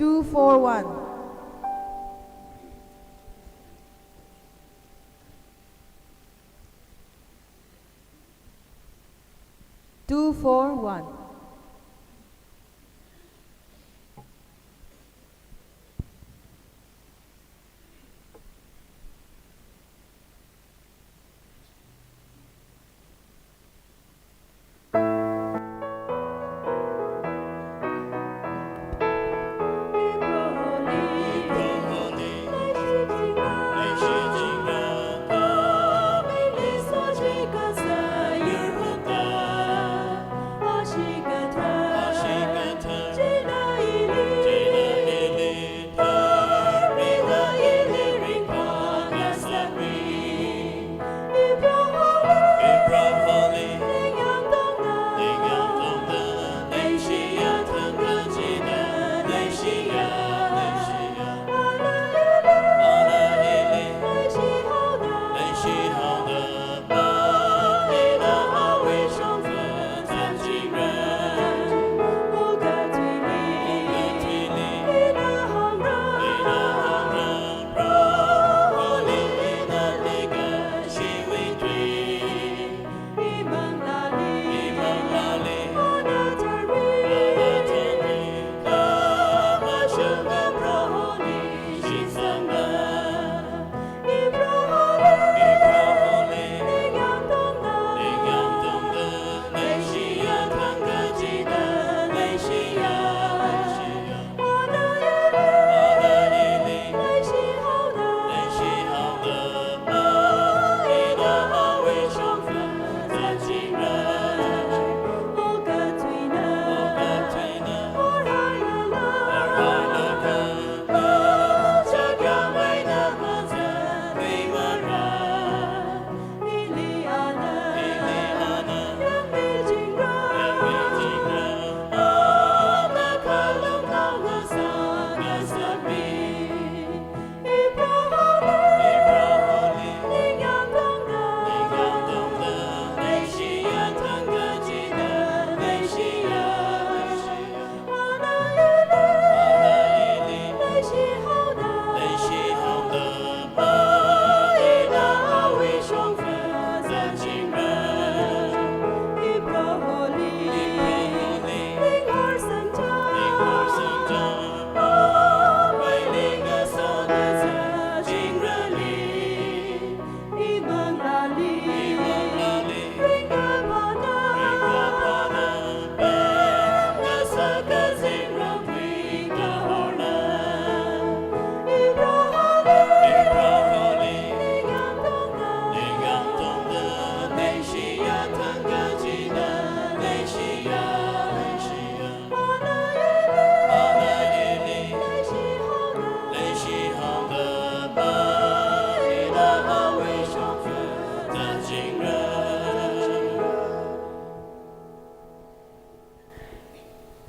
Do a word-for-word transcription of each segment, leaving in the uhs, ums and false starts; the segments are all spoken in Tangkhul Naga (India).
Two four one. Two four one.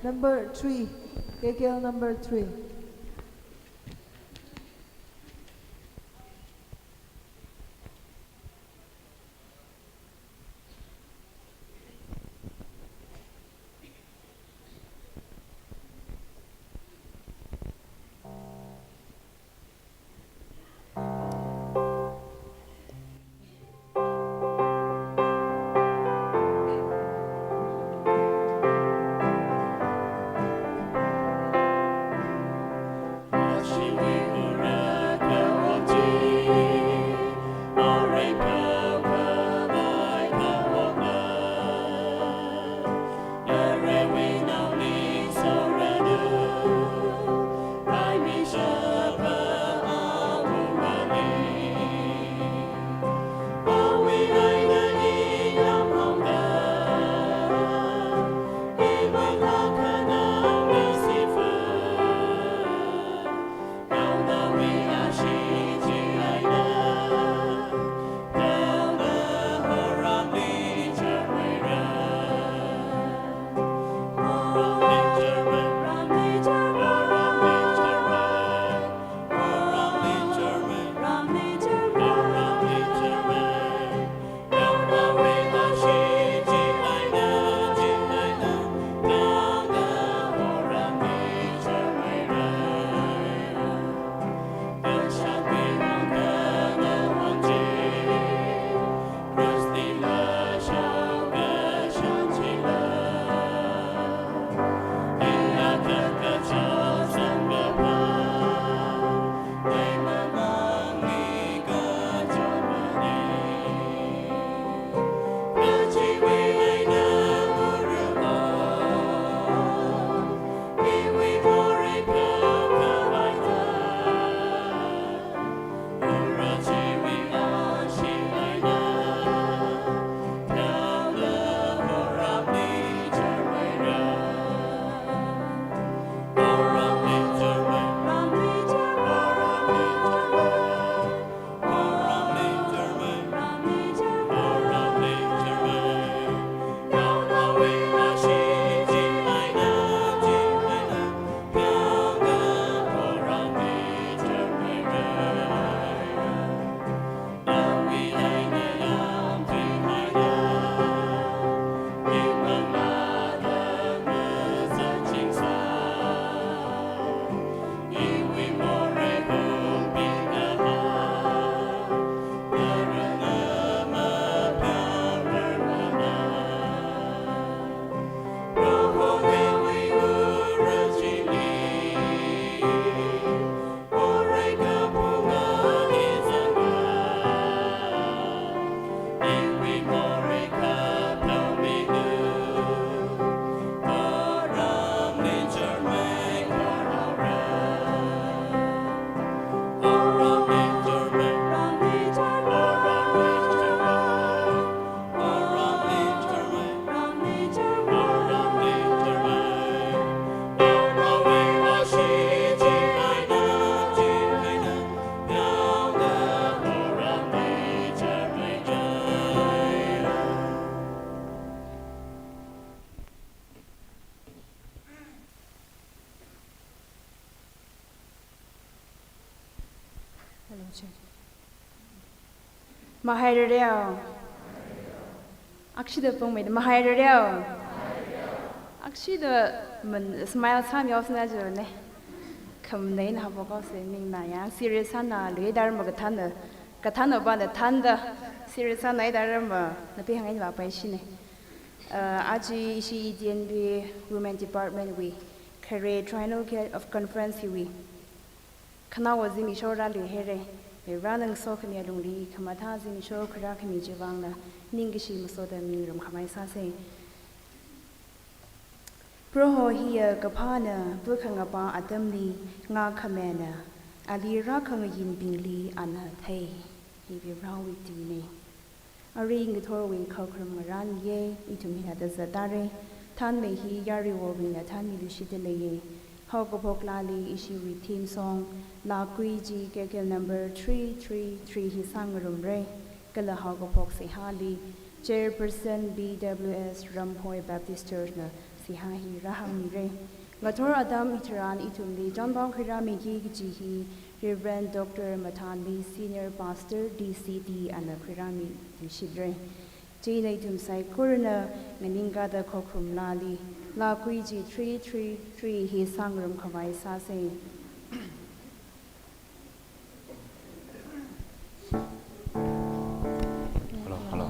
Number three, K K L number three. Mahairareo. Akshida pongmeida mahairareo. Akshida man smile sāmihaosei na jone. Khamneina hapo kose ming na ya serious sānalui darma kathāna, kathāna bana thānda serious sānai darma na pi hangai ba pai shine. Uh, aja ishi E T N B Women Department wui khare Triennial Conference wui khanaowa zimiksho rālui haire. Varena ngasokhami alungli khamathā zimiksho kharā khami chiwui vangla ningkashi masoda mingarum khavai sāsei. Proho hiya kaphāna, pukhangapa atamli ngākhamena, ali rākhangayinbingli ana thei. Hi Varewui tuine. Arui ngathorwui khokharum ngarānmiye, ithum hithāda zattare. Thānmei hi yaruiwowui eina thānmiluishitda leiye. Haokaphok laali ishiwui theme song, Laa Kui Chi Kaikhel number three three three hi sāngarumre. Kala haokaphok seihāli Chairperson B W S Ramphoi Baptist Church na seihā hi rāhāngmire. Ngathor atam hitharan ithumli chonpao khuirāmiki kaji hi Reverend Doctor Mathanli Senior Pastor D C D ana khuirāmiluishitre. Chieina ithum saikorana nganingkāda khokharum laali Laa Kui Chi three three three hi sāngarum khavai sāsei. Hello, hello.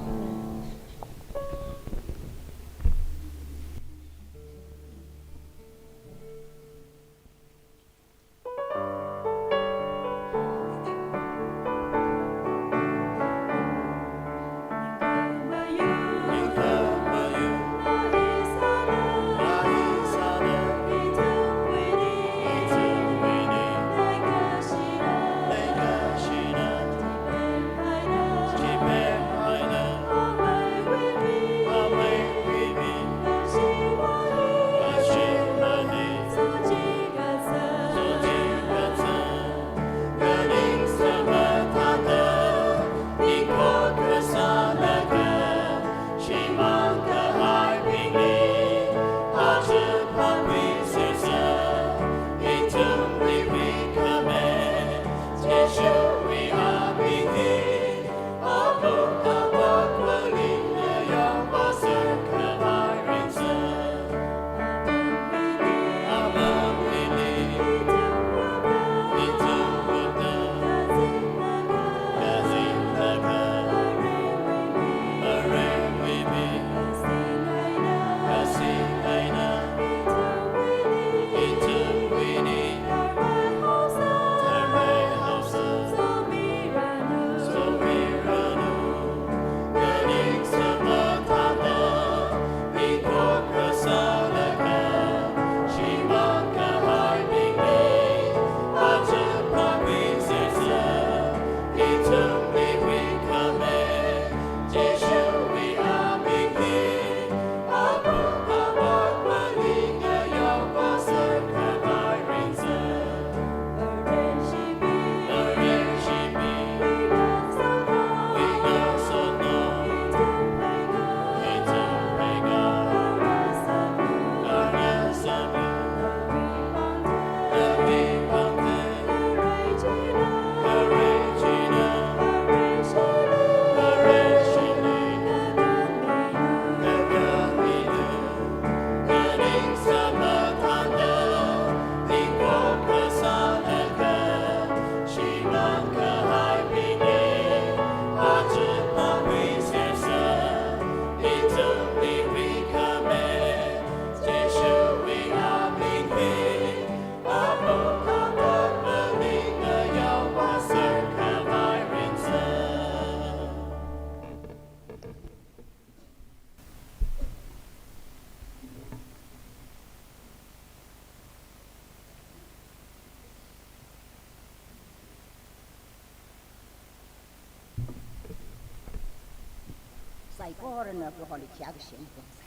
Saikorana Proholi khayākashi pongsa.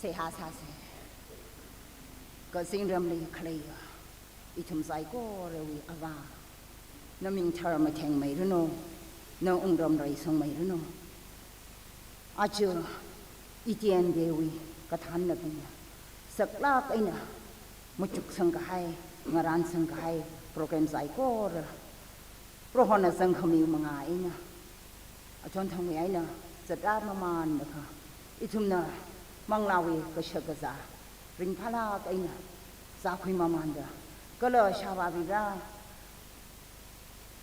Seihā sāsei. Kazingramli khaleiya ithum saikorawui Avā, na ming tharmathengmeiranu, na wungram reisungmeiranu. Aja E T N B wui kathānnabingna saklāk eina machuksang kahai ngarān sangkahai program saikora Prohona zangkhami manga eina, achon thangwui eina, zatra mamānda kha, ithumna manglāwui kashak kazā ringphālāk eina sākhui mamānda, kala Ishāvā Varivara,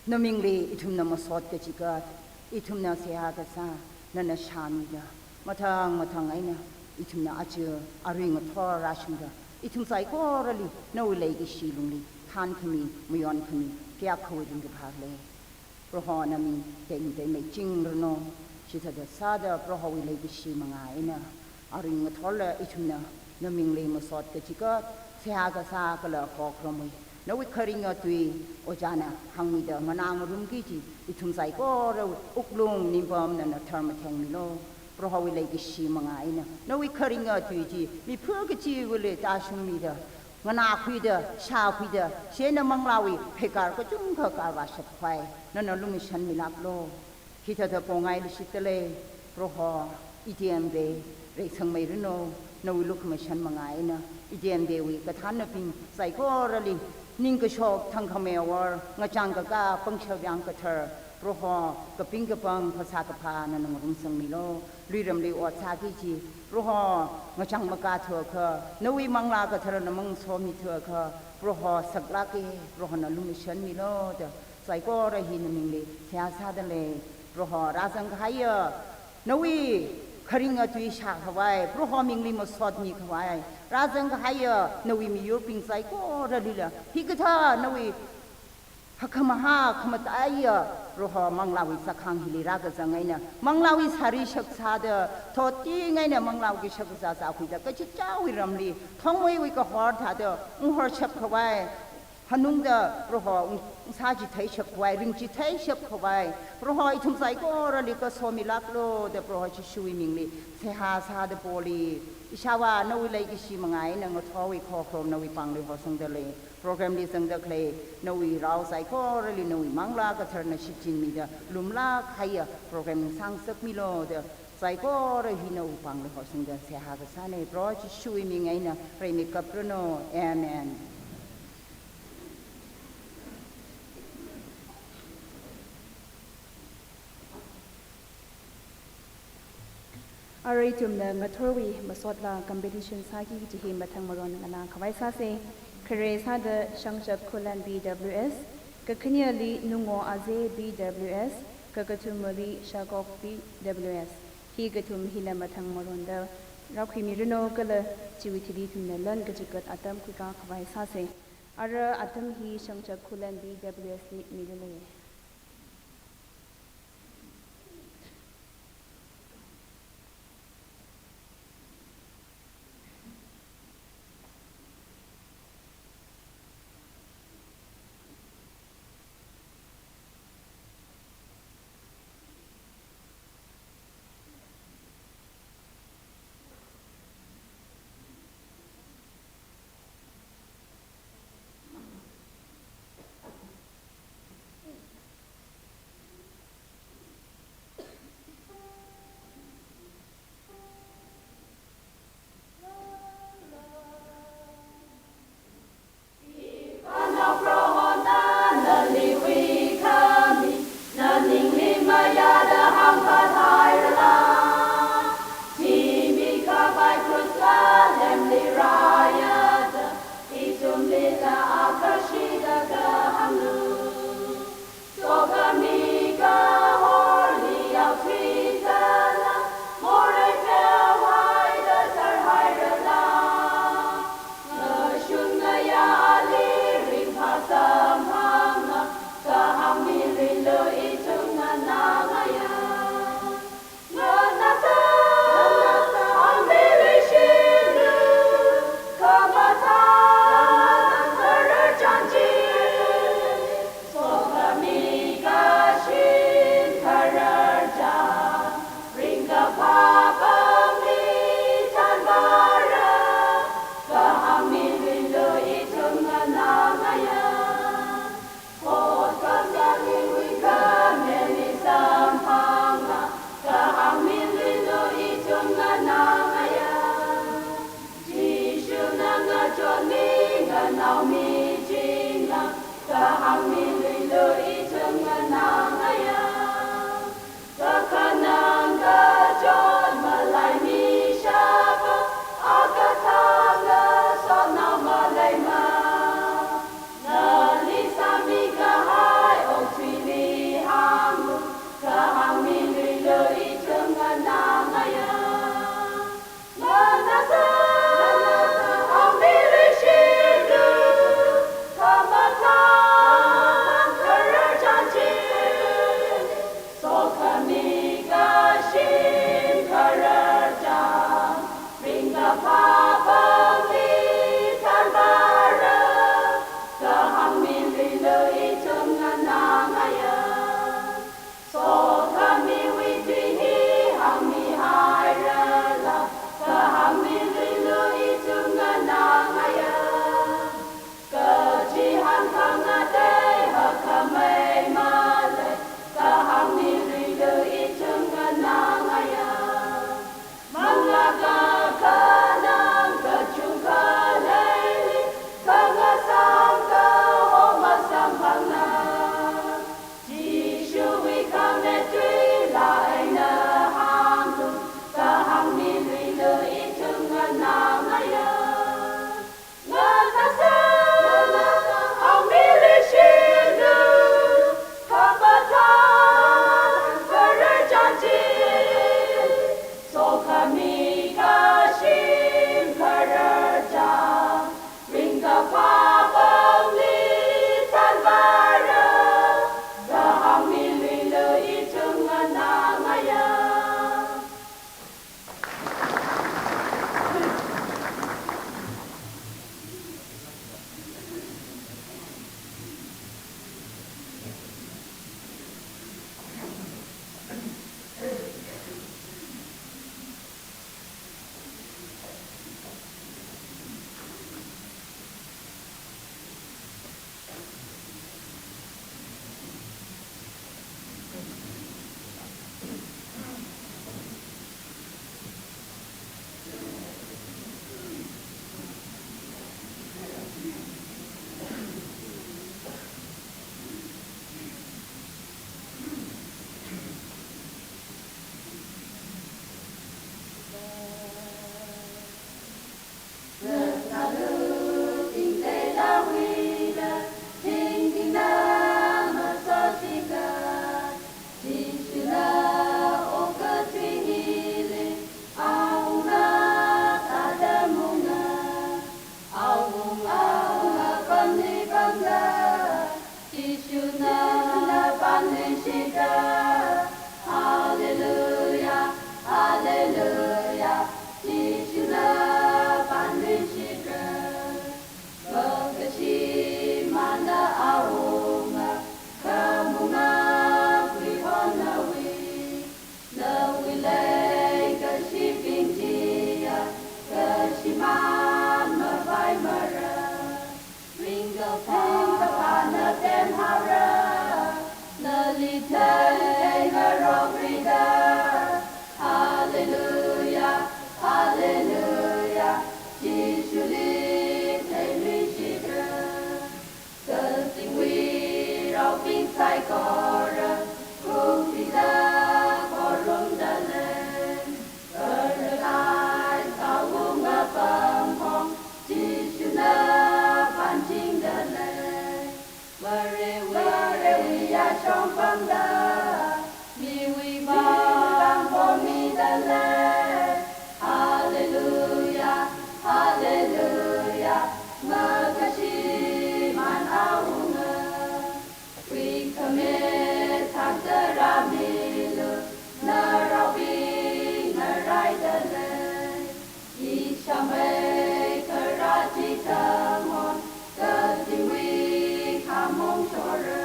namingli ithumna masot kachigat, ithumna seihā kasā nana shāmida, mathang mathang eina ithumna aja arui ngathor rāshungda, ithum saikorali nawui leikashi lungli thānkhami, mayonkhami kayākhawui ringkaphā lei. Proho naming teng teng meichingranu. Chithāda sāda Prohowui leikashi manga eina, arui ngathorla ithumna namingli masot kachigat, seihā kasā kala khokharumwui, nawui kharinga tui ojāna hāngmida nganā ngarumki kaji ithum saikora wuklung ningpamna nana tharmathengmilu. Prohowui leikashi manga eina, nawui kharinga tui chi mipha kachiva̱li tāshungmida, nganākhuida, shākhuida, chieina manglāwui pheikar kachungkha karvāshap khavai nana lumashanmilāklu. Hithāda pongai lishitda lei, Proho, Itiyambe reisangmeiranu, nawui lukhamashan manga eina, Itiyambewui kathānnabing saikorali ningkashok, thangkhamei awor, ngachang kakā, pangshap yang kathar, Proho, kaping kapāng, phasā kaphā nana ngarumsangmilu. Luiramli ot sāki kaji, Proho, ngachang makā thuakha, nawui Manglā Katharana mangasomi thuakha, Proho, saklāka, Prohona lumashanmilu da, saikora hi namingli seihā sāda lei. Proho, rāzang kahaiya nawui kharinga tui shākhavai, Proho mingli masotmi khavai, rāzang kahaiya nawui miyurbing saikoralila hikathā nawui hakkhamahā khamataiya, Proho, manglāwui sākhang hili rākazang eina, manglāwui sāri shak sāda, thotting eina manglāwui kashak kazā sākhuida, kachichāwui ramli thongweiwui kahor thāda unghorshap khavai, hanungda, Proho, ung-, ungsāchitheishap khavai, ringchitheishap khavai, Proho, ithum saikorali kasomilāklu da, Proho Jishuwui mingli seihā sāda poli. Ishāvā, nawui leikashi manga eina ngathorwui khokharum nawui pāngli hosangda lei. Program li zangda khalei nawui rao saikorali nawui Manglā Katharana shichinmida, lumlāk kahaiya program sāngasakmilu da, saikora hi nawui pāngli hosangda seihā kasāna. Proho Jishuwui ming eina reimikapranu. Amen. Arui ithumna ngathorwui masotla competition sāki kaji hi mathang maron nganā khavai sāsa. Khare sāda Shangshak Khullen B W S, kakhaneli Nungo Aze B W S, kakathumali Shakok B W S. Hi kathum hila mathang maronda rākhuimiranu kala chiwui thili ithumna lan kachigat atam khuikā khavai sāsa. Ara atam hi Shangshak Khullen B W S li mida lei. man mavaimara. Ringkaphā, ringkaphāna temhaora, nali theingarok rida. Hallelujah, hallelujah, Jishuli theingarishitra. Kazingwui raobing saikora, khuiphida khorumda lei. Paradise awunga pangkhong, Jishuna phaningda lei. Varewui, Varewui yāshong pamda, miwui vang, miwui vang pamida lei. Hallelujah, hallelujah, makashimān awunga. Huikhame thakta rāmilu, naraobingna raida lei. Ishāmei kharā chithang hon, kazingwui khamong shora.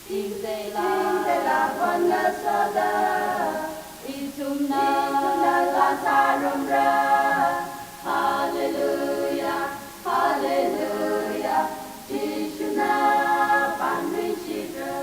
Tingteila, tingteila khon ngasoda, ithumna, ithumna laa sārumra. Hallelujah, hallelujah, Jishuna phaningshitra.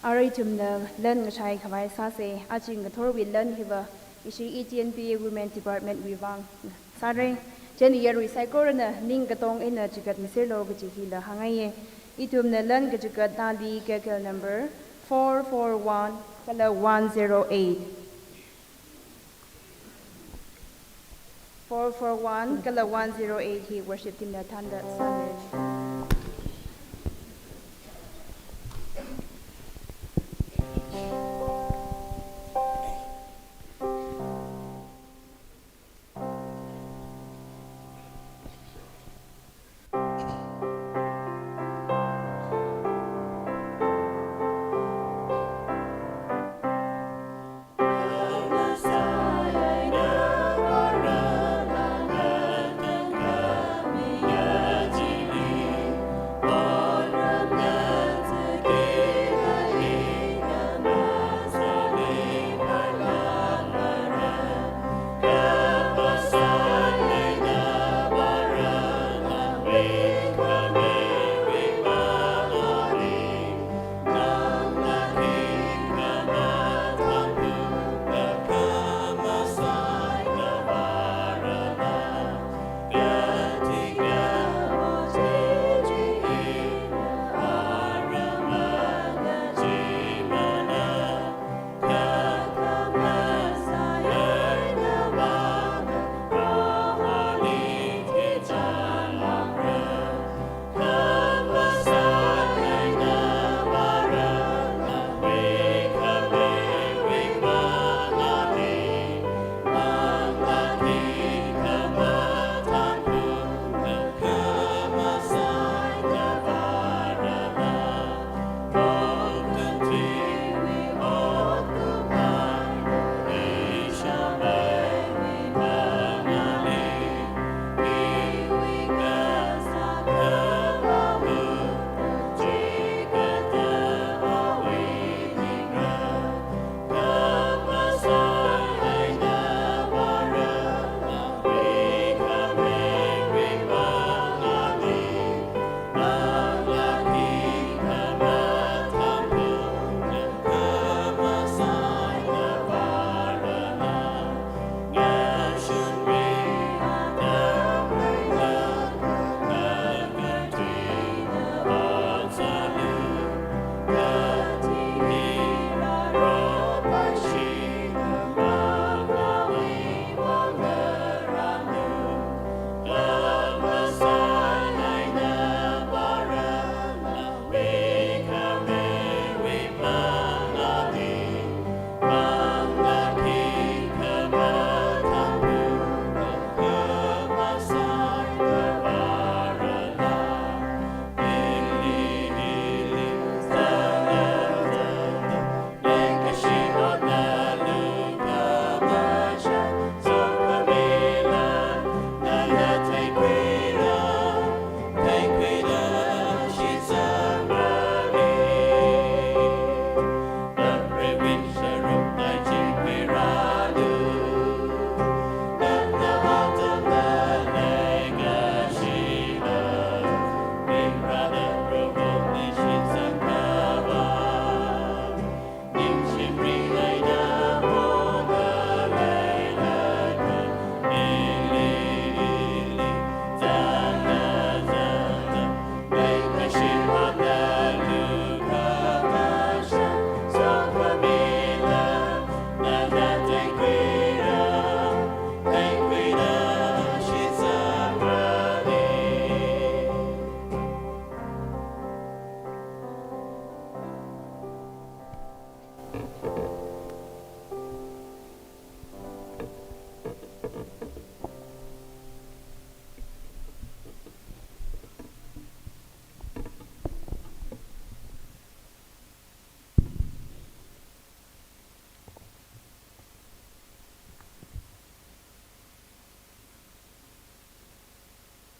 Arui ithumna lan ngashai khavai sāsa. Aja ngathorwui lan hiva ishi E T N P A Women Department wui vang sāra. Chieina yarui saikorana ning katong eina chigat miserlu kaji hila hāngngaiya. Ithumna lan kachigat nali K K L number four four one kala one zero eight. Four four one kala one zero eight hi worship team na thānda sāmi.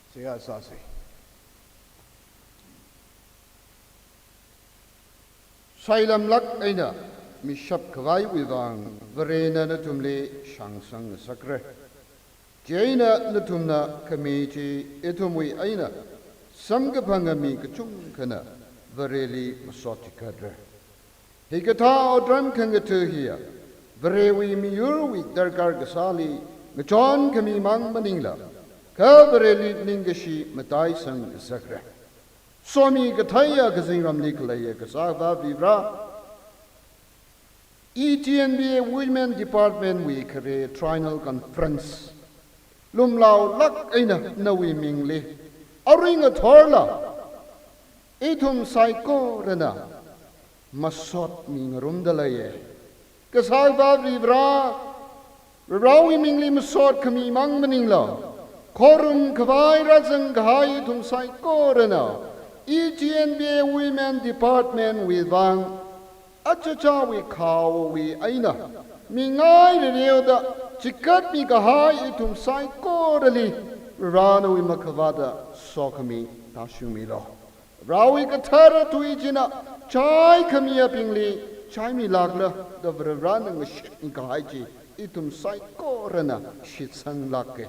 Seihā sāsa. Sailamlāk eina mishap khavaiwui vang Varena nathumli shāngsang ngasakra. Chieina nathumna khami chi ithumwui eina samkaphanga mi kachungkhana Vareli masot chikatra. Hikathā otram khangatha hiya, Varewui miyurwui darkar kasāli ngachon khami mang maningla, kha Vareli ningkashi mataisang ngasakra. Somi katheiya kazingramli khaleiya Kasā Akhava Varivara, E G N B A Women Department wui khare Triennial Conference lumlaolāk eina nawui mingli, arui ngathorla ithum saikorana masotmi ngarumda leiya. Kasā Akhava Varivara, Varewui mingli masot khami mang maningla, khorum khavai rāzang kahai ithum saikorana, E G N B A Women Department wui vang, achichāwui khaowui eina, mingai rereoda chikatmi kahai ithum saikorali, Vare nawui makhavāta sokhami tāshungmilu. Varewui kathara tui china, chai khamiyabingli, chaimilākla da Varena ngashitmi kahai chi, ithum saikorana shitsanglāka.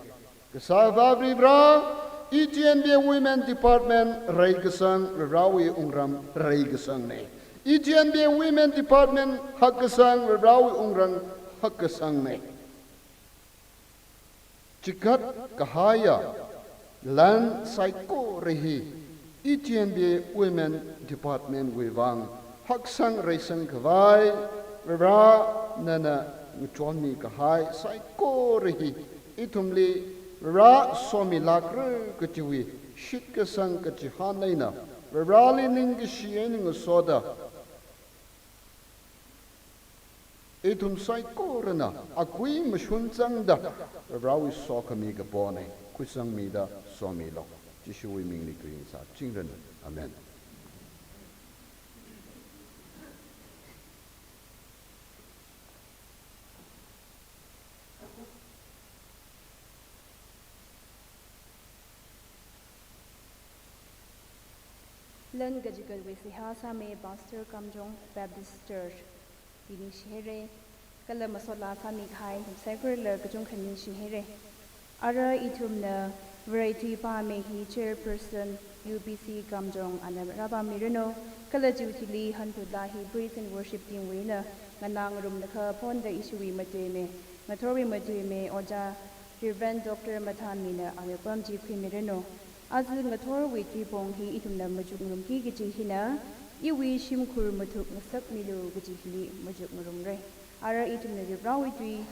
Kasā Akhava Varivara, E G N B A Women Department reikasang, Varewui wungram reikasangna. E G N B A Women Department hakkasang, Varewui wungram hakkasangna. Chikat kahaiya lan saikora hi, E G N B A Women Department wui vang haksang reisang khavai, Vare nana ngachonmi kahai saikora hi, ithumli Vare somilākra kajiwui shitkasang kachihān eina, Vareli ningkashi eina ngasoda, ithum saikorana akui mashun zangda, Varewui sokhami kapona, khuisangmida somilu. Jishuwui mingli kuingasakchingranu. Amen. Lan kachikatwui seihā sāmi Pastor Kamjong Baptist Church li ningshihaira, kala masot laa sāmi kahai ithum saikorala kachungkha ningshihaira. Ara ithumna Vare tui pāmi hi Chairperson U B C Kamjong ana rāpāmiranu, kala chiwui thili hanphut laa hi Praise and Worship team wui eina nganāngarumlaga phonda ishiwui matuimi, ngathorwui matuimi Ojā Reverend Doctor Mathanmina awui apam chi khuimiranu. Aja ngathorwui tuipong hi ithumna machukngarumki kaji hina, iwui shimkhur mathuk ngasakmilu kaji hili machukngarumra. Ara ithumna Varewui tui,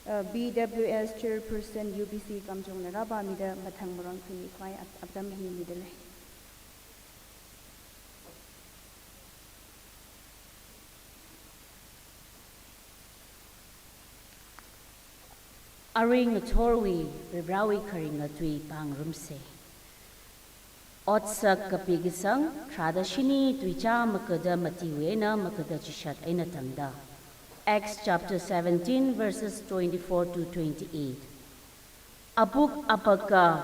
uh, B W S Chairperson U B C Kamjongna rāpāmida mathang maron khuimi khavai ap-, apam hi midalei. Arui ngathorwui Varewui kharinga tui pāngarumsa. Otsak kapi kasang tharāda shini, tuizā magada matiwui eina magada chishat eina tangda. Acts chapter seventeen, verses twenty-four to twenty-eight. Apuk apaka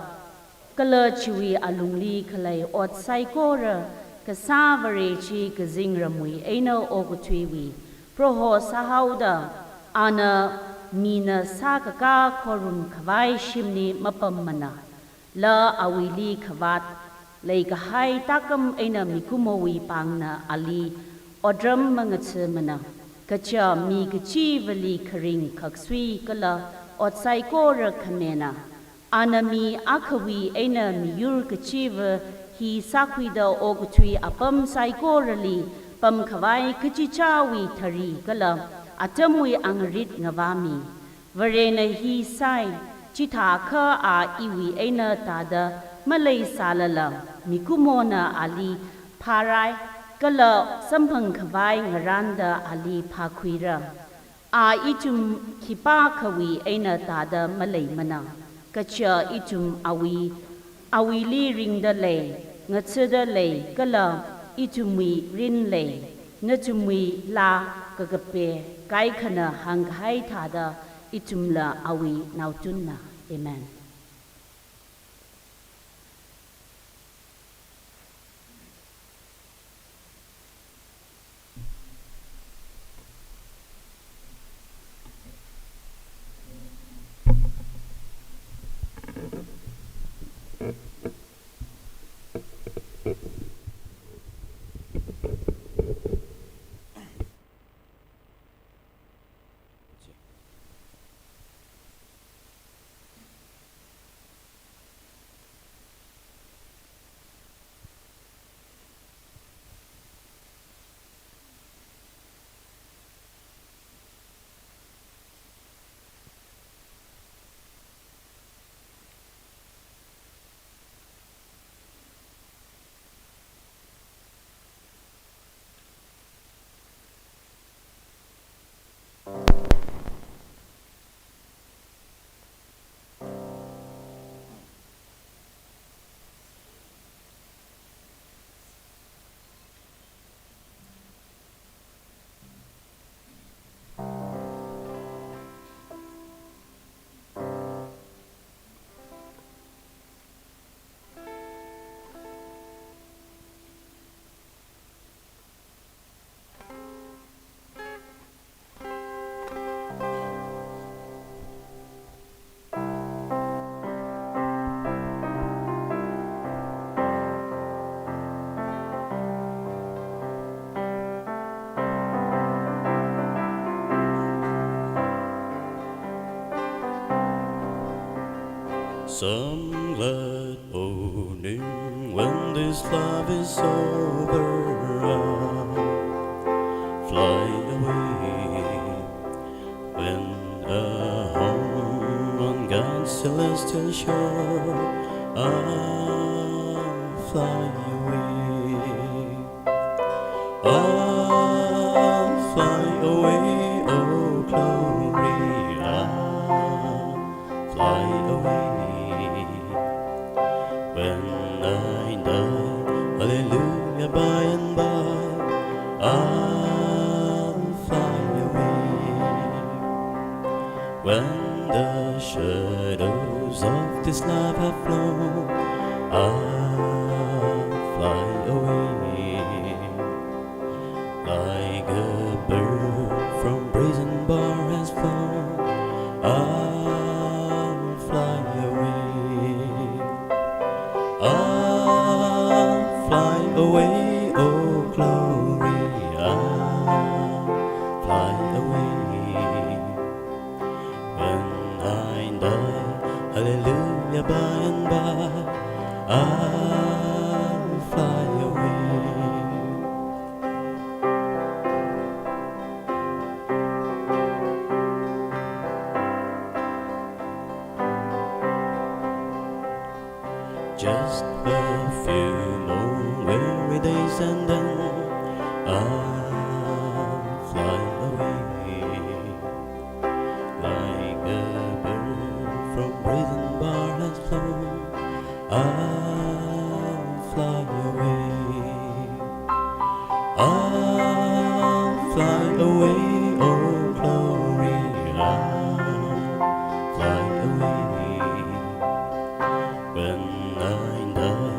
kala chiwui alungli khalei ot saikora, Kasā Vare chi kazingramwui eina okathuiwui Proho sāhaoda, ana mina sākakā khorum khavai shimli mapammana, la awuili khavāt leikahai tākam eina mikumowui pāngna ali otram mangathamana, kaja mi kachivali kharing khaksui kala ot saikora khamena. Ana mi akhawui eina miyur kachiva hi sākhuida okathui apam saikorali pamkhavai kachichāwui thari kala atamwui angarit ngavāmi. Varena hi sāi, chithākha a iwui eina tāda maleisālala, mikumona ali phārai, kala samphang khavai ngarānda ali phākhuira. A ithum khipākhawui eina tāda maleimana, kaja ithum awui, awuili ringda lei, ngathada lei, kala ithumwui rin lei, nathumwui laa kakape kaikhana hāngkahai thāda, ithumla awui naotunna. Amen. Some glad morning when this life is over, I'll fly away. When a home on God's celestial shore, I'll fly away. I'll fly away, oh glory, I'll fly away. When I die, hallelujah, by and by, I'll fly away. When the shadows of this life have flown, I'll fly away. Like a bird from prison bar has flown, I'll fly away. I'll fly away, oh glory, I'll fly away. When I die, hallelujah, by and by, I'll fly away. Just a few more weary days and then I'll fly away. Like a bird from prison bar has flown, I'll fly away. I'll fly away, oh glory, I'll fly away. When I die,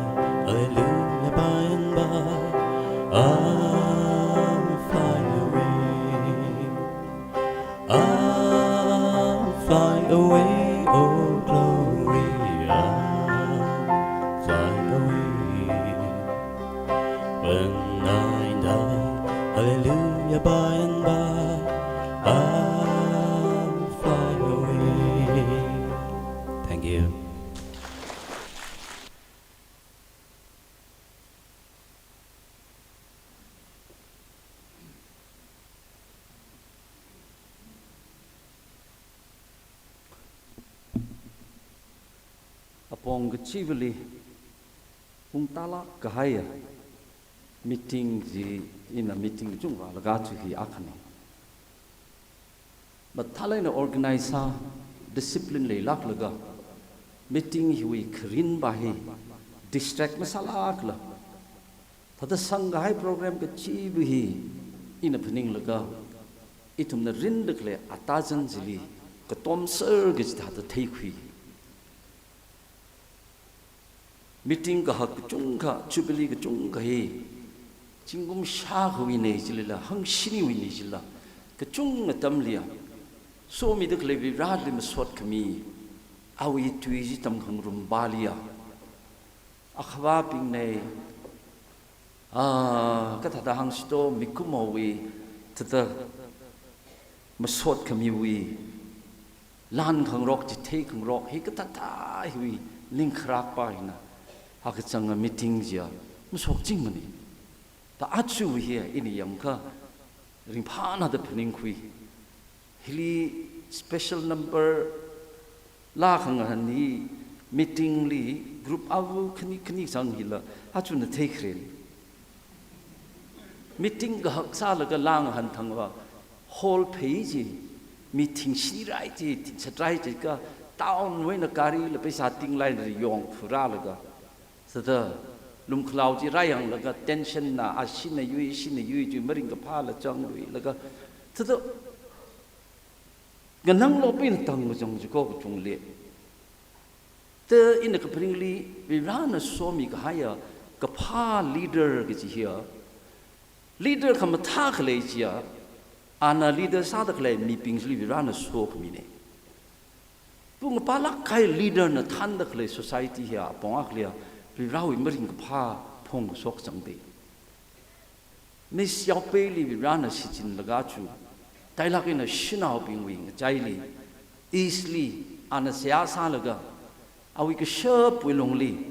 hallelujah, by and by, I'll fly away. I'll fly away, oh glory, I'll fly away. When I die, hallelujah, by and by, I'll fly away. Thank you. Apong kachivali pung talak kahaiya meeting chi, ina meeting chungvālaga chu hi akhana. Mathālāk eina organize sā, discipline leilāklaga, meeting hiwui kharinva hi distract masālākla, thāda sangkahai program kachiva hi ina phaninglaga, ithumna rinda khalei atazan chili katomser kaji thāda theikhui. Meeting kahak kachungkha, jubilee kachungkha hi zingkum shākhawui eina chilila, hangshiniwui eina chilila, kachungkha atamliya somida khalei Vareli masot khami awui tui chi tamkhangarumpaliya, akhavābingna, ah, kathāda hāngsito, mikumowui thāda masot khamiwui lan khangarok, chithei khangarok hi kathāda hiwui ning kharakpa hina hakachanga meeting chiya masokchingmana. Thāda aja hi ina yangakha ringphānāda phaningkhui. Hili special number laa khangahān hi meeting li group ava khani khani zang hila, aja na theikharena. Meeting kahak sālaga laa ngahān thangva, hall phei chi, meeting shini rai chi, thing shat rai chi ka, town wui eina gari la paisa ting laila yong phurālaga, thāda lumkhalao chi rāyanglaga tension na, ashina yui, shina yui chi maringkaphāla changluilaga, thāda ngananglo pin tang kachang chiko kachungli. Thāda ina kaphaningli Varena somikahaiya kaphā leader kaji hiya, leader khamathā khalei chiya, ana leader sāda khalei mibing chili Varena sokhamina. Pung pālāk kahai leader na thānda khalei society hiya, apong akhaliya, Varewui maringkaphā phongkashok changda. Miss Yaopeili Varena shichinlaga chu, tailāk eina shanaobingwui ngachaili, East li ana seihā sālaga, Awui kashapwui lungli,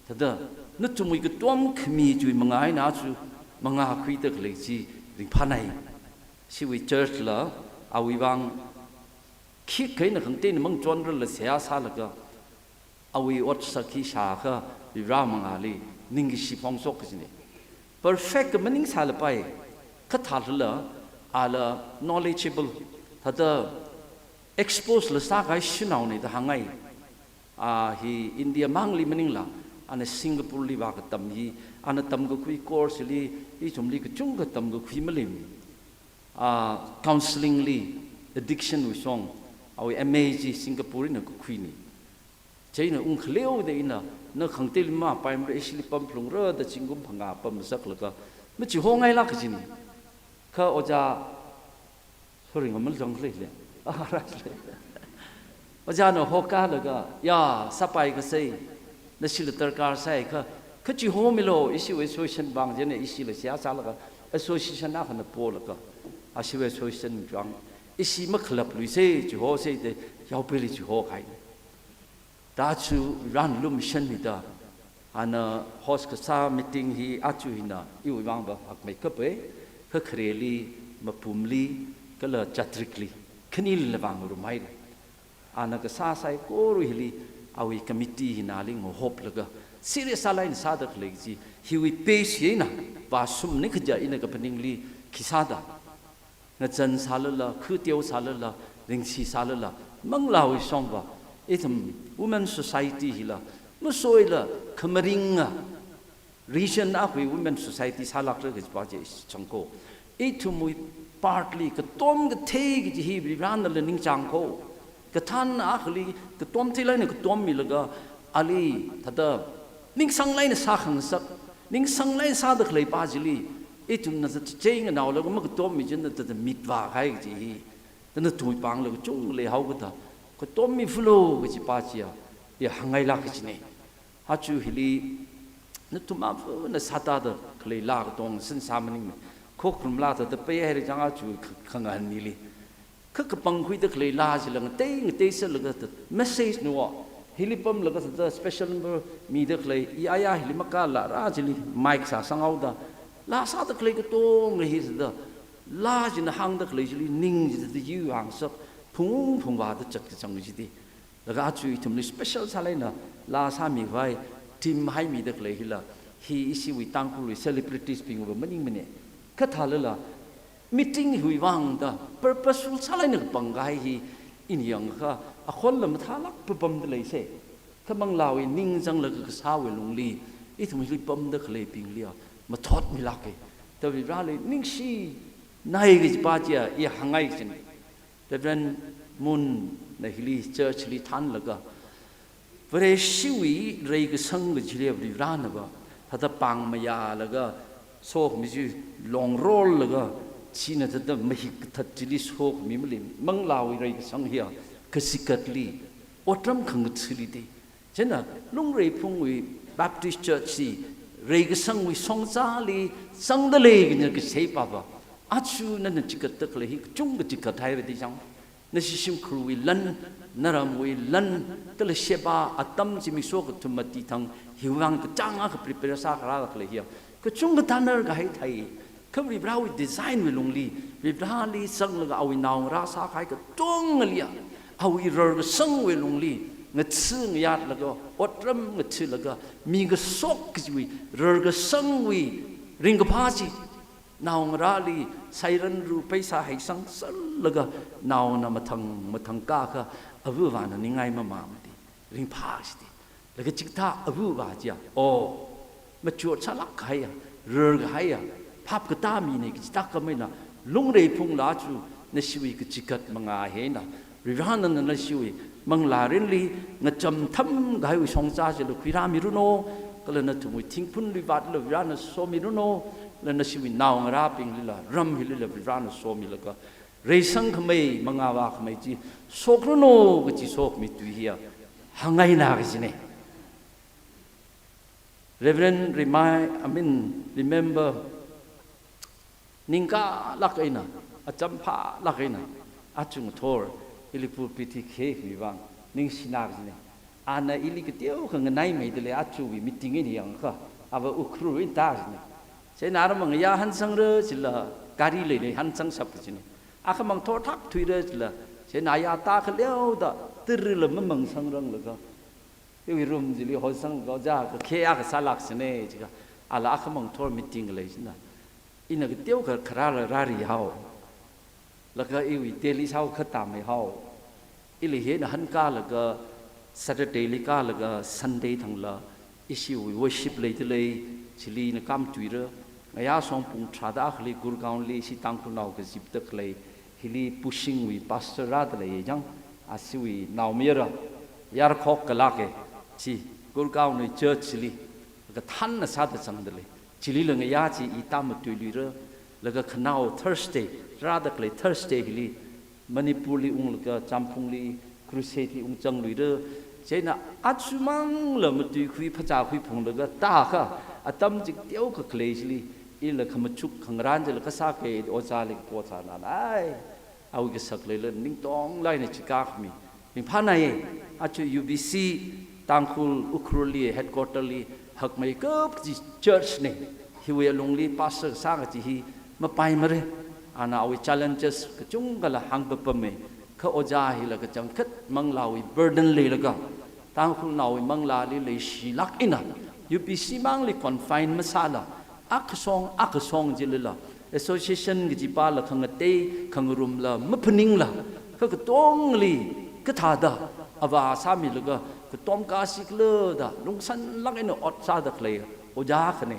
thāda, nathumwui katom khami chiwui manga eina chu mangakhuida khalei chi ringphānai. Chiwui church la, awui vang, khikha eina khangateina mangachonrarla seihā sālaga, awui otsak hi shākha, Varivara mangāli ningkashi phongshok kajina. Perfect kha maningsālapai, kha thālala, ala knowledgeable, thāda expose la sākahai shanaona da hāngngai. A hi India mangli maningla, ana Singapore li vākatam hi, ana tamkakhui course li, ithumli kachungkha tamkakhui maleimanei. A, counselling li, addiction wui shong, awui M A chi Singapore eina kakhuinei. Chieina ungkhaleo da ina, na khangateili mapaimara, ishili pamphalungra da zingkum phangā pamngasaklaga, machihongailāk kajina. Kha ojā, sorry, ngamal zang khalei le. Ah, right le. Ojāna hokālaga, ya, sāpai kasai, nashila darkar sāi kha, kha chihomilu, ishiwui association vang jina, ishila seihā sālaga, association akhana polaga, ashiwui association vang, ishi makhalapluisei, chihosei da, yaopeili chihokahai. Thāda chu Varena lumashanmida, ana host kasā meeting hi aja hina iwui vangva hakmei kapai, kha khareli, mapumli, kala chatrikli, khanilila vāngarumhaira. Ana kasā saikora hili, awui committee hina ali ngahoplaga, serious sālāk eina sāda khalei chi, hiwui base hi eina, vāshungni kaja ina kaphaningli, khi sāda. Ngachān sālala, khateo sālala, ringshi sālala, manglāwui shongva, ithum Women Society hila, masoila, khamaringa, region akhawui Women Society sālākra kajipa chi changko. Ithumwui part li, katom kathei kaji hi Varenala ningchāngko. Kathāna akhali, katom theilāk eina katom milaga, ali, thāda, ningsanglāk eina sākhangasak, ningsanglāk eina sāda khaleipa chili, ithumna sā chei nganaolaga makatom mi china thāda mitvākahai kaji hi, thāda tui pānglaga kachungkha leihaoda, katom miphulu kajipa chiya, ya hāngngailāk kajinei. Aja hili, nathum avana sāda khalei laa katong sān sā maningmei. Khokharum laa thāda peihaira chang aja kha-, khangahān hili. Kha kapangkhuida khalei laa chila ngatei ngatei sālaga thāda message na, hili pamlaga thāda special number mida khalei, i aya hili makālala chili mic sāsanghaoda, laa sāda khalei katonga hi thāda, laa china hāngda khalei chili ning chi thāda yuihāngasak, phungphungvāda zatkachang chiti. Laga aja ithumli special sālāk eina laa sāmikhavai, team haimida khalei hila, hi ishiwui Tangkhulwui celebrities bingwui maningmanei. Kha thālala, meeting hiwui vang da, purposeful sālāk eina kapangkahai hi, ina yangakha, akhonla mathālāk papamda leisei. Kha manglāwui ning zanglaga kasāwui lungli, ithumli pamda khaleibingliya, mathotmilāka. Thāda Vareli ningshinai kajipa chiya, i hāngngai kajina. Reverend Moon na hili church li thānlaga, Vareshiwui reikasang kajili Varenava, thāda pāng mayālaga, sokhami chi longrollaga, china thāda mahik kathat chili sokhami maleimana, manglāwui reikasang hiya, kachikatli, otram khangathāli te. Chieina, Lungreiphungwui Baptist Church chi, reikasangwui shongzāli zangda lei kaji kaseipava, aja nana chikatda khalei hi kachungkha chikathaira da chang. Nashi shimkhurwui lan, naramwui lan, kala sheba atam zimiksho kathum mati thang, hiwui vang kachāng akha prepare sākharā khalei hiya, kachungkha tanarkahai thei. Kha Varivarawui design wui lungli, Varivarali zanglaga awui naongarā sākahai katongaliya, awui rarkasangwui lungli, ngathā ngayātlaga, otram ngathālaga, mikashok kajiwui, rarkasangwui ringkaphā chi, naongarāli, sairan ru paisa heisang sālaga, naona mathang, mathang kākha, avavāna ningai mamamati, ringphā shiti. Laga chikathā avava chiya, oh, mature sālāk kahaiya, rar kahaiya, phap katā minei kaji tākam eina, Lungreiphungla chu, nashiwui kachikat manga hina, Varivarana nashiwui manglārinli, ngacham tham kahaiwui shongzā chila khuirāmiranu, kala nathumwui thingphun luivatla Varivarana somiranu, kala nashiwui naongarābinglila, ram hilila Varivarana somilaga, reisang khamei, mangā vākhamei chi, shokranu kaji sokhami tui hiya, hāngngaina kajinei. Reverend remind, I mean, remember, ningkalāk eina, acham phālāk eina, achung thor, ili pulpit hi khe khami vang, ningshina kajinei. Ana ili kateokha nganaimeida lei, achuwui meeting eina yangakha, ava Ukhrul eina tāsina. Chieina ara mangayā hansangra chila, gari leilei hansangsap kajina. Akhamang thorthak thuira chila, chieina ayā tākhaleoda, tirila mamang sangranglaga, iwui room chili hosanglaga, ojā kakhe akha sālāksina jiakha, ala akhamang thor meeting leisina. Ina kateokha kharāla rāri hao. Laga iwui Delhi sāhao khatamei hao. Ili hina hankālaga Saturday li kālaga Sunday thangla ishiwui worship leida lei, chili ina kam tuira. Ngayā song pung tharāda akhali Gurgaon li ishi Tangkhulnao kazipda khalei, hili Pushingwui pastor rāda lei yang, ashiwui naomayara, yarkhok kalāke, chi Gurgaon wui church li, kathānna sāda zangda lei. Chilila ngayā chi i tāmatuiluira, laga khanao Thursday, rāda khalei Thursday hili, Manipur li unglaga Champhung li, crusade li ungzangluira, chieina achumangla matuikhui phachākhui phunglaga tākha, atam chikateokha khalei chili, ila khamachuk khangarān chila kasāke ojāli kapo sāna ai. Awui kasak leila ningtonglāk eina chikā khami. Ringphānāye, achu U B C, Tangkhul Ukhrul li headquarter li hakmeikap kaji church na. Hiwui alungli pastor sā kaji hi mapaimara. Ana awui challenges kachungkhala hāngpapama. Kha ojā hila kachangkhat manglāwui burden leilaga, Tangkhulnaowui manglāli leishilāk eina, U B C mangli confine masāla, akhashong, akhashong chilila, association kajipala khangatei, khangarumla, maphaningla, kha katongli, kathāda, avā sāmilaga, katom kāsi khala da, lungsanlāk eina ot sāda khalei, ojā akhana.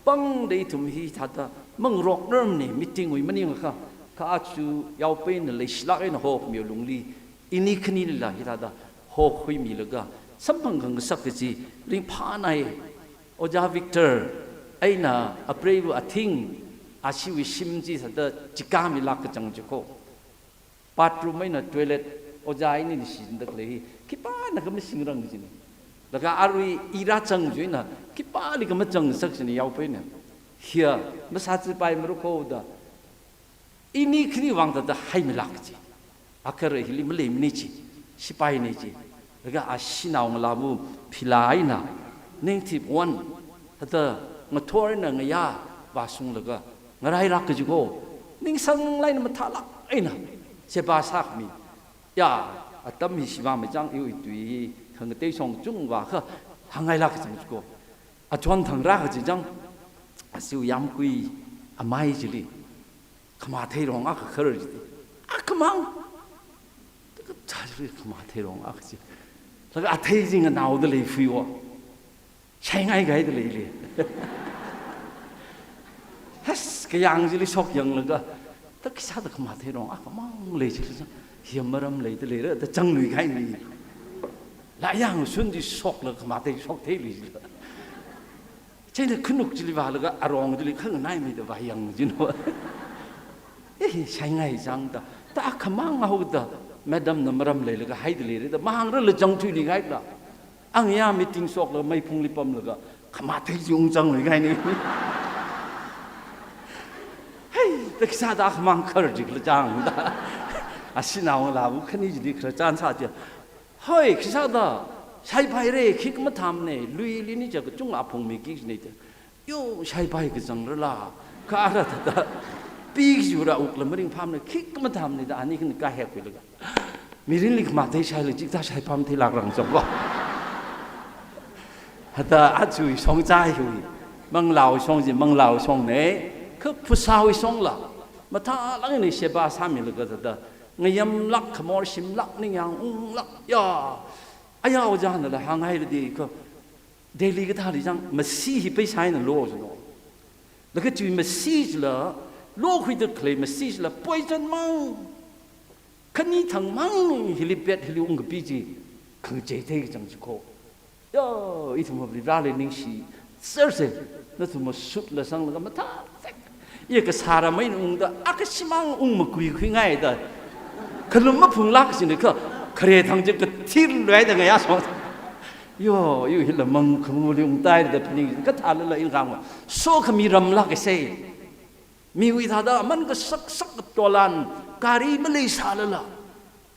Pāngda ithum hithāda, mangarokngarumna, meeting wui maningakha, kha achu yaopaina leishilāk eina hokhamiwui alungli, ini khanilila hithāda hokhuimilaga, samphang khangasak kaji ringphānāi. Ojā Victor eina apreiva Athing, ashiwui shim chi sāda chikāmilāk kachang chiko. Bathroom eina toilet ojā ini ni shinda khalei hi, khipānakha masingrang kajina. Laga arui i rāzang chiwui eina, khipālikha mazangsak kajina yaopaina. Hiya, masāchipaimara kho da, ini khani vang thāda haimilāk kaji. Akhara hili maleimana ji, sipaina ji. Laga ashinao ngalāva phila eina, ningthip wan, thāda ngathor eina ngayā vāshunglaga, ngarailāk kaji kho, ningsanglāk eina mathālāk eina, seba sākhami. Ya, atam hi shimānmei chang iwui tui hi, khangatei shong chungvākha, hāngngailāk kachang chiko. Achon thang rā kaji chang, ashiwui yāmgui amai chili, khamathei rong akha khar jida. Akhamang. Taka chāli khamathei rong akha chi. Laga athei chi nganaoda lei phuiwa. Shaingai kaida leili. Has, kayāng chili shokyanglaga, ta khisāda khamathei rong akhamang lei chili chang, hi maram leida leira da zanglui kahaina. Layang shun chi shoklaga khamathei shokthei lui chila. Chieina khanuk chili vālaga arong chili khanganaimida vāyang jino. Eh, shaingai chang da. Ta akhamang haoda, madam na maram leilaga haida leira da, mahāngrarla zangthuilui kahaila. Angayā meeting shoklaga meiphungli pamlaga, khamathei chi ungzanglui kahaina. Hei, ta khisāda akhamang khar jikhala chang da. Ashinao ngalāva khani chili khararchan sā chiya. Hoi, khisāda, shaipaira, khikha mathāmana, luili ni chiakha kachungla phungmiki kajina da. Yo, shaipai kazangrala, kha ara thāda, pi kajura wukla maringphāmana, khikha mathāmana da, ani khani kahek khuilaga. Mirinli khamathei shaila chikathā shaiphāmatheilākrang chang ko. Thāda achuwui shong chai hui, manglāwui shong chi manglāwui shongna, kha phasāwui shongla, mathālāk eina seba sāmilaga thāda, ngayamlāk, khamor shimlāk, ningyāng unglāk, ya, aya ojānala hānghaira da kha, Delhi kathāli chang, masi hi pheisā eina lo jino. Laga chiwui masi chila, lokhuida khalei masi chila, poison mang. Khani thangmang hili pet hili ungkapi chi, khangachei thei kachang chiko. Yo, ithum Vareli ningshi, sir se, nathum masutla sanglaga mathā sek. Iya kasāra maina ungda, akha shimān ung makuikhuingaida. Khalum maphunglāk kajina kha, khare thang chi kathir luida ngayā shong. Yo, yo hila mang khamuli ungtaida phaning, kathālala inkhangva. Sokhami ramlāk kasei. Miwui thāda aman kasaksak katolan, gari maleisālala.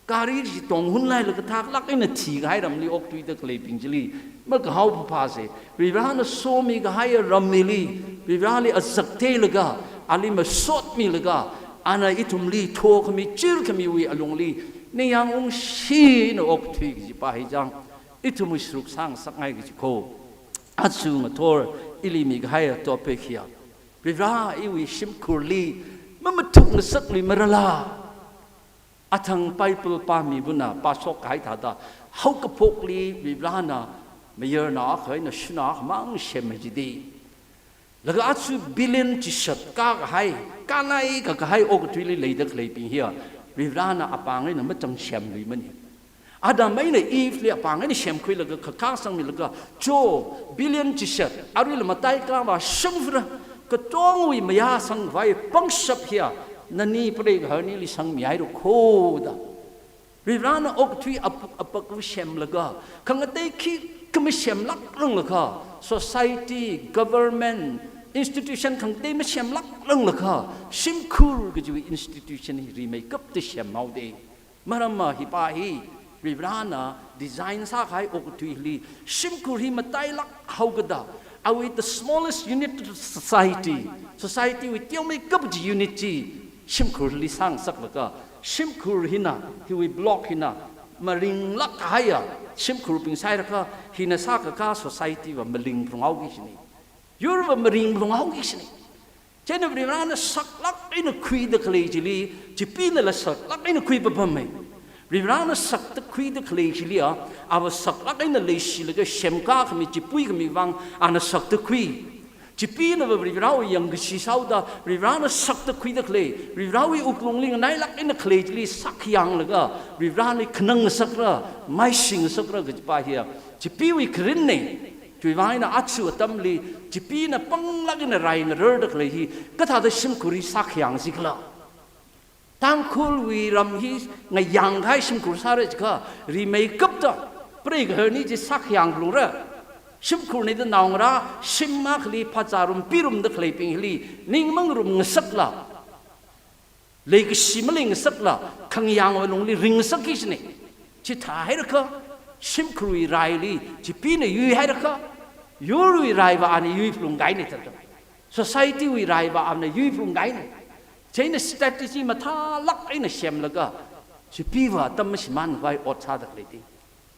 Gari chi tonghunlailaga thaklāk eina thikahai ramli okthuida khaleibing chili makahao phāphāsa. Varivarāna somikahai ram hili Varivarāli azaktheilaga, ali masotmilaga, ana ithumli thokhami chirkhamiwui alungli ningyāng ungshina okthui kajipa hi chang, ithumwui sharuk sāngasakngai kaji kho. Aja ngathor ili mikahai topic hiya, Varivarā iwui shimkhurli mamathuk ngasakluimarala. Athang Bible pāmibuna pāshokkahai thāda, haokaphokli Varivarāna mayarnao akha eina shanao akhamang semmi jida, laga aja billion chishat kākahai, kānai kakahai okathuili leida khaleibing hiya Varivarāna apāng eina machang semluimana. Adam eina Eve li apāng eina semkhuilaga khakha sangmilaga, cho billion chishat, aruila mataikha vāshungfra, katongwui mayā sangkhavai pangshap hiya nani preigahar anili sangmihaira kho da. Varivarāna okathui apuk apaklu semlaga, khangatei khikha masemlākranglakha, society, government, institution khangatei masemlākranglakha, shimkhur kajiwui institution hi rimeikapta semhaoda. Maramva hipa hi Varivarāna design sākahai okathui hili shimkhur hi matailāk haokada, awui the smallest unit of society, society wui teomeikap kaji unit chi shimkhurli sāngasaklaga, shimkhur hina, hiwui block hina maringlāk kahaiya shimkhurbing sāhairakha, hina sākakā society va malingphalunghaoki kajina. Yur va maringphalunghaoki kajina. Chieina Varivarāna saklāk eina khuida khalei chili, chipinala saklāk eina khui papamma. Varivarāna sakta khuida khalei chiliya, ava saklāk eina leishilaga semkā khami, chipui khami vang ana sakta khui. Chipinava Varivarāwui yangkashi sāhaoda, Varivarāna sakta khuida khalei, Varivarāwui wuklungli nganailāk eina khalei chili sakyanglaga, Varivarāli khanang ngasakra, maishi ngasakra kajipa hiya chipiwui kharinna. Chiwui vang eina aja atamli chipina panglāk eina rai ngararda khalei hi kathāda shimkhur hi sakyangsi khala? Tangkhulwui ram hi ngayangkahai shimkhur sāra jiakha, rimeikapta preigahar ani chi sakyangphalungra. Shimkhurna da naongarā shim akhali phāzā rumpi rumda khaleibing hili ning mangarum ngasakla, leikashi malei ngasakla, khangayāngwui lungli ring ngasakki kajina. Chithāhairakha, shimkhurwui raili chipina yuihairakha, yurwui raiva ana yuiphalungkahaina thāda. Society wui raiva ana yuiphalungkahaina. Chieina strategy mathālāk eina semlaga, chipiva atam mashimānkhavai ot sāda khaleida.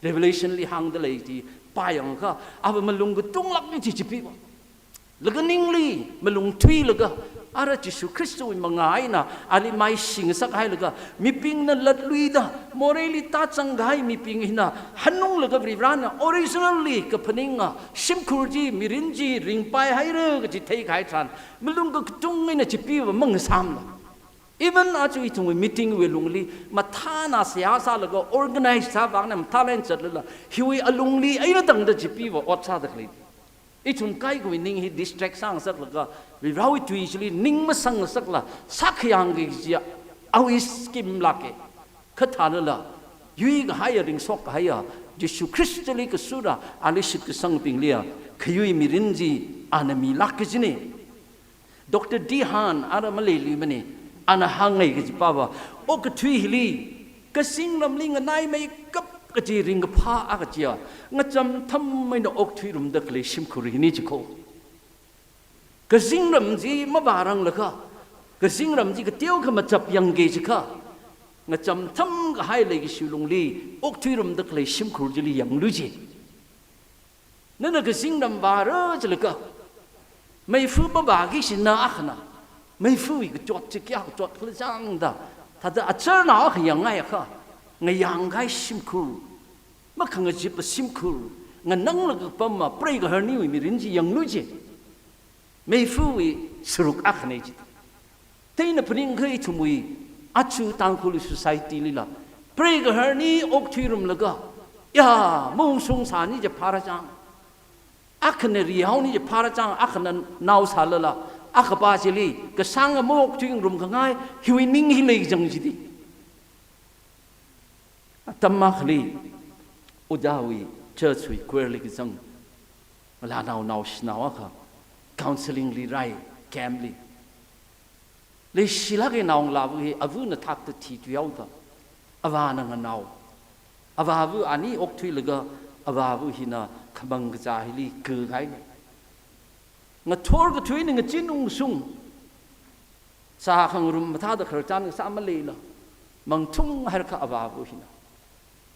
Revelation li hāngda lei chi pāyangakha, ava malung katunglākna chi chipiva. Laga ningli malung thuilaga, ara Jishu Khristawui mangā eina ali maishi ngasakhailaga, mibingna latluida moreili tāzangkahai mibing hina hanunglaga Varivarāna originally kaphaninga shimkhur chi, mirin chi ringpaihaira kaji theikahai tharan, malung kakatung eina chipiva mangasāmla. Even aja ithumwui meeting wui lungli mathāna seihā sālaga organize sāvāna mathālāk eina zatlala, hiwui alungli eina tangda chipiva ot sāda khalei. Ithum kaikhawui ning hi distract sāngasaklaga, Varivarāwui tui chili ning masangngasakla, sakyangki kaji awui scheme lāka. Kathālala, yuikahaiya, ringshokkahaiya, Jishu Khristali kasura ali shitkasangbingliya khayui mirin chi ana milāk kajina. Doctor D. Hahn ara maleiluimana, ana hāngngai kajipava, okathui hili kazingramli nganaimeikap kaji ringkaphā akha chiya, ngacham tham eina okthuirumda khalei shimkhur hina ji kho. Kazingram chi mavāranglakha, kazingram chi kateokha machap yangki jiakha, ngacham thamkahai leikashiwui lungli okthuirumda khalei shimkhur chili yanglu ji. Nana kazingram vāra jilaga, meifa mavāki kajina akhana, meifawui kachot chi kayā kachot khala chang da, thāda acharnao akha yangngaiakha, ngayangkahai shimkhur, makhangachippa shimkhur, ngananglaga pamma preigahar aniwui mirin chi yanglu ji. Meifawui sharuk akhana ji. Chieina phaningakha ithumwui aja Tangkhul society lila, preigahar ani okthuirumlaga, ya, maungshungsāni ji phārachang, akhana rihaoni ji phārachang, akhana nao sālala, akhapa chili kashānga maokthuingarum khangai, hiwui ning hi leikachang jida. Atam akhali, ojāwui, church wui choir li kazang, ngalānao naoshinao akha counselling li rai, camp li. Leishilāka, naongalāva hi avana thakta thithuihaoda, Avāna nganao. Avāva ani okthuilaga, avāva hina khamang kazā hili kakhaina. Ngathor kathui eina ngachin ungshung. Sākhangarum mathāda khararchan kasā maleila, mangthung hairaka avāva hina.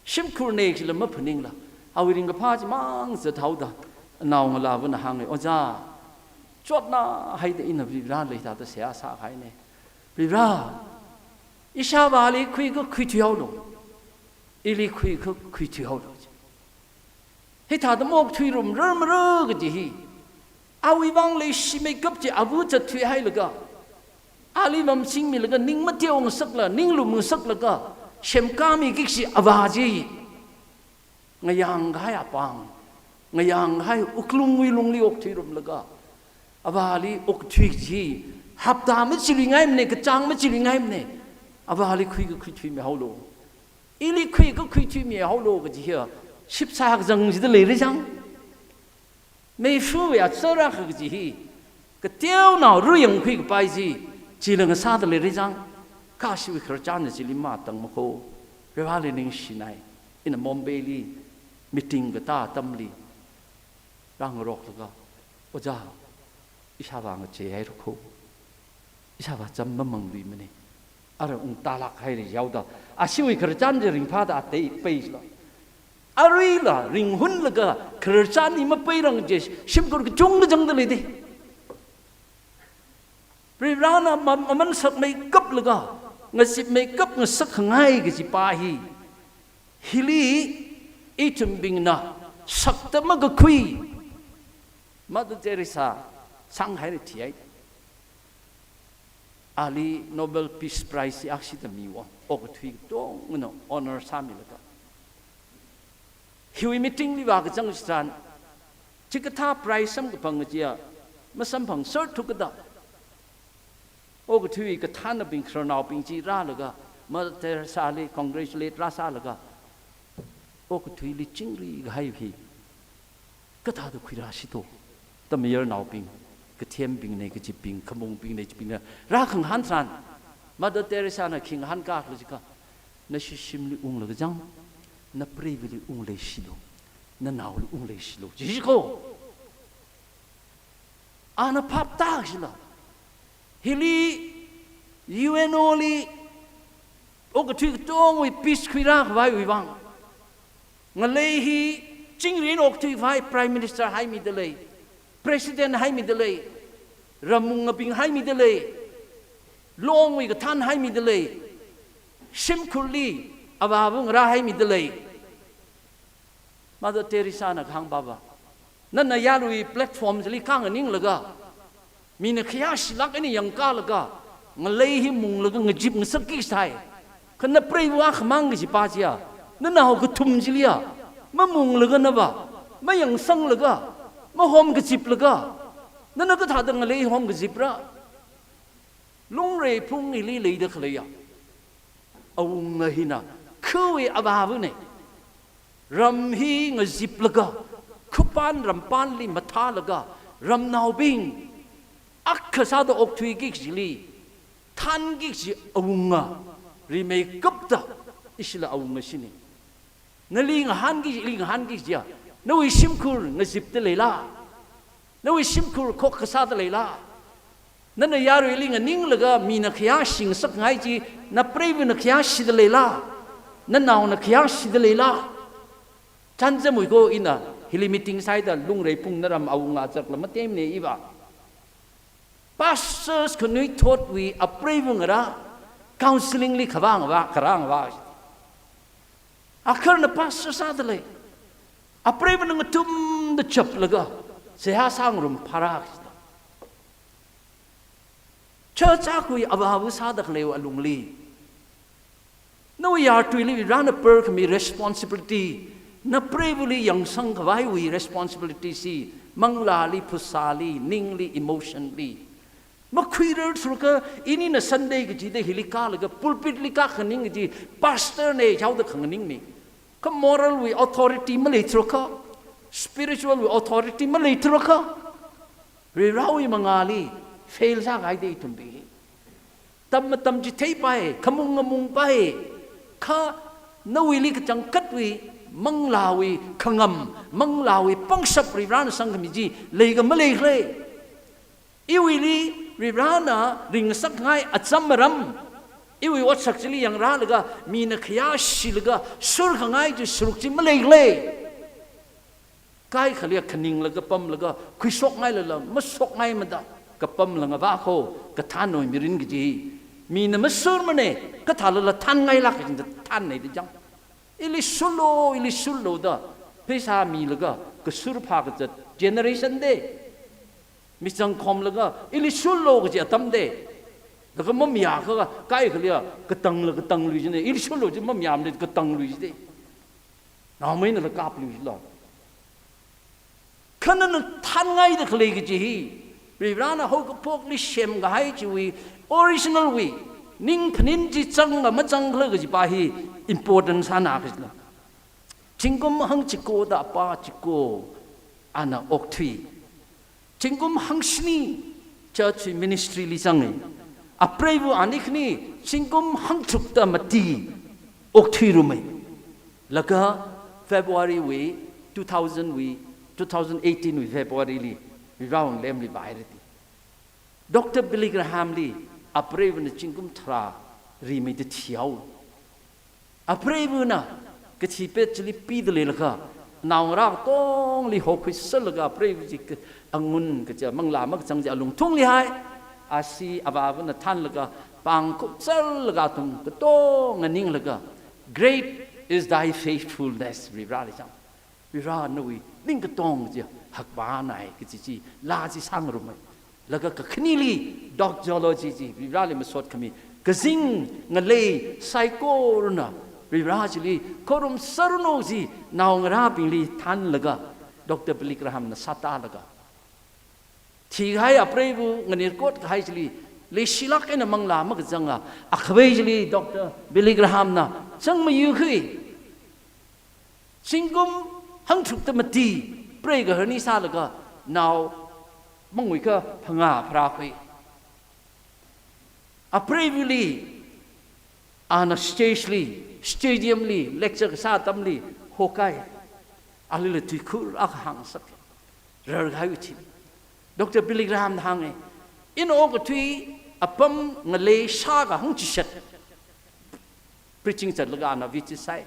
Shimkhur ne kajila maphaningla, awui ringkaphā chimang zathaoda, anaongalāvana hānga, "Ojā, chotna haida ina Varivara leida seihā sākahaina. Varivara, ishāvāli khuika khuithuihaolu. Ili khuika khuithuihaolu." Hithāda maokthuirum rarmara kaji hi, awui vang leishimeikap chi ava zatthuihailaga, ali mamsingmilaga, ning mateo ngasakla, ning lum ngasaklaga, semkāmiki kaji avā chi, ngayāngkahai apāng, ngayāngkahai wuklungwui lungli okthuirumlaga, avāli okthui chi, hapta machiluingaimana, kachāng machiluingaimana, avāli khuika khuithuimihaolu. Ili khuika khuithuimihaolu kaji hiya, shipsā kazang chida leira chang. Meifuwui atsara kaji hi, kateonao ruyangkhui kapai chi, chila ngasāda leira chang. Kha ishiwui khararchanna chili matangmako. Vareli ningshinai. Ina Mumbai li meeting katā atamli, rāngaroklaga, "Ojā, ishāvā ngachei hairako. Ishāvā cham mamangluimana. Ara ungtālāk haira yaoda, ishiwui khararchan chi ringphāda atei peila. Aruila ringhunlaga khararchan hi mapeirang kaji shimkhur kachungkha zangda leida." Varivarana ma-, maman sakmeikaplaga, ngazipmeikap ngasakkhangai kaji pā hi, hili ithumbingna sakta makakhui Mother Teresa sānghaira thihai. Ali Nobel Peace Prize hi akshida miwa, okathui katongana honor sāmilaga. Hiwui meeting li vākazang chitharan, chikathā prize samkaphang chiya masamphangserthu kada. Okathuiwui kathānnabing khararnaobing chi rālaga, Mother Teresa li congratulate rāsālaga, okathuili chingri kahai hi kathāda khuirāsi to, da mayarnaobing, kathembingna kazipbing, khamungbingna kazipbingna rākhangahān tharan, Mother Teresa na khi ngahānkā khala jiakha, "Nashi shimli unglaga chang, napreivali ungleishilu, nanaoli ungleishilu," jiko. Ana phaptāshila, hili U N O li okathui katongwui peace khuirākhavaiwui vang, ngalei hi chingri eina okthuikhavai Prime Minister haimida lei, President haimida lei, ramungabing haimida lei, longwui kathān haimida lei, shimkhurli avāva ngarā haimida lei. Mother Teresa na kahāng pāva, nana yaruiwui platform chili kānganinglaga, mina khayāshilāk eina yangkālaga, ngalei hi munglaga ngazip ngasakki sai. Kha napreiva khamang kaji pā chiya, nanao kathum chiliya, mamunglaga nava, mayangsanglaga, mahomkaziplaga, nana kathāda ngalei homkazipra? Lungrei phungli leida khaleiya awunga hina, khawui avāvana. Ram hi ngaziplaga, khupān rampānli mathālaga, ramnaobing akha sāda okthuiki kajili, thānki kaji awunga rimeikapta, ishila awunga shini. Nali ngahānki, ili ngahānki kajiya, nawui shimkhur ngazipda leila? Nawui shimkhur khokkha sāda leila? Nana yaruili nganinglaga mina khayāshi ngasakngai chi, napreivana khayāshida leila? Nanaona khayāshida leila? Chānjam ui ko, ina hili meeting sāhaida Lungrei phung naram awunga chakla matemne iva. Pastors khanuithotwui apreiva ngarā, counseling li khavā ngavā, kharā ngavā. Akharna pastor sāda lei. Apreivana ngathumda chaplaga, seihā sāngarum phara. Church akhawui avāva sāda khaleiwui alungli, nawui yartuili Varena perkhami responsibility, napreivali yangsangkhavaiwui responsibility chi, manglāli, phasāli, ningli, emotionally makhuirar thurkha, inina Sunday kajida hili kālaga pulpit li kākhaning kaji pastor na yaoda khanganingmi. Kha moral wui authority maleithurkha, spiritual wui authority maleithurkha, Varivarawui mangāli fail sākahaida ithumbing hi. Tam matam chitheipai, khamung ngamungpai, Kha nawuili kachangkhatwui, manglāwui khangam, manglāwui pangshap Varivarana sangkhami chi leiga maleikhala? Iwuili Varivarana ringngasakngai acham maram, iwui otsak chili yangrālaga, mina khayāshilaga surkhangai chi sāruk chi maleikhala? Kaikhaliya khaninglaga pamlaga khuishokngailala mashokngaimada kapamla ngavā kho, kathānnawui mirin kaji hi mina masurmana, kathālala thānngailāk kajida thānnei da chang. Ili surlu, ili surlu da pheisā milaga kasur phākazat generation de. Michang khomlaga ili surlu kaji atam de. Laga mamayākha kaikhaliya katangla katangluishina, ili surlu chi mamayāmana, katanglui chi de. Naomayinala kaplui chila. Kha nana thānngaida khalei kaji hi, Varivarana haokaphokli semkahai chiwui, original wui ning phaning chi zanga mazangkhala kaji pa hi important sāna kajila. Zingkum hangchiko da apā chiko ana okthui. Zingkum hangshini church ministry li zange. Apreiva ani khani zingkum hangtharukda mati okthuirumai. Laga February wui, two thousand wui, two thousand eighteen wui February li, Varivarawui ngalemli vāhaira ti. Doctor Billy Graham li apreivana zingkum tharā rimeida thihao. Apreivana kathi pet chili pida leilakha, naongarā katongli hokhuiserlaga apreiva chi ka-, angun kaja manglā makachang chi alungthungli hai, asi avāvana thānlaga, pāng khupserlaga athum katonga ninglaga, "Great is thy faithfulness," Varivarali chang. Varivara nawui ningkatong chi hakvānai kaji chi laa chi sāngarumai. Laga kakhaneli doxology chi Varivarali masot khami kazing ngalei saikorana Varivara chili khorumserranu chi naongarābingli thānlaga Doctor Billy Graham na sātālaga thihai apreiva nganirkot kahai chili leishilāk eina manglā makachanga akhavai chili Doctor Billy Graham na chang mayukhui. Zingkum hangtharukda mati preigaharni sālaga nao mangui kha phangā pharākhui. Apreivali ana stage li, stadium li lecture kasā atamli hokai. Alila tuikhur akha hāngsak. Rarkahai uthi. Doctor Billy Graham na hānge, ina okathui apam ngalei shākha hangchishat preaching zatlaga ana visit sāi.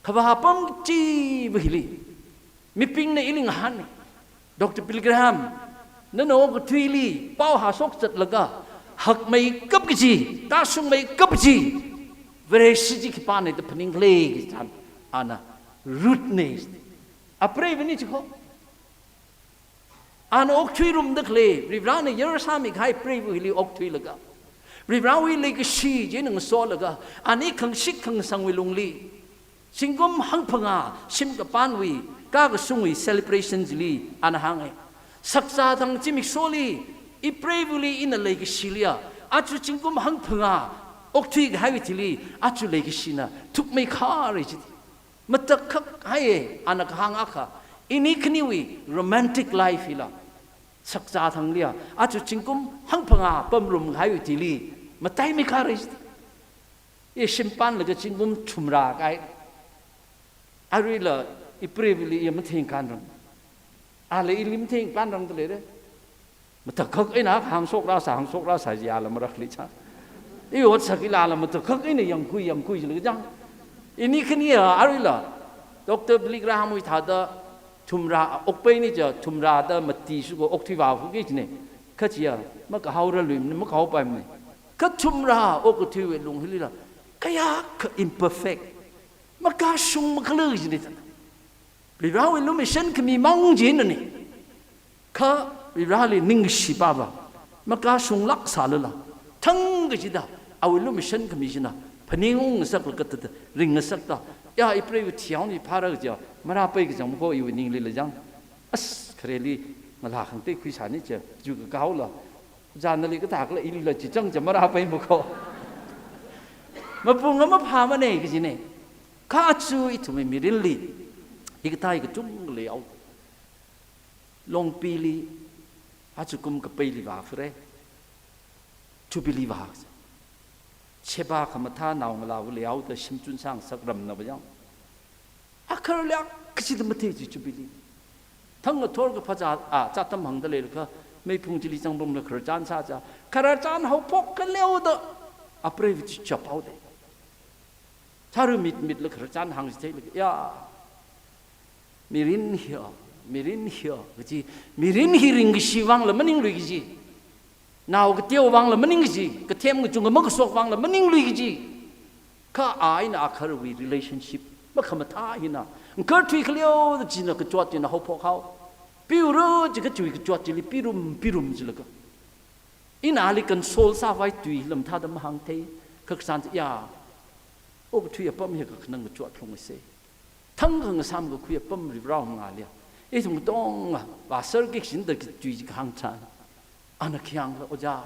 Khavā apam chiva hili mibingna ili ngahānne, "Doctor Billy Graham, nana okathuili pao hāshok zatlaga hakmeikap kaji, tāshungmeikap kaji Vareshi chi khipāna da phaningkhala?" kaji tharan, ana Ruth ne. Apreivani chi kho. Ana okthuirumda khalei, Varivarana yarsāmikahai preiva hili okthuilaga, Varivarawui leikashi chi eina ngasolaga, ani khangashit khangasangwui lungli zingkum hangphangā shim kapānwui, kakashungwui celebration chili ana hānge, "Sakzā thang zimiksholi, ipreivali ina leikashiliya aja zingkum hangphangā okthuikahaiwui thili aja leikashina thukmeikharei," ji. Matakhak haiye, ana kahāng akha, ini khaniwui romantic life hila, sakzā thangliya aja zingkum hangphangā pamrumkahaiwui thili mataimeikharei ji. I shimpānlaga zingkum thumrā kai. Aruila ipreivali i mathengkanrang. Ala ili mathengkanrangda leire. Matakhak eina hāngshokrasā, hāngshokrasā jila marakhali cha. I otsak ilala matakhak eina yangkhui, yangkhui jila kachang. Ini khaniya aruila Doctor Billy Graham wui thāda thumrā, okpeini ja thumrāda mati shuko okthuivā huki jine. Kha chiya makahaorarluimane, makahaopaimane. Kha thumrā okathuiwui lung hilila kayākha imperfect, makashung makhalei jine. Varivarawui lumashan khami mang jinane. Kha Varivarali ningshipava makashunglāk sālala, thangkachida awui lumashan khami china phaningungngasakla kathāda ringngasakta, ya, ipreiva thihaoni phāra kaja marāpai kachang makho iwui ninglila chang. As, khareli ngalā khangatei khuisāni ja, ju kakaola. Ojā nali kathākhala ilila chichang ja marāpai makho. Mapung maphāmane kajine. Kha aja ithumwui mirinli hikathā katonga leihaowa. Longpili aja kum kapeili vākhuire. Jubilee vā. Sheba khamathā naongalāva leihaoda shimchun sāngasak ramna vayang. Akharli kachida mathei chi chubili. Thang ngathor kaphā chā, a, chātam hāngda leilakha, meiphung chili zangpamla khararchan sācha. Khararchan haophok khaleoda, apreiva chi chaphaoda. Tharu mitmitla khararchan hāngchitheilaga, ya. Mirin hiya, mirin hiya, kaji, mirin hi ringkashi vangla maningluikaji. Nao kateo vangla maningkaji, kathem kachungkha makasok vangla maningluikaji. Kha a eina akharwui relationship makhamathā hina. Ngakarthui khaleoda china kachot china haophok hao. Piura jiakha chiwui kachot chili pirum, pirum jilaga. Ina ali console sāvai tui lam thāda mahāngthei, kha kasān ya. Okathui apam hi kakhanang kachot lungse. Thang khangasam kakhui apam Varivara ngaliya. Ithum katonga, pastor kiksinda kitui kahāng tharan. Ana khi hāngla, ojā.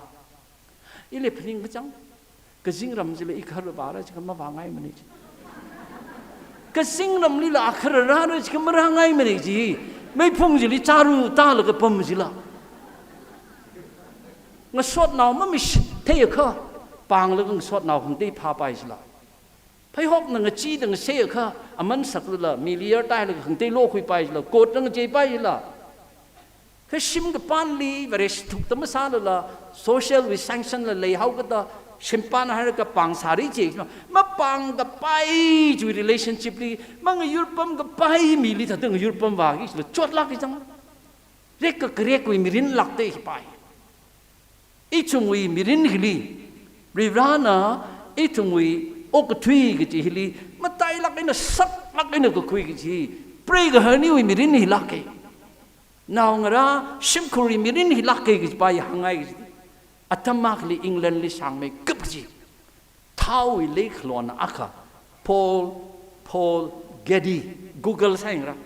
Ili phaning kachang. Kazingram chili ikhar vāra jiakha mavāngaimana ji. Kazingramlila akhar rāra jiakha marāngaimana ji. Meiphung chili chāru tālaga pam jila. Ngasotnao mamishit theiakha, pānglaga ngasotnao khangatei phāpai jila. Pheihokna ngachida ngaseakha, aman saklala, mili yar tailaga khangatei lokhuipai jila, court na ngacheipai jila. Kha shim kapānli, Vareshi thukta masālala, social wui sanction la leihaokada, shimpān hailaga pāng sāri je, mapāng kapai chiwui relationship li, mangayur pam kapai mili thāda ngayur pam vāki jila, chotlāki chang. Rek kakarekwui mirin lākte hipai. Ithumwui mirin hili, Varivarana ithumwui okathui kaji hili, matailāk eina saklāk eina kakhui kaji, preigahar aniwui mirin hilāke. Naongarā shimkhurwui mirin hilāke kajipa hāngngai kaji. Atam akhali England li shāngmeikap kaji. Thaowui leikhalon akha, Paul, Paul Getty, Google sāyangra.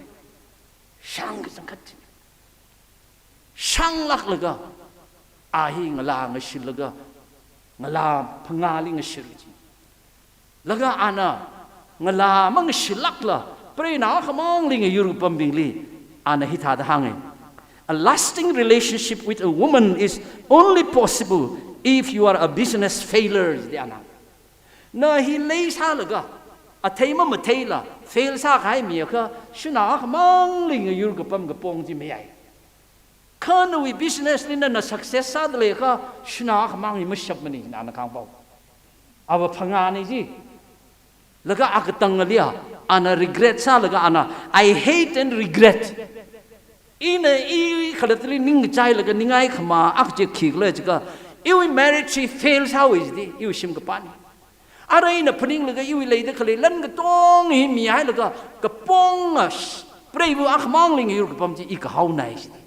Shāng kachangkhat. Shānglāklaga, a hi ngalā ngashilaga, ngalā phangāli ngashir kaji. Laga ana ngalā mangashilākla, preinao khamangli ngayur pambingli, ana hithāda hānge. A lasting relationship with a woman is only possible if you are a business failure, jida ana. Na hi leisālaga, athei mamatheila, fail sākahai mi akha, shanao khamangli ngayur kapam kapong chi mayai. Kha nawui business li nana success sāda leiakha, shanao khamangli mashapmana, nana khangpao. Ava phangāna ji. Laga a katangaliya, ana regret sālaga ana, "I hate and regret." Ina i khalattali ningchailaga ningai khama akha chi khikhala jiakha, iwui marriage chi fail sāhaowa jida, iwui shim kapāna. Ara ina phaninglaga iwui leida khalei lan katong hi mihailaga, kaponga sh-, preiva akhamangli ngayur kapam chi i kahaona jida.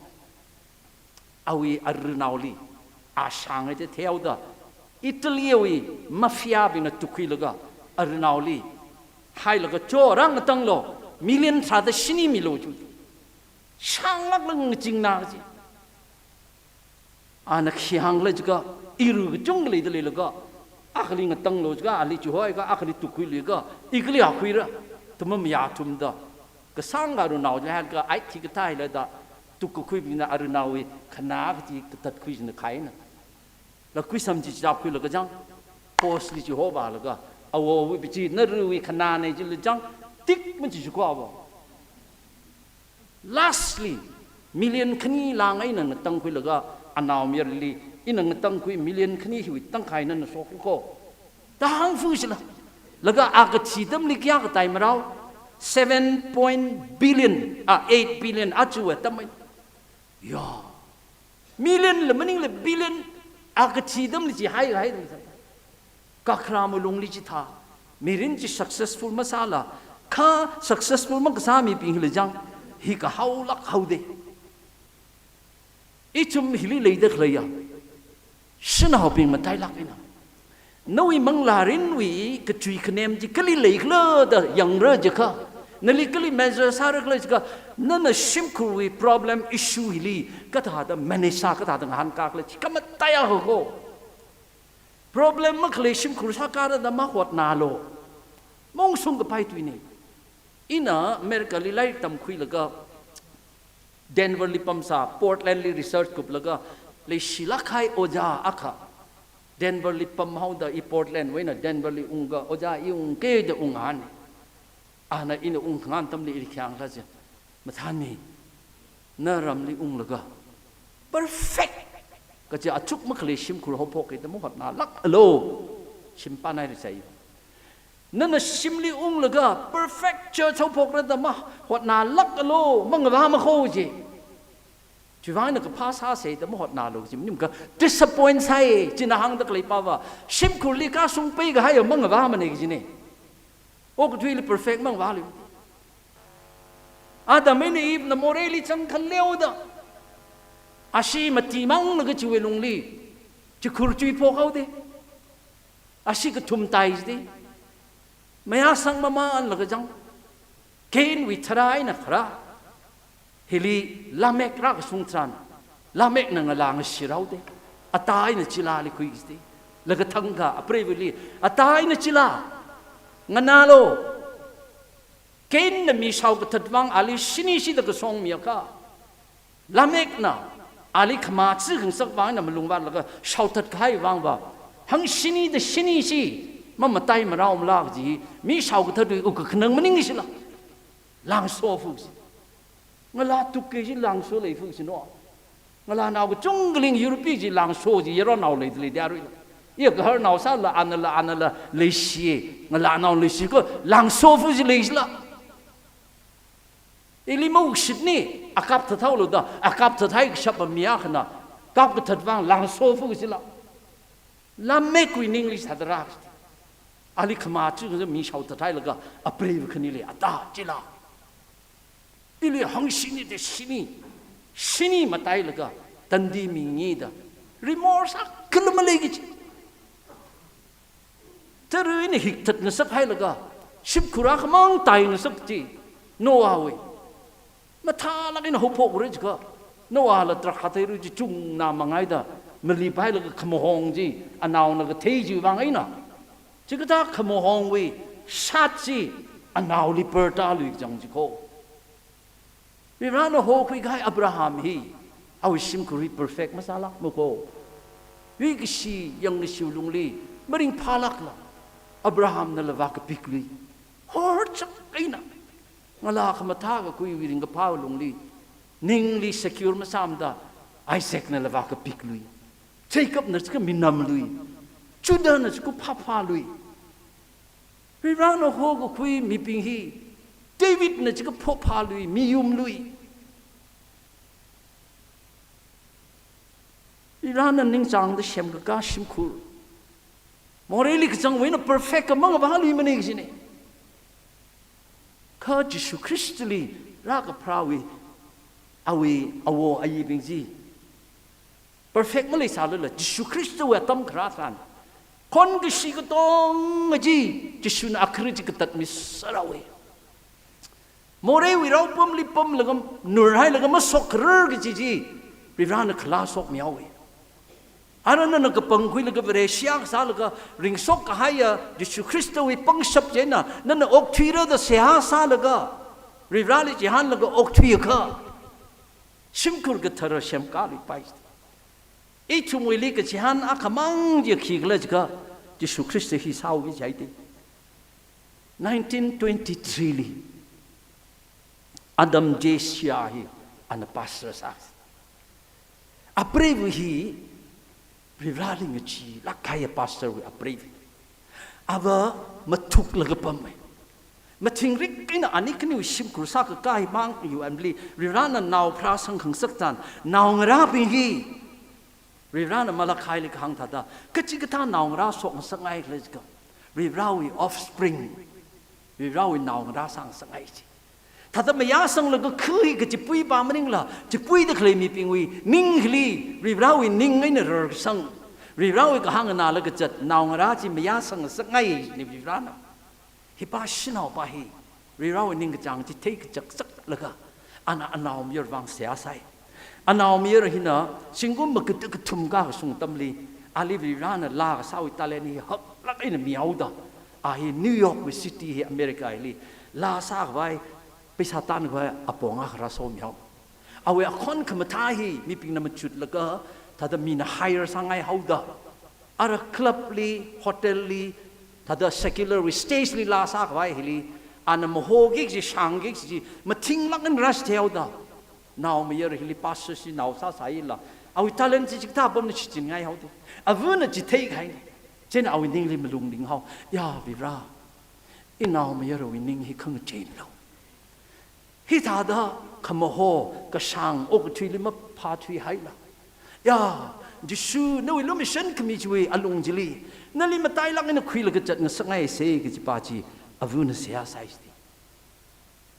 Awui arunaoli, a shānga chi theihaoda, Italy wui mafia bingna tukhuilaga, arunaoli hailaga, "Cho, rāngatanglu, million tharāda shini milu," ji. Shānglākla ngachingna kaji. Ana khi hāngkhala jiakha, iru kachungkha leida leilaga, akhali ngatanglu jiakha, ali chihoiakha, akhali tukkhuilu jiakha, i kali akhuira, thumam ya thumda. Kasāngkha arunao jila haiakha, ai thikathā hila da, tukkakhuibingna arunaowui khanā kaji katatkhui jina khaina. Lakhuisam chi chapkhuilaga chang, post li chihova laga, awowui bichi, naruwui khanāna jila chang, tik machi chikhuiva. Lastly, million khani lāng eina ngatangkhuilaga, anaomayarali, ina ngatangkhui million khani hiwui tangkhai nana shokra ko. Da hāngfu jila. Laga a kathi atamli kayākha tai marao, seven point billion, a, eight billion aja atam eina. Ya. Million la maningla billion, a kathi atamli chihai kahai atam sā. Kakharam lungli chithā. Mirin chi successful masāla, kha successful makasā mibing hila chang, hi kahaolāk haoda. Ithum hili leida khaleiya, shanaobing matailāk eina, nawui manglārinwui kachui khanem chi kali leikhala da yangra jiakha, nali kali measure sāra khala jiakha, nana shimkhurwui problem issue hili kathāda manage sā, kathāda ngahānkā khala chi khamataiya ho ko. Problem makhalei shimkhur sākara da mahotnalu. Mongshung kapai tuina. Ina America li lairik tamkhuilaga, Denver li pamsā, Portland li research kuplaga, leishilāk kahai ojā akha. Denver li pamhaoda i Portland wui eina Denver li ungakha, ojā i ungke da unghān. Ana ina ungkhangai atamli ili khi hāngkhala chi, mathānmi, na ramli unglaga perfect kachi achuk makhalei shimkhur haophokki da mahotnalākalu. Shim panai risai. Nana shimli unglaga perfect church haophokra da mahotnalākalu, mangavā makho chi. Chiwui vang eina kaphā sāsa da mahotnalu chi maningakha disappoint sāi, china hāngda khalei pava. Shimkhurli kashung peikahai mangavāmana kajina. Okathuili perfect mangavālu. Adam eina Eve na moreili zangkhaleoda, ashee mati manglaga chiwui lungli chikhur chuiphok haoda, ashee kathum tai jida, mayāsang mamānlaga zang. Cain wui tharā eina kharā, hili Lamek rākashung tharan, Lamek na ngalā ngashit haoda, ata eina chilāli khuiki jida. Laga thangkha apreivali, ata eina chilā, nganālu. Cain na mi shaokathat vang ali shini shida kashong miakha, Lamek na ali khamā chi khangasak vang eina malung vātlaga shaothat kahai vangva, hangshini da shini chi mamataimarao malā kaji, mi shaokathatwui wukkhanang maning chila. Langso fu chi. Ngalā tukkei chi langso lei fu chi no. Ngalānao kachungkhaling yurpi chi langso chi yaronao leida leida rui. Iya gaharnao sāla, anala, anala leishi, ngalānao leishi kha langso fu chi lei chila. Ili mawukshitna, akap thathaolu da, akap thathai kashap mi akhana, kapkathat vang langso fu chila. Lamekwui ningli sādara. Ali khamā chi khangasak mi shaothat hailaga apreiva khani lei, ata chila. Ili hangshini da shini, shini matailaga tandi mingida, remorse akhala maleiki chi. Tara eina hikthat ngasak hailaga, shimkhur akhamang tai ngasak chi, Noahwui. Mathālāk eina haophokra jiakha, Noahla drakhā theira chi chungna mangaida, mali pailaga khamahong chi, anaona kathei chiwui vang eina, chikathā khamahongwui shat chi anaoli pertālui kachang chi kho. Varivarana hokhui kahai Abraham hi, awui shimkhur hi perfect masālākmana kho. Yuikashi yangkashiwui lungli maringphālākla, Abrahamnala vākapiklui. Horchak eina, ngalā khamathā kakhuiwui ringkaphāwui lungli, ningli secure masāmada, Isaacnala vākapiklui. Jacobna chikha minamlui. Judahna chikha phāphālui. Varivarana hokakhui mibing hi, Davidna chikha phophālui, miyumlui. Varivarana ningchāngda semkakā shimkhur, moreili kachangwui eina perfect kha mangavāluimana kajina. Kha Jishu Khristali rākapharāwui, awui awo ayibing chi perfect maleisālala, Jishu Khristawui atam kharā tharan, khon kashi katonga chi Jishuna akhara chi katatmiserhaowa. Moreiwui raopamli pamlaga nurhailaga mashokkharar kaji chi, Varivarana khalā shokmihaowa. Ara nana kapangkhuilaga Vareshi akha sālaga, ringshok kahaiya Jishu Khristawui pangshap china nana okthuira da seihā sālaga, Varivarali chihānlaga okthuiakha, shimkhur kathara semkāluipai. Ithumwuili kachihān akhamang chi khikhala jiakha, Jishu Khrista hi sāhaoki jihaida. Nineteen twenty-three li Adam J. Shea hi ana pastor sā. Apreiva hi Varivarali ngacheelāk kahaiya pastorwui apreiva. Ava mathuklaga pamma. Mathingrik eina ani khaniwui shimkhur sākakā himang yu amli, Varivarana nao pharāsang khangasak tharan, naongarābing hi Varivarana Malakhaili kahāng thāda, kachikathā naongarā shokngasakngaikhala jiakha, Varivarawui offspring, Varivarawui naongarā sāngasakngai chi. Thāda mayāsanglaga kha hi kachipui pa maningla, chipuida khalei mibingwui ning hili Varivarawui ning eina rarkasang, Varivarawui kahāng nganālaga kazat naongarā chi mayāsang ngasakngaina Varivarana. Hipa shanaopa hi Varivarawui ningkachāng chi theikachak chakzatlaga, ana anaomayara vang seihā sāi. Anaomayara hina zingkum maga kathum kakashung atamli, ali Varivarana laa kasāwui talent hi haklāk eina mihaoda, a hi New York wui city hi America hili laa sākhavai, pheisā tankhavai apong akha rāsomihaowa. Awui akhon khamathā hi mibingna machutlaga, thāda mina hire sāngaihaoda, Ara club li, hotel li, thāda secular wui stage li laa sākhavai hili, ana mahokiki kaji, shāngki kaji, mathing lāk eina rush theihaoda. Naomayara hili pastor chi nao sāsāila, awui talent chi chikathā apamna shichinngaihaoda. Avana chi theikahai. Chieina awui ningli malung linghao. Ya Vare, inaomayarawui ning hi khangacheina lo. Hithāda khamaho, kashāng, okathuili maphāthuihaila. Ya, Jishu, nawui lumashan khami chiwui alung chili, nali matailāk eina khuilaga zatngasakngaisa kajipa chi, avana seihā sāi jida.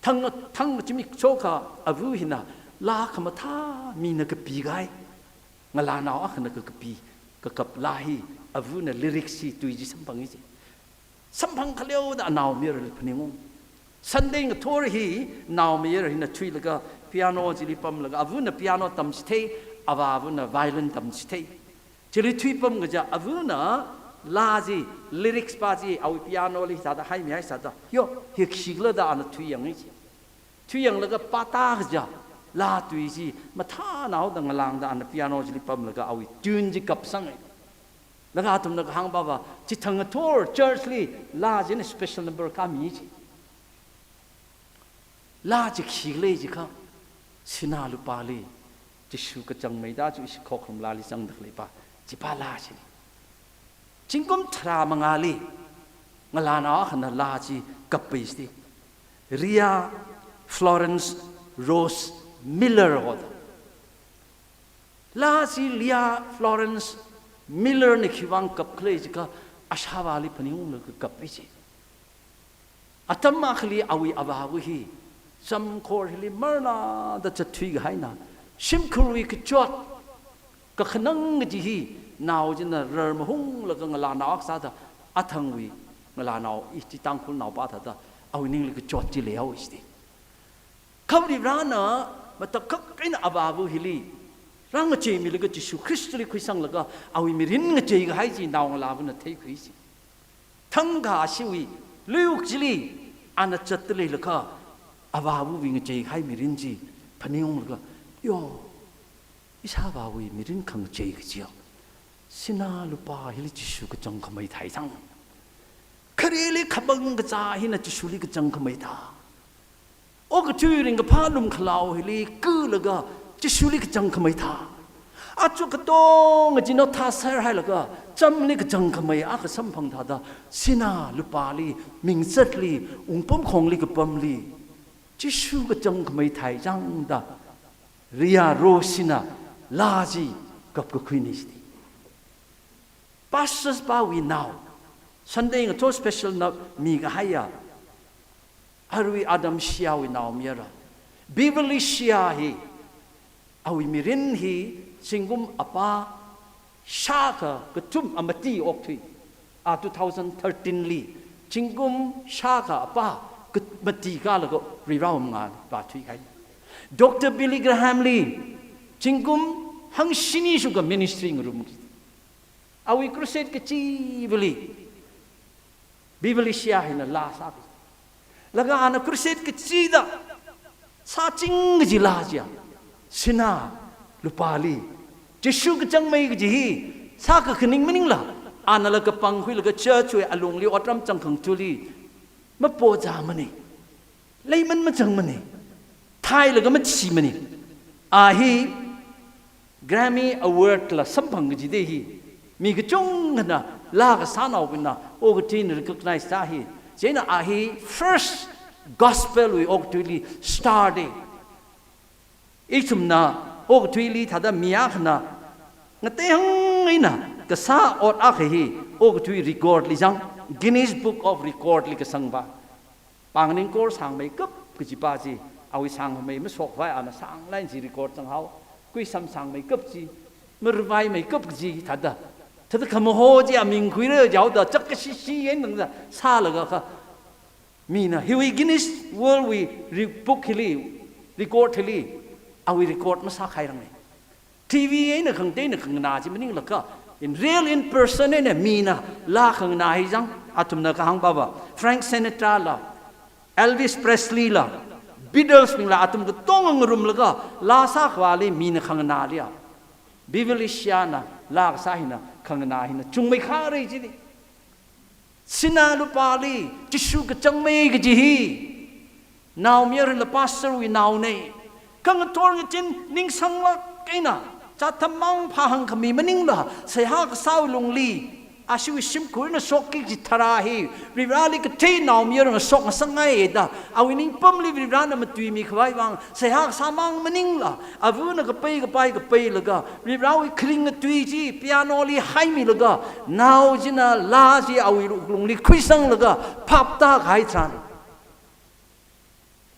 Thang, thang zimiksho akha ava hina, laa khamathā mina kapikahai, ngalānao akhana kakapi, kakap laa hi, avana lyrics chi tui chi samphangi ji. Samphang khaleoda anaomayarali phaningung. Sunday ngathor hi naomayara hina thuilaga piano chili pamlaga, avana piano tamchithei, avāvana violin tamchithei. Chili thuipamkaja avana laa chi, lyrics pa chi awui piano li sāda haimihaisāda, yo, hi khikhala da ana thuiyangi ji. Thuiyanglaga pātākaja, laa tui chi mathānaoda ngalāngda ana piano chili pamlaga awui tune chi kapsangi. Laga athumna kahāngpava, chithang ngathor church li laa china special number kāmi ji. Laa chi khikhala jiakha, sinā lupāli Jishu kachangmeida chu ishi khokharum laali zangda khaleipa, chipa laa china. Zingkum tharā mangāli, ngalānao akhana laa chi kappai jida. Rhea Florence Rose Miller hoda. Laa chi Rhea Florence Miller na khiwuivang kapkhala jiakha, ashāvāli phaningunglaga kapi ji. Atam akhali awui avāva hi, zamkhor hili marnada zatthuikahaina, shimkhurwui kachot, kakhanang kaji hi, nao china rarmahunglaga ngalānao akha sāda, athangwui ngalānao, ishi Tangkhulnaopa thāda, awui ningli kachot chi leihaowa jida. Kha Varivarana matakhak eina avāva hili rāngacheimilaga Jishu Khristali khuisanglaga awui mirin ngacheikahai chi naongalāvana theikhui ji. Thangkha ashiwui luiyuk chili ana zatda leilakha, avāvawui ngacheikahai mirin chi phaningunglaga, yo, ishāvāwui mirin khangachei kajiya, sinā lupā hili Jishu kachangkhamei thai chang. Khareli khamang kazā hina Jishuli kachangkhamei thā. Okathui ringkaphā lumkhalao hili khuilaga Jishuli kachangkhamei thā. Aja katonga chi nao thāserhailaga, chamli kachangkhamei akha samphang thāda, sinā lupāli, mingzatli, wungpamkhongli kapamli, Jishu kachangkhamei thai chang da, Rhea Rose na laa chi kapkakhuina jida. Pastors pawui nao, Sunday ngathor special na mikahaiya, arui Adam Shea wui naomayara, Beverly Shea hi, awui mirin hi, zingkum apā shākha kathum amati okthui, a two thousand thirteen li, zingkum shākha apā ka-, mati kālaga Varivara mangāli vāthuikahai. Doctor Billy Graham li, zingkum hangshini shuka ministry ngarumki. Awui crusade kachivali, Beverly Shea hina laa sāki. Laga ana crusade kachida sāching kaji laa chiya, sinā lupāli Jishu kachangmei kaji hi sākakhaning maningla, anala kapangkhuilaga church wui alungli otram changkhangtuli mapozāmana. Leiman machangmana. Thailaga machimana. A hi Grammy Award la samphang kajida hi, mi kachungkhana, laa kasānaobingna okathuina recognize sā hi. Chieina a hi first gospel wui okathuili star da. Ithumna okathuili thāda mi akhana ngatei hang eina kasā ot akha hi okathui record li zang, Guinness Book of Record li kasangva. Pāng ningkor sāngmeikap kajipa chi, awui sāngmei mashokkhavai ana sānglāk eina chi record zanghao. Kuisam sāngmeikap chi, maravaimeikap kaji thāda. Thāda khamaho chi aming khuira jihaoda, chak kashishi eina tangda sālaga kha, mina hiwui Guinness World wui re-, book hili, record hili, awui record masākhairanga. T V eina khangateina khanganā chi maninglaga, in real, in person eina mina laa khanganā hi zang, athumna kahāngpava, Frank Sinatra la, Elvis Presley la, Beatles bingla athum katonga ngarumlaga laa sākhavāli mina khanganāliya. Beverly Shea na laa kasā hina, khanganā hina chungmeikhare jini. Sinā lupāli Jishu kachangmei kaji hi naomayarala pastor wui naona. Kha ngathor ngachin ningsanglāk eina, chāthammang phāhāng khami maningla, seihā kasāwui lungli, ashiwui shimkhurna shokki kaji tharā hi, Varivarali kathei naomayarana shokngasakngai da, awui ningpamli Varivarana matuimi khavai vang, seihā kasāmang maningla, avana kapai kapai kapailaga, Varivarawui kharinga tui chi piano li haimilaga, nao china laa chi awui lungli khuisanglaga, phaptākahai tharan,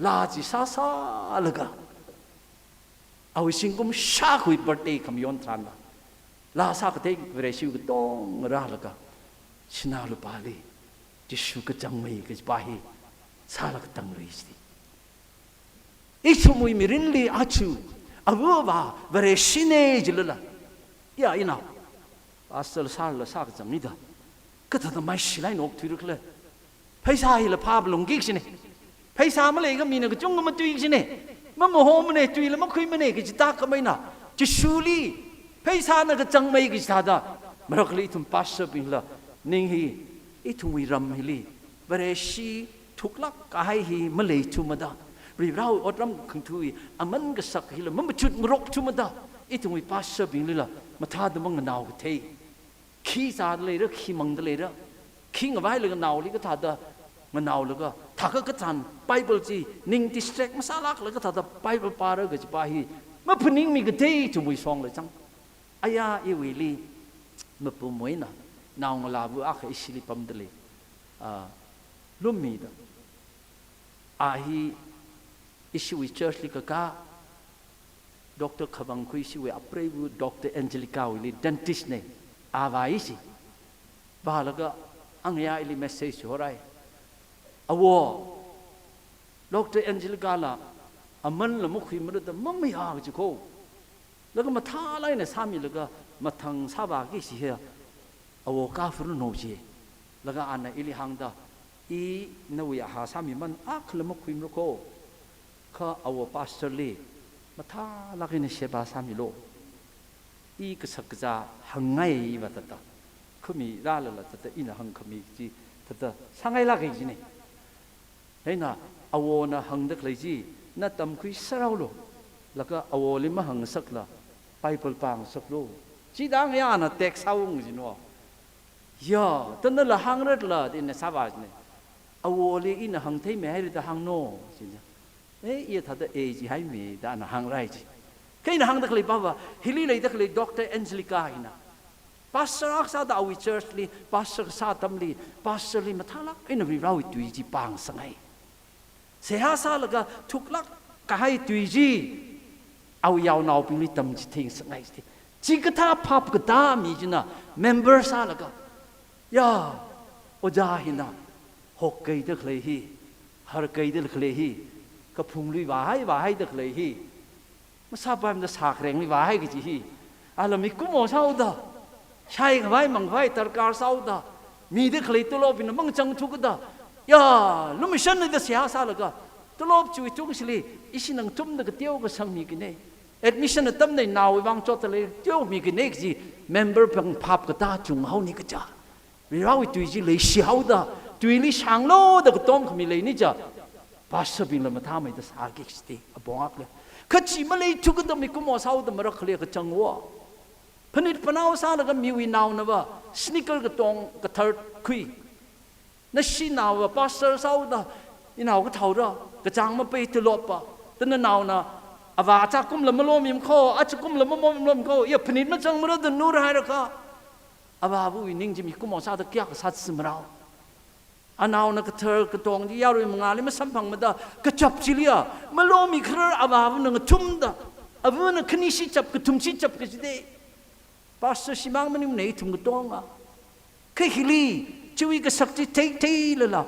laa chi sāsālaga, awui zingkum shākhuiwui birthday khamayon tharanla, laa sākathei Vareshiwui katong rālaga, sinā lupāli Jishu kachangmei kajipa hi sālaga tanglui jiti. Ithumwui mirinli aja, ava avā Vareshina jilala, ya inao, pastor sālala sākazang nida, kathāda maishilāk eina okthuira khala. Pheisā hila phāphalungki kajina. Pheisā maleikha mina kachungkha matui kajina. Mamahomana, tuila makhuimana kaji tākhameina. Jishuli pheisāna kachangmei kaji thāda, marākhali ithum pastor bingla, ning hi, ithumwui ram hili Vareshi thuklāk kahai hi maleithumada, Varivarawui otram khangatha̱wui aman kasak hila mamachut ngarokthumada, ithumwui pastor binglila mathāda manganao kathei. Khi zāda leira, khi mangda leira, khi ngavailaga naoli kathāda nganaolaga, thākha kathan Bible chi ning distract masālākla kathāda Bible pāra kajipa hi maphaningmi kathei ithumwui shongla chang. Aya iwuili mapamwui eina, naongalāva akha ishili pamda lei, ah, Lumida. A hi ishiwui church li kakā, Doctor Khavang khui ishiwui apreiva Doctor Angelica wuili dentist na, a vā ishi. Vālaga āngaya ili message horai. Awo, Doctor Angelica la amanla makhuimara da mamayā kaji ko. Laga mathālāk eina sāmilaga mathang sāvāki kaji hi awo kafurno ji. Laga ana ili hāngda, i nawui ahā sāmiman akhala makhuimara ko. Kha awo pastor li mathālāk eina sheba sāmilo. I kasak kazā hāngngai iva thāda. Khami rālala thāda ina hāngkhami chi thāda sāngailāka jina. Eina awona hāngda khalei chi, na tamkhui sāraolo. Laga awoli mahāngngasakla, Bible pāngasaklo. Chida āngaya ana text sāung jino. Ya, thāda nala hāngrala, da ina sāvā jina. Awoli ina hāngtheimehaira da hāngno, jina. Eh, iya thāda eh jihaimida ana hāngrai ji. Kha ina hāngda khalei pava, hili leida khalei Doctor Angelica hina, pastor akha sāda awui church li, pastor kasā atamli, pastor li mathālāk eina Varivarawui tui chi pāngasakngai. Seihā sālaga thuklāk kahai tui chi awui yaonaobingli tamchitheisakngai ji. Chikathā phap katā mi china member sālaga, ya, ojā hina hokkaida khalei hi, harkaida khalei hi, kaphungli vāhai vāhaida khalei hi, masāpaimada sākharengli vāhai kaji hi, ala mikumo sāhaoda, shaikhavai mangkhavai darkar sāhaoda, mida khalei tolopna mangachang thukada, ya, lumashanna da seihā sālaga, tolop chiwui tungshili, ishina ngathumda kateo kasangmi kajina. Admission atamna naowui vang chotda lei teomikajina kaji member bing phap katā chunghaoni kaja. Varivarawui tui chi leishihaoda, tuili shānglo da katom khami leina ja. Pastor bingla mathāmeida sāki kajina, apong akha lei. Kha chi maleithukada mikumo sāhaoda marākhali kachangwo. Phanit phanao sālaga miwui naonava sneaker katong kathar khui. Nashi naova pastor sāhaoda, inao kathaora, kachāng mapei tolopva, thāda naona, avā achakumla malomimkho, achakumla malomimkho, ya phanit machangmara da nurhairakha, avāvawui ning chi mikumo sāda kayākha sāthuimarao. Anaona kathar katong chi yarui mangāli masamphangmada, kachap chiliya malomi kharar avāvana ngathumda, avana khanishi chap kathumshi chap kajida. Pastor shimang maningmana ithum katonga. Kha hili, chiwui kasak chi theitheilala,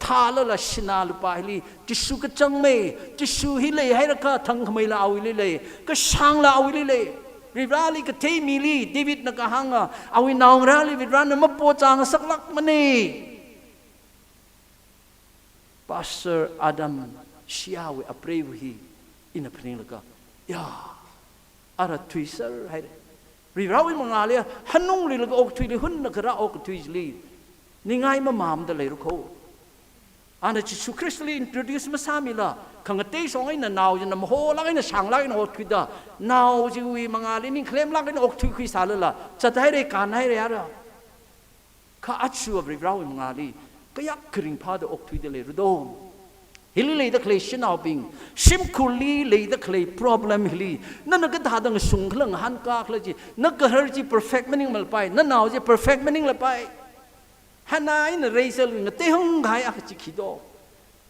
thālala sinā lupā hili, Jishu kachangmei, Jishu hi leihairakha thangkhameila awuili lei, kashāngla awuili lei. Varivarali kathei mili, Davidna kahānga, awui naongarāli Varivarana mapochāngasaklākmana. Pastor Adam Shea wui apreiva hi ina phaninglaga, ya, ara thuiser haira. Varivarawui mangāli hanungli laga okathuili hunna kharā okathui chili ningai mamamda leirakho. Ana Jishu Khristali introduce masāmila, khangatei shong eina nao china maholāk eina shānglāk eina okthuida, nao chiwui mangāli ningkhalemlāk eina okthuikhui sālala, zathaira, kānhaira ara. Kha aja Varivarawui mangāli kayākha ringphāda okthuida leira do. Hili leida khalei shanaobing, shimkhurli leida khalei problem hili, nana kathāda ngashung khala, ngahānkā khala chi, na gahar chi perfect maningmalapai, na nao chi perfect maninglapai. Hannah eina Rachel ngatei hung kahai akha chi khi do.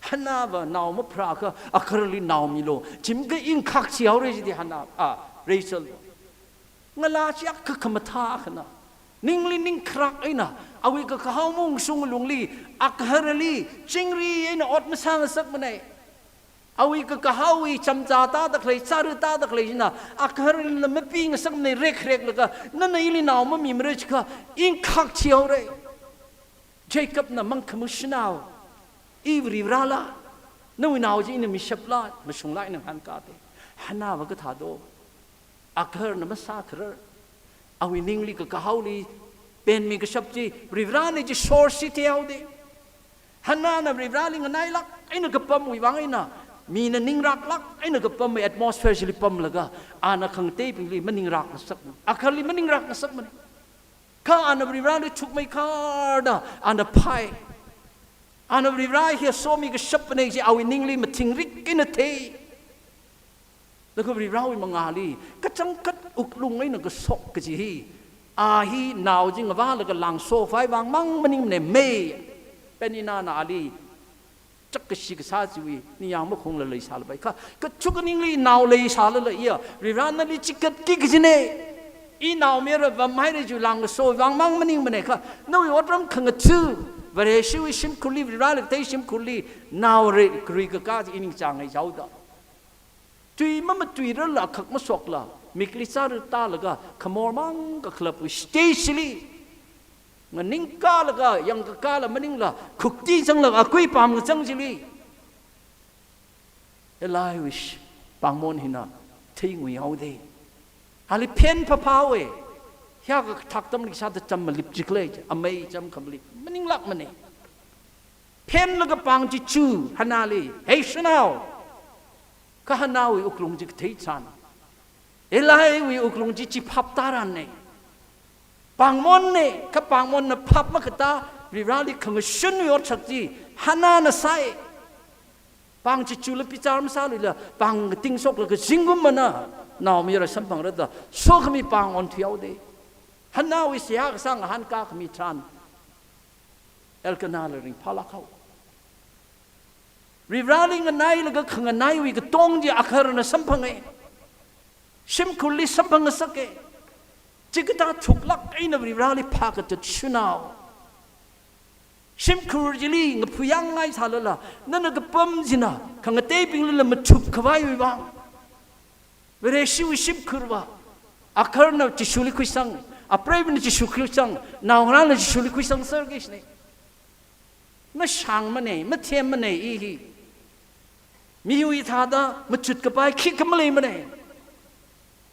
Hannahva nao mapharākha, agaharli nao milu, chimkha ingkhak chihaora jida Hannah, a, Rachel. Ngalā chi akha khamathā akhana. Ningli ningkharak eina, awui kakahao maungshung lungli, agaharli chingri eina ot masāngasakmana. Awui kakahaowui chamzā tāda khalei, chara tāda khalei china, agaharlila mapingasakmana, rekreklaga, nana ili nao mamimara chiakha, ingkhak chihaora. Jacobna mangkhamā shanao, I Varivarala, nawui nao chi ina mishapla, mashungla eina ngahānkāda. Hannahva kathā do. Agaharna masākharar, awui ningli kakahaoli penmi kashap chi, Varivarana chi source chi theihaoda. Hannahna Varivarali nganailāk eina kapamwui vang eina, mina ningraklāk eina kapamwui atmosphere chili pamlaga, ana khangateibingli maningrak ngasak, agaharli maningrak ngasakmana. Kha ana Varivarali chukmeikharda, ana phai. Ana Varivara hi somi kashapna chi awui ningli mathingrik eina thei. Laga Varivarawui mangāli kachangkhat wuklung eina kashok kaji hi, a hi nao chi ngavālaga lāngsokhavai vangmang maningmana, mei. Peninahna ali chakkashi kasā chiwui ningyāng makhungla leisālapai. Kha, kachuk ningli nao leisālala iya, Varivara nali chikatki kajina. I naomayara vamhaira chiwui lāngkaso vangmang maningmana kha, nawui otram khangatha, Vareshiwui shimkhurli, Varivarali katei shimkhurli, nao re, kharui kakā chi i ningchāngai chaoda. Tui mamatuirarla khak masokla, mikli chara tālaga, khamor mang kakhalapwui stage li, nganingkālaga, yangkakāla maningla, khukti zanglaga, akui pam ngazang chili, Eliwui sh-, pāngmon hina theinguihaoda. Ali phen phaphaowa. Hiyākha kathak atamli sāda cham malip chikhala, amei cham khamalip maninglākmana. Phenlaga pāng chi chu Hannahli, "Hey shanao." Kha Hannahwui wuklung chi kathei tharan, Eliwui wuklung chi chiphap tharanna. Pāngmonna, kha pāngmonna phap makatā, Varivarali khangashunwui otsak chi Hannahna sāi. Pāng chi chula bichar masāluila, pāng kating shoklaga zingkum mana naomayara samphangra da, sokhami pāng onthuihaoda. Hannahwui seihā kasā ngahānkā khami tharan, Elkanahla ringphālāk haowa. Varivarali nganailaga khanganaiwui katong chi agaharna samphanga. Shimkhurli samphang ngasaka. Chikathā thuklāk eina Varivarali phākazat shanao. Shimkhur chili ngaphuyangngai sālala, nana kapam china khangateibinglila machupkhavaiwui vang. Vareshiwui shimkhurva, agaharna Jishuli khuisang, apreivana Jishuli khuisang, naongarāna Jishuli khuisangser kajina. Mashāngmana, mathemmana i hi. Miwui thāda machut kapai khikha maleimana.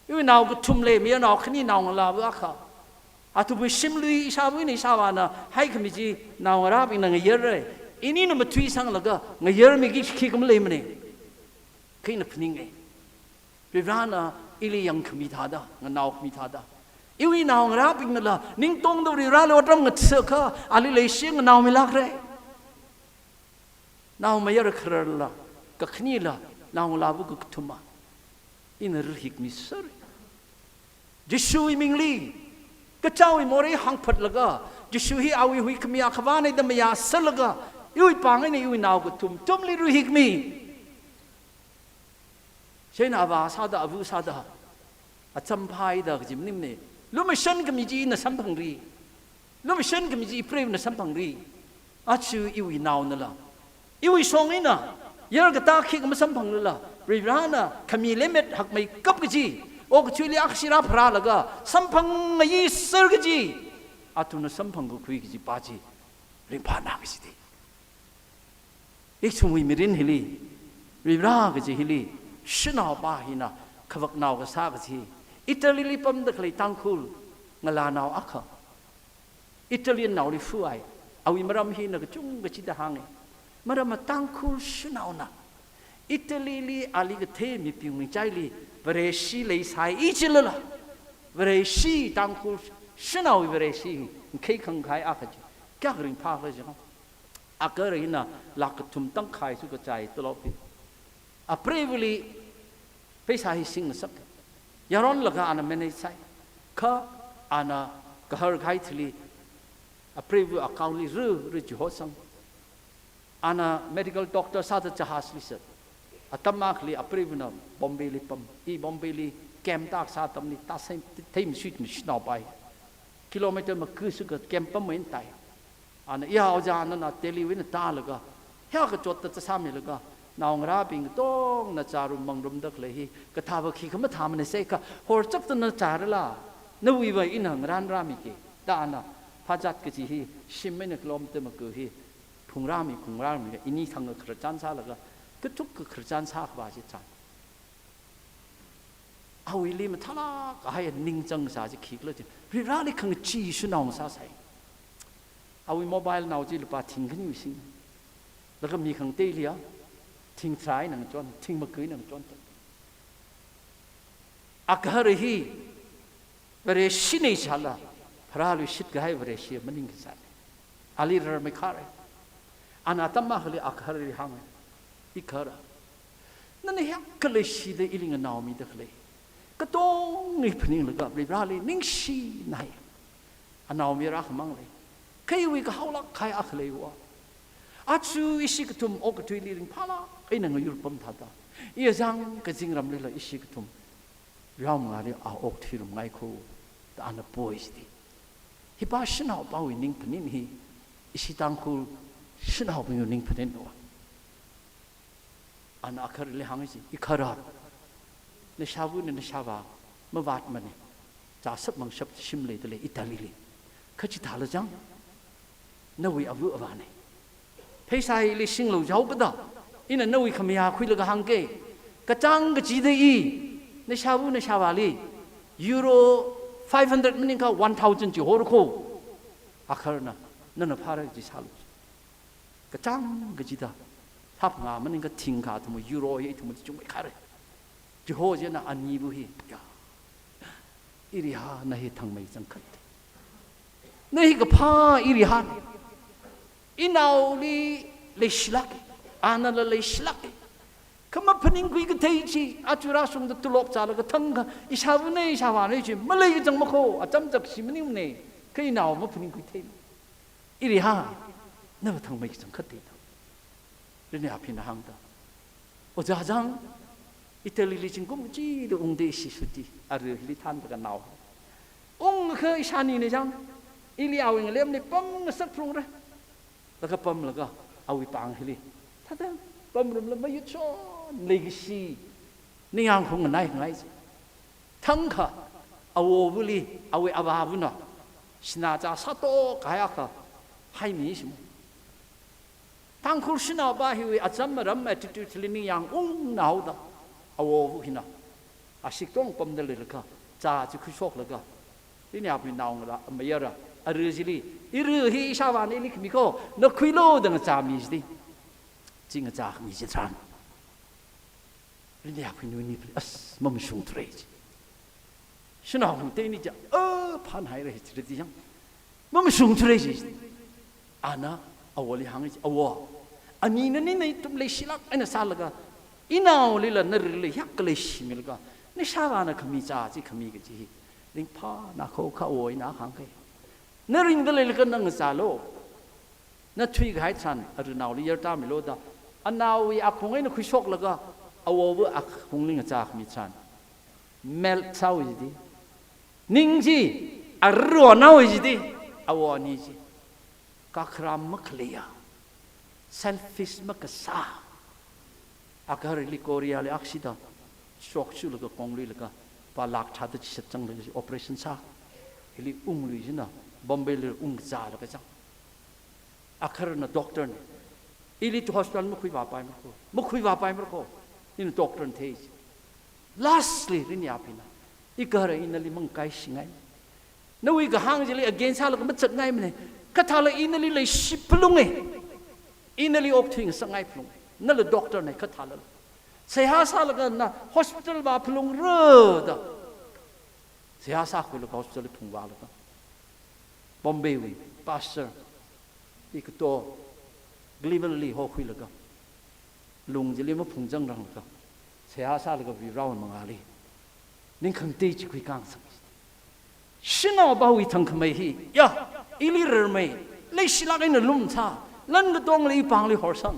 Iwui nao kathum lei, mayarnao khani naongalāva akha. Athumwui shimlui ishāvana ishāvāna haikhami chi naongarābingna ngayarra. Inina mathuisanglaga ngayarmiki khikha maleimana. Kha ina phaninga. Varivarana ili yangkhami thāda, nganaokhami thāda, iwui naongarābingnala ningtongda Varivarali otram ngathaakha, ali leishi nganaomilākra. Naomayara khararla, kakhanila, naongalāva kakathuma, ina rahikmiser. Jishuwui mingli, kachaowui morei hāngphatlaga, Jishu hi awui huikhami akhavāna da mayāserlaga, iwui pāng eina iwui nao kathum, thumli rahikmi. Chieina avā sāda, ava sāda, acham phāhaida kaji maningmana. Lumashan khami chi ina samphangri. Lumashan khami chi ipreivana samphangri. Aja iwui naonala, iwui shong eina, yar katā khikha masamphanglala, Varivarana khami lemmet hakmeikap kaji, okathuili akhashi rāpharālaga samphang ngayiser kaji, athumna samphangkakhui kaji pa chi ringphāna kajida. Ithumwui mirin hili, Varivara kaji hili, shanao pa hina khavaknao kasā kaji, Italy li pamda khalei Tangkhul ngalānao akha, Italian naoli fuhai. Awui maram hi ina kachungkha chida hānga. Maramva Tangkhul shanaona Italy li ali kathei mibing ngachaili Vareshi leisai chilala, Vareshi, Tangkhul shanaowui Vareshi hi ngakhei khangkhai akha chi kayākha ringphākhala jang. Agahar hina lakh kathum tangkhai sukachai tolop hi, apreivali pheisā hi singngasak. Yaronlaga ana manage sai. Kha ana gahar kahai thili apreiva account li ru ru chihosang. Ana medical doctor sāda jahaz li sat. Atam akhali apreivana Bombay li pam. I Bombay li camp tākasā atamli tāsai theimasuit mashinaopai. Kilometer maku suka camp pamwui eina tai. Ana, iya ojā, nana Delhi wui eina tālaga, hiyākha chotta chasāmilaga, naongarābing katongna chārum mangrumda khalei hi kathāva khikha mathāmana, sāikha horchakta na chārala, nawuiva ina ngarānrāmiki. Da ana phazat kaji hi, shim eina kilometer maku hi phungrāmi, phungrāmilaga, ini thang khararchan sālaga, kathuk kakhararchan sākhavā chitharan, awuili mathālāk kahai ningchāng sā chi khikhala chi, Varivarāli khangachee shanao ngasāsai. Awui mobile nao chi lupā thing khaniwui sing. Laga mi khangateiliya thing tharā eina ngachon, thing maku eina ngachon. Agahar hi Vareshina jilala, pharāluishit kahai Vareshi maningkasāna. Ali rarmeikhara. Ana atam akhali agaharli hānga, Igahara, nana hiyākha leishida ili nganaomida khalei, katonga hi phaninglaga Varivarāli ningshinai. Anaomayara akhamang lei. Kha iwui kahaolāk kahai akha leiya. Aja ishi kathum okathuili ringphālāk eina ngayurpam thāda, i azang kazingramlila ishi kathum yaomangāli a okthuirumngai kho, da ana poi jida. Hi pā shanaopāwui ningphaning hi, ishi Tangkhul shanaobingwui ningphaninna. Ana agaharli hānga chi, Igahara, nashāvana nashāvā mavātmana. Chāshap mangshap shim leidalei Italy li. Kha chithāla jang, nawui ava avāna. Pheisā hili singlo jaokada, ina nawui khamayā khuilaga hāngga, kachāng kachida i nashāva nashāvāli euro five hundred maningakha one thousand chihora kho. Agaharna, nana phāra chi sālu. Kachāng kachida, thapngā maningakha thingkha athum euro hi ithum chungmeikharei. Chiho chieina aniva hi, ya, Iriha, na hi thangmei changkhat. Na hi kaphā Iriha. Inaoli leishilāka, anala leishilāka. Kha maphaningkhui kathei chi, aja rāshungda tulop chālaga thangkha, ishāvana ishāvāna chi malei kachang makho, acham chak shi maningmana, kha inao maphaningkhui theimana. Iriha, nava thangmei kachangkhat da. Rinyabingna hāngda, ojā jang, Italy li zingkum kachida ungda ishi suti, ara hili thānda kanao. Ungkha ishānina jang, ili awui ngalemli pamngasak phalungra. Laga pamlaga, awui pāng hili, thāda pamrumla mayutshon leikashi ningyāng hung nganai ngai. Thangkha, awovali, awui avāvana, sinā chā sātokahai akha haimi shimo. Tangkhul shanaopā hiwui acham aram attitude li ningyāng unghaoda, awova hina, ashee katong pamda leilakha, chā chi khuishoklaga, Rinyabingwui naongalā mayara, ara chili, ira hi ishāvāna ili khami kho, na khuilu da ngachāmi jida. Chi ngachākhami chitharan, Rinyabingwui nui ni pri, as, mamashungthura chi. Shanao khangateina chi, a, phānhaira hi chiriti jang, mamashungthura chi. Ana awoli hānga chi, awo, anina nina ithum leishilāk eina sālaga, inaolila narila hiyākha leishimilaga, nashāvāna khami chā chi khami kaji hi ringphāna kho, kha awo ina hāngkei. Na ringda leilakha na ngachālu. Na thuikahai tharan, ara naoli yartāmilu da, anaowui akhung eina khuishoklaga, awova akhungli ngachākhami tharan, melt sāhaowa jida. Ning chi, aruanaowa jida. Awo ani chi, kakharam makhaleiya, selfish makasā. Agaharli Korea li akshida, shock shulaga kongluilaga, lupā lakh tharāda chishat changlaga operation sā. Hili unglui jina, Bombay li ungzālaga chang. Agaharna doctor na, ili tu hospital makhuivāpaimara kho, makhuivāpaimara kho, ina doctor na thei chi. Lastly, Rinyabingna, Igahara, ina nali mangkaishingai. Nawui kahāng chili against sālaga mazatngaimana. Kathāla ina nali leishi phalunga. Ina nali okthui ngasakngai phalunga. Nala doctor na kathāla. Seihā sālaga na hospital vā phalungra da. Seihā sākhuilaga hospital li phungvālaga, Bombay wui pastor, ikato Cleveland li hokhuilaga, lung chili maphungzangranglaga, seihā sālaga Varivarawui mangāli ning khangatei chi khuikhangasang. Shanaopawui thangkhamei hi, ya, ili rarmei, leishilāk eina lumsā, lan katongli ipāngli horsang,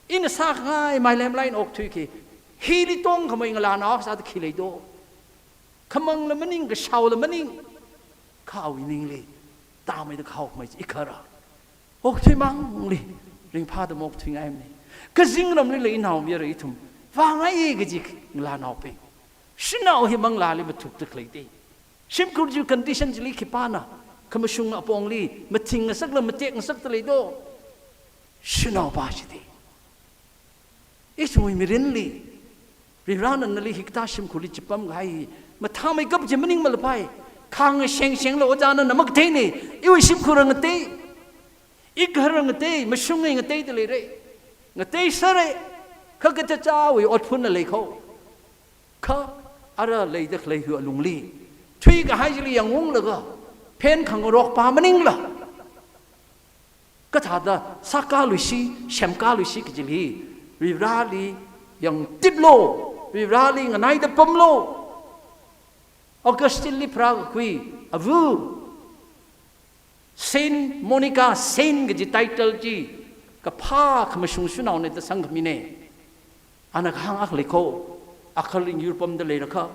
ina sākhangai mailem line okthui khi, hili tongkhamei ngalānao sāda khi leido. Khamangla maning, kashaola maning, kha awui ningli tāmeida khao khamei chi igahara. Okthuimangli ringphāda maokthuingaimana. Kazingramli lei naomayara ithum vāngai kaji ngalānaobing. Shanao hi manglāli mathukda khalei te. Shimkhur chi condition chili khipāna khamashung apongli mathing ngasakla matek ngasakda leido. Shanaopa chite. Ithumwui mirinli, Varivarana nali hikathā shimkhurli chipamkahai hi mathāmeikap chi maningmalapai. Khāng shengshengla ojā nana makatheina, iwui shimkhur ngatei, igahara ngatei, mashunga ngateida leira. Ngateisera, kha kachichāwui otphunna leikho. Kha ara leida khalei hiwui alungli thuikahai chili yangunglaga, phen khangarokpa maningla, kathāda sākaluishi, semkaluishi kajili, Varivarali yangtitlu, Varivarali nganaida pamlu. Augustine li pharākakhui ava, Saint Monica, Saint kaji title chi kaphā khamashung shanaona da sangkhamina. Ana kahāng akha leikho, akhali yurpamda leirakha,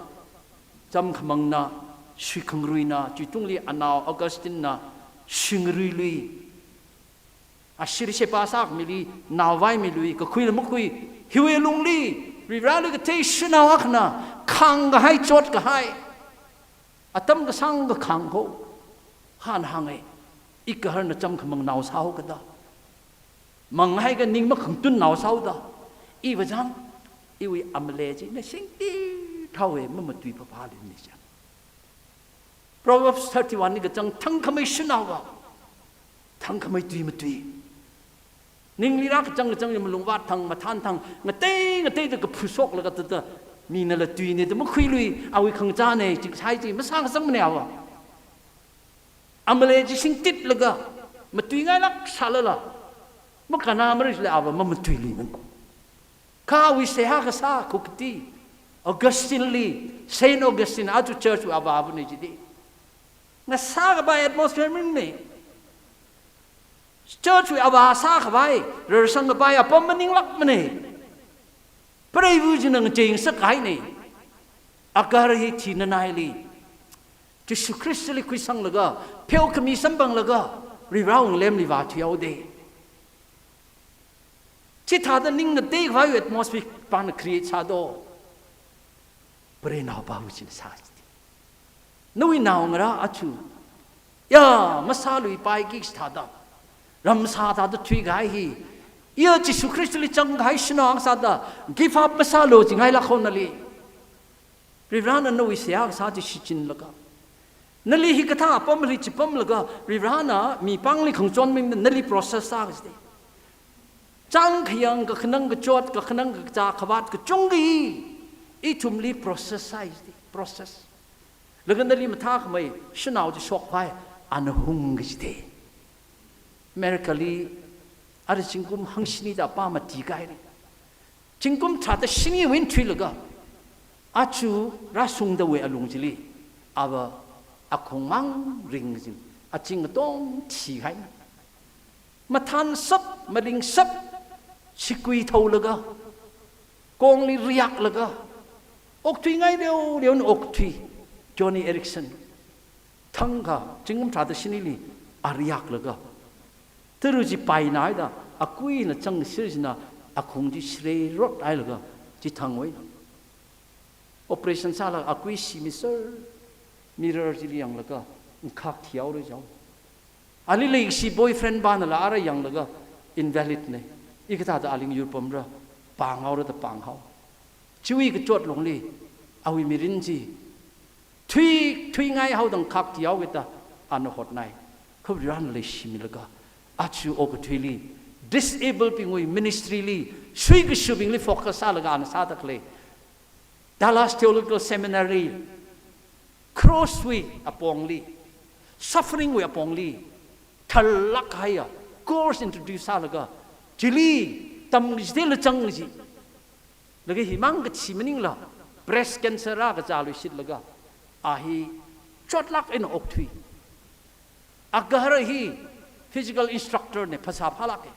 chamkhamangna, shuikhangaruina, chiwui tungli anao Augustine na shuingaruilui. Ashee rishee pā sākhamili naovaimilui, kakhuila makhui, hiwui alungli Varivarali kathei shanao akhana khāngkahai, chotkahai, atam kasāngkha khāngkho. Hānghānga, igaharana chamkhamang nao sāhaoka da. Manghaiakha ning makhangatun nao sāhaoda. Iva chang, iwui amale china shingtit haowa, mamatui phaphalina chang. Proverbs thirty-one li kachang thangkhamei shanaova, thangkhamei tui matui. Ningli rākachang kachang ya malungvāt thang, mathān thang, ngatei ngateida kaphushoklaga thāda, minala tuina da makhuilui, awui khangachāna, chikasai chi masāngasakmana ava. Amale chi shingtitlaga, matuingailāk sālala, makannā marāsālala ava mamatuiluimana. Kha awui seihā kasā khuikatei, Augustine li, Saint Augustine, aja church wui avāvana jida. Ngasākapai atmosphere maningmana. Church wui avā sākapai, rarsangkapai apam maninglākmana. Preiva china ngacheingasakkahaina. Agahara hi thina naili, Jishu Khristali khuisanglaga, pheokhami samphanglaga, Varivarawui ngalemli vāthuihaoda. Chithāda ning ngateikhavai atmosphere pana create sādo. Preinaopawui china sā chida. Nawui naongarā aja, ya, masāluipaiki chithāda, ramsā thāda thuikahai hi, ya, Jishu Khristali changkahai shanao akha sāda, give up masālu jingailākho nali. Varivarana nawui seihā kasā chi shichinlaga, nali hikathā apamli chipamlaga, Varivarana mipāngli khangachon maningmana, nali process sā chida. Chang khayang, kakhanang kachot, kakhanang kachā, khavāt kachungkha hi ithumli process sā chida, process. Laga nali mathākhamei shanao chi shokkhavai ana hungkachida. America li ara zingkum hangshinida pā mati kahaina. Zingkum tharāda shiniwui eina thuilaga, aja rāshungdawui alung chili, ava akhungmang ringkazin, azing katong thihaina. Mathānshap, malingshap, sigui thaolaga, kongli riyaklaga, okthuingai reoreo okthui, Joni Eareckson. Thangkha, zingkum tharāda shinili, a riyaklaga, tara chi painaida, akuina changshir china, akhung chi shreirot hailaga, chithang haowa. Operation sālaga akui shimiser, mirror chili yanglaga, ngakhak thihaora jihaowa. Ali leikashi boyfriend panala ara yanglaga, invalid na. Hikathāda ali yurpamra, pānghaora da pānghao. Chiwui kachot lungli, awui mirin chi Thui, thuingai haotang khak tiao kita, ana hotnai. Kha Varivarana leishimilaga, aja okathuili, disabled bingwui ministry li, shuikashubingli focus sālaga ana sāda khalei Dallas Theological Seminary, cross wui apongli, suffering wui apongli, thālāk haiya course introduce sālaga, chili tamkaji theilaga chang kaji. Laga himang kachi maningla, breast cancer rākazā luishitlaga, a hi chotlāk eina okthui. Agahara hi physical instructor ne, phasā phālāke.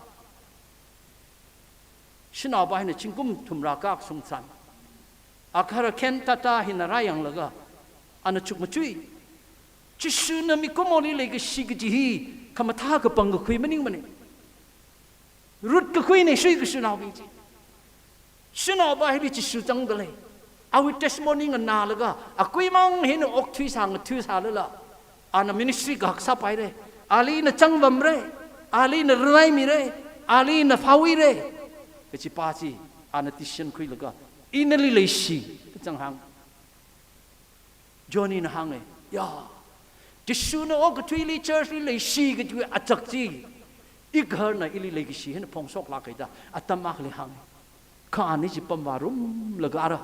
Shanaova hina zingkum thumrā kashung tharan, agahara Ken Tata hina rāyanglaga, ana chukmajui. Jishuna mikumoli leikashi kaji hi khamathā kapangkakhui maningmane. Rutkakhuine shuikashanaobing chi. Shanaova hili Jishu zangda lei. Awui testimony nganālaga, akuimang hina okthuisā ngathuisālala, ana ministry kahak sāpaire. Ali ina zangvamre. Ali ina rālaimire. Ali ina phāwuire. Kachi pa chi, ana decision khuilaga, ina nali leishi, kachang hāng. Johnny na hānge, ya, Jishuna okathuili church li leishi kajiwui azak chi, igaharana ili leikashi hina phongshoklāke da, atam akhali hānge. Kha ani chi pamvārumlaga ara,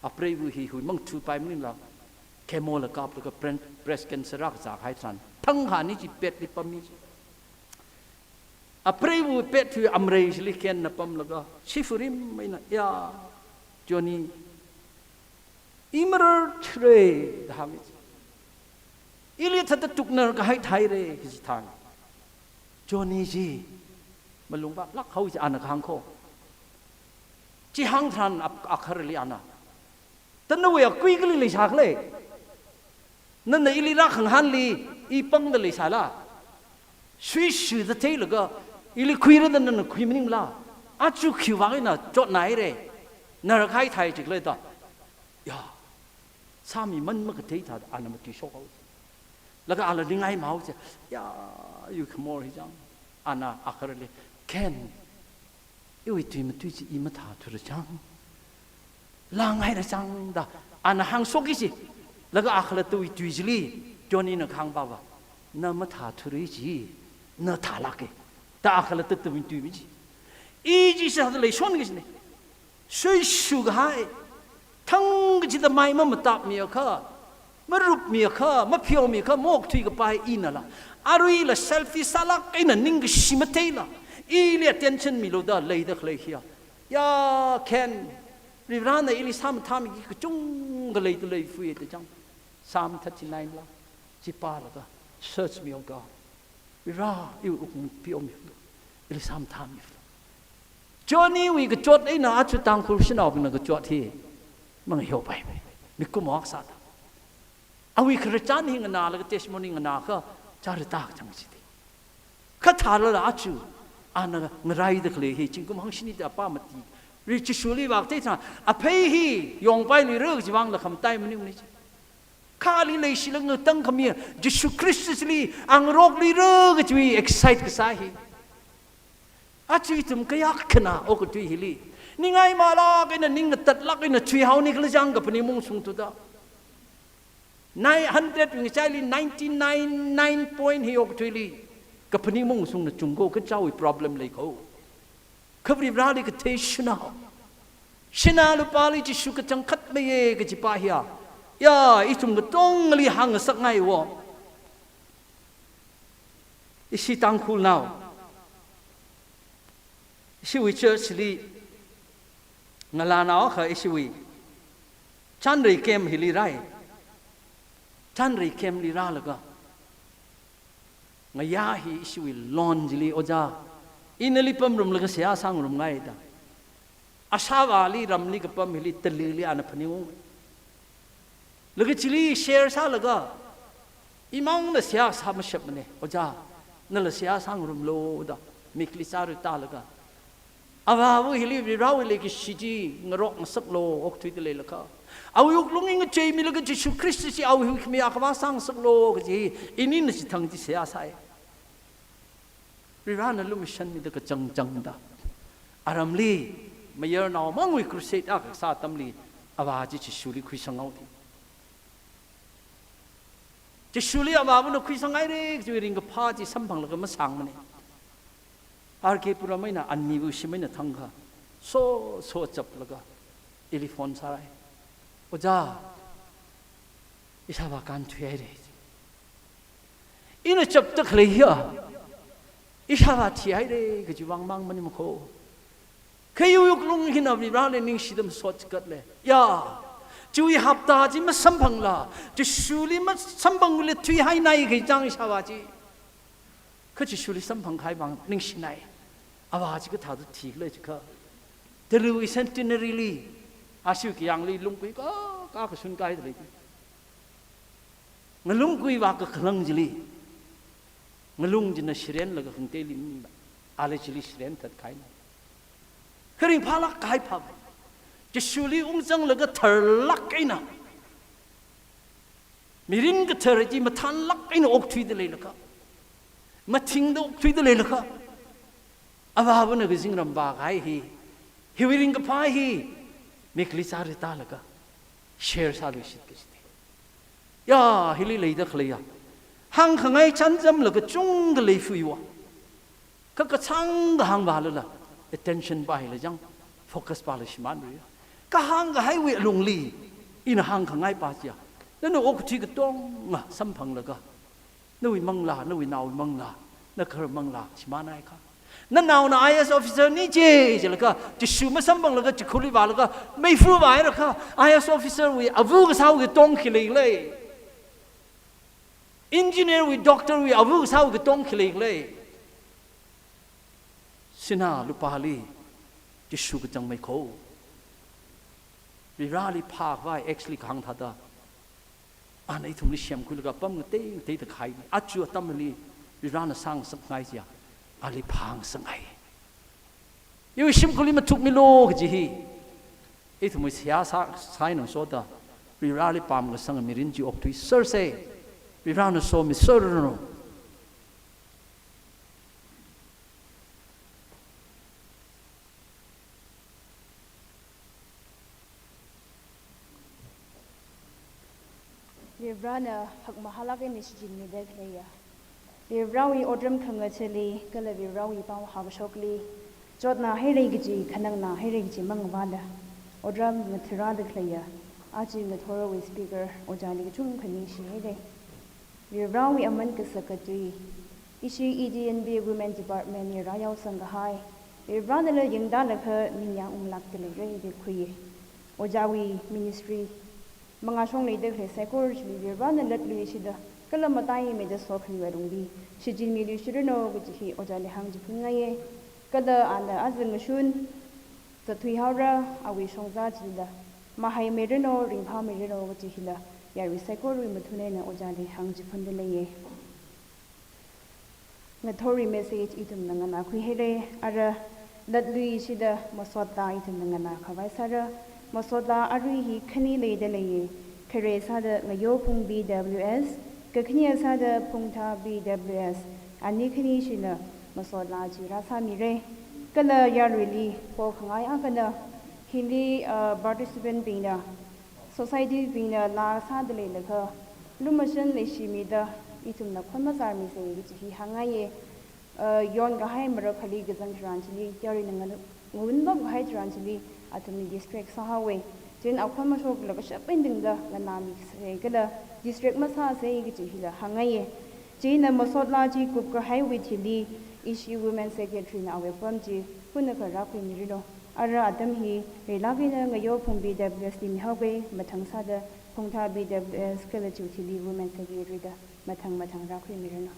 apreiva hi huimang thupai maningla, chemo la kaplaga bren-, breast cancer rākazā kahai tharan, thangkha ani chi petli pammi chi. Apreiva pet thui amrei chili Ken na pamlaga, shifurim eina, ya, Johnny, imarar thre da hānge. Ili thāda tuknar kahai thaire kaji tharan, Johnny chi malung vātlāk hao chi ana kahāng kho. Chi hāng tharan ap-, agahara li ana, ta nawui akui kali leisā khala? Nana ili rākhangahānli, i pangda leisāla? Shuishuida theilaga, ili khuira da nana khui maningla? Aja khiwui vang eina chotnaire, narakahai thai chikle da. Ya, sāmiman makathei thāda, ana matuishok hao. Laga ala ningai mao chi, ya, yu khamor hi chang. Ana agahara li, Ken, iwui tui matui chi i mathāthura chang. Langhaira chang da, ana hāngshoki chi. Laga akhalattawui tui chili, Johnny na kahāng pava, na mathāthura chi, na thālāke. Da akhalattawui tui mi chi. I chi sāda leishon kajine. Shuishu kahai, thangkachida mai mamatapmiakha, marupmiakha, mapheomiakha, maokthui kapai inala, aruila selfish sālāk eina ningkashi matheila, ili attention milu da leida khalei hiya. Ya Ken, Varivarana ili sāmathāmiki kachungkha leida leifui da chang. Psalm thirty-nine la, chi pālaga, search mi, O God. Varivara, iwui wuklung pheomilu. Ili sāmathāmilu. Johnny wui kachot eina aja Tangkhul shanaobingna kachot hi mangaheopai. Mikumo akha sāda, awui khararchan hi nganālaga testimony nganākha, chara ta kachang chiti. Kha thālala aja ana ngaraida khalei hi, zingkum hangshini da apa mati. Ri Jishuli vākatei tharan, aphei hi yongpailuira kaji vangla khamatai maningmane chi. Kha ali leishilaga ngatangkhami Jishu Khristali angarokluira kajiwui excite kasā hi. Aja ithum kayākhana okathui hili, ningai malāk eina, ning ngatatlāk eina thuihaoni khala chang kaphaning maungshungthuda. Nine hundred wui ngachaili ninety-nine, nine point hi okathuili kaphaning maungshungna chungko, kachaowui problem leiko. Kha Varivarali kathei shanao, shanao lupāli Jishu kachangkhat meiye kaji pa hiya, ya, ithum katongali hāngngasakngai wo. Ishi Tangkhulnao, ishiwui church li ngalānao akha ishiwui Chanrei camp hili rāi. Chanrei camp li rālaga, ngayā hi ishiwui lawn chili, Ojā, ina nali pamrumlaga seihā sāngarumngai da. Ashāvāli ramli kapam hili, Tallili ana phaningung. Laga chili share sālaga, imangna seihā sāmashapmane, Ojā, nala seihā sāngarumlu da, mikli chara tālaga, avāva hili Varivarawui leikashi chi ngarokngasaklu, okthuida leilakha. Awui wuklung hi ngacheimilaga Jishu Khrista chi awui huikhami akhavā sāngasaklu kaji hi, inina chithang chi seihā sāi. Varivarana lumashanmida kachangchangda, aramli mayarnao mangwui crusade akha kasā atamli, avā chi Jishuli khuisanghaoda. Jishuli avāvana khuisanghaira kajiwui ringkaphā chi samphanglaga masāngmana. R K Puram eina aniwui shim eina thangkha so so chaplaga ili phone sārai. Ojā, ishāvā kānthuihaira. Ina chapda khalei hiya, ishāvā thihaira kajiwui vāng mang maningmana kho. Kha iwui wuklung hina Vareli ningshida masot chikatle. Ya, chiwui hapta chi masamphangla, Jishuli masamphangla thuihainai kachang ishāvā chi. Kha Jishuli samphangkahai vāng ningshinai. Avā chi kathāda thikhala jiakha, Delhi centenary li, ashiwui kayāngli lungkui ka, ka kashun kaida lei. Ngalungkui vā kakhalang chili, ngalung china shirenlaga khangateili mila, ali chili shiren thatkahaina. Kha ringphālāk kahai phap, Jishuli ungzanglaga tharlāk eina, mirin kathar chi mathānlāk eina okthuida leilakha, mathingda okthuida leilakha, avāvana kazingram vākahai hi, hiwui ringkaphā hi mikli chāri tālaga share sāluishit kajite. Ya, hili leida khaleiya, hāngkhangai chānjamlaga chungda leifui wa. Kha kachāngda hāngvālala, attention pa hila chang, focus pala shimānra. Kahāngkahaiwui alungli, ina hāngkhangai pa chiya, nana okathui katonga samphanglaga, nawui manglā, nawui naowui manglā, nagahar manglā shimānhaiakha, nanaona I A S officer ni chi jilaga, Jishu masamphanglaga, chikhurli vālaga, meifa vāhairakha, I A S officer wui ava kasāwui katong khi leikhala? Engineer wui, doctor wui ava kasāwui katong khi leikhala? Sinā lupāli Jishu kachangmei kho. Vareli phākhavai Acts li kahāng thāda, ana ithumli semkhuilaga apam ngatei ngateida khaini. Aja atamli Varena sāngasakngai chiya, ali phāngasakngai. Iwui shimkhurli mathukmilu kaji hi ithumwui seihā sā, sāngasoda, Vareli pamkasang mirin chi okthuisersa. Varena somiserranu. Varena hakmahālāk eina shichinmida khaleiya, Varewui otram khangathāli kala Varewui pao hākashokli, chotnāhaira kaji, khanangnāhaira kaji mangavāla, otram ngathārāda khaleiya aja ngathorawui speaker ojāli kachungkha ningshihaira. Varewui aman kasak katui, ishi E D N B Women Department li rāyaosangkahai, Varenala yangdalakha ningyāng unglākda leira da khuiya. Ojāwui ministry mangāshong leida khalei saikora chili Varena latluishida kala mataimeida sokhamiwui lungli shichinmiluishiranu kaji hi ojāli hāngchiphunngai. Kala ana aja ngashun zatthuihaora, awui shongzā chilila mahaimiranu, ringphāmiranu kaji hila yarui saikorawui mathun eina ojāli hāngchiphunda leiya. Ngathorwui message ithumna nganākhuihaira. Ara latluishida masot laa ithumna nganākhavai sāra. Masot laa arui hi khani leida leiya. Khare sāda Ngayophung B W S, kakhane sāda Phungthā B W S. Ani khani shina masot laa chi rāsāmira. Kala yaruili pokhangai akhana, hili, uh, participant bingna, society bingna laa sāda leilakha, lumashan leishimida ithumna khon mazārmisa kaji hi hāngngaiya. Uh, yonkahai marakhali kazang tharan chili, yaruina ngan-, nganunlākkahai tharan chili, athumli distract sāhaowa. Chieina akhon mashoklaga shapindingda nganāmisa kala distract masāsa kaji hila hāngngaiya. Chieina masot laa chi kupkahaiwui thili, ishi Women Secretary na awui apam chi hunakha rākhuimiranu. Ara atam hi rilāk eina Ngayophung B W S li mihaoga, mathang sāda Phungthā B W S kala chiwui thili Women Secretary da mathang mathang rākhuimiranu.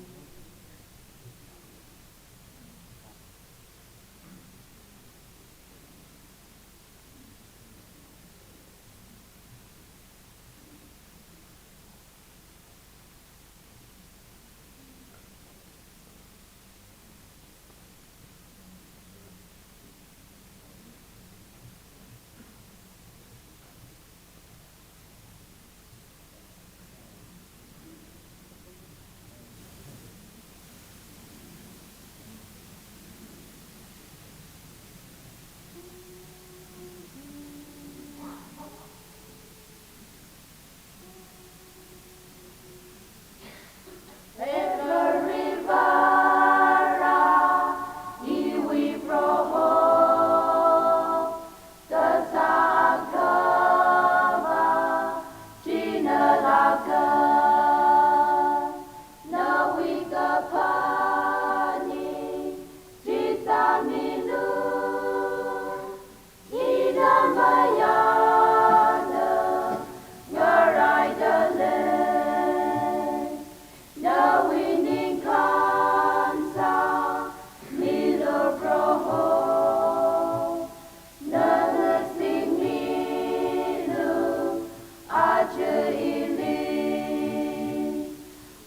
Nawui kaphaning chithāmilu, ina mayāna ngaraidalei. Nawui ningkhān sāmilu Proho, nana singmilu aja ili.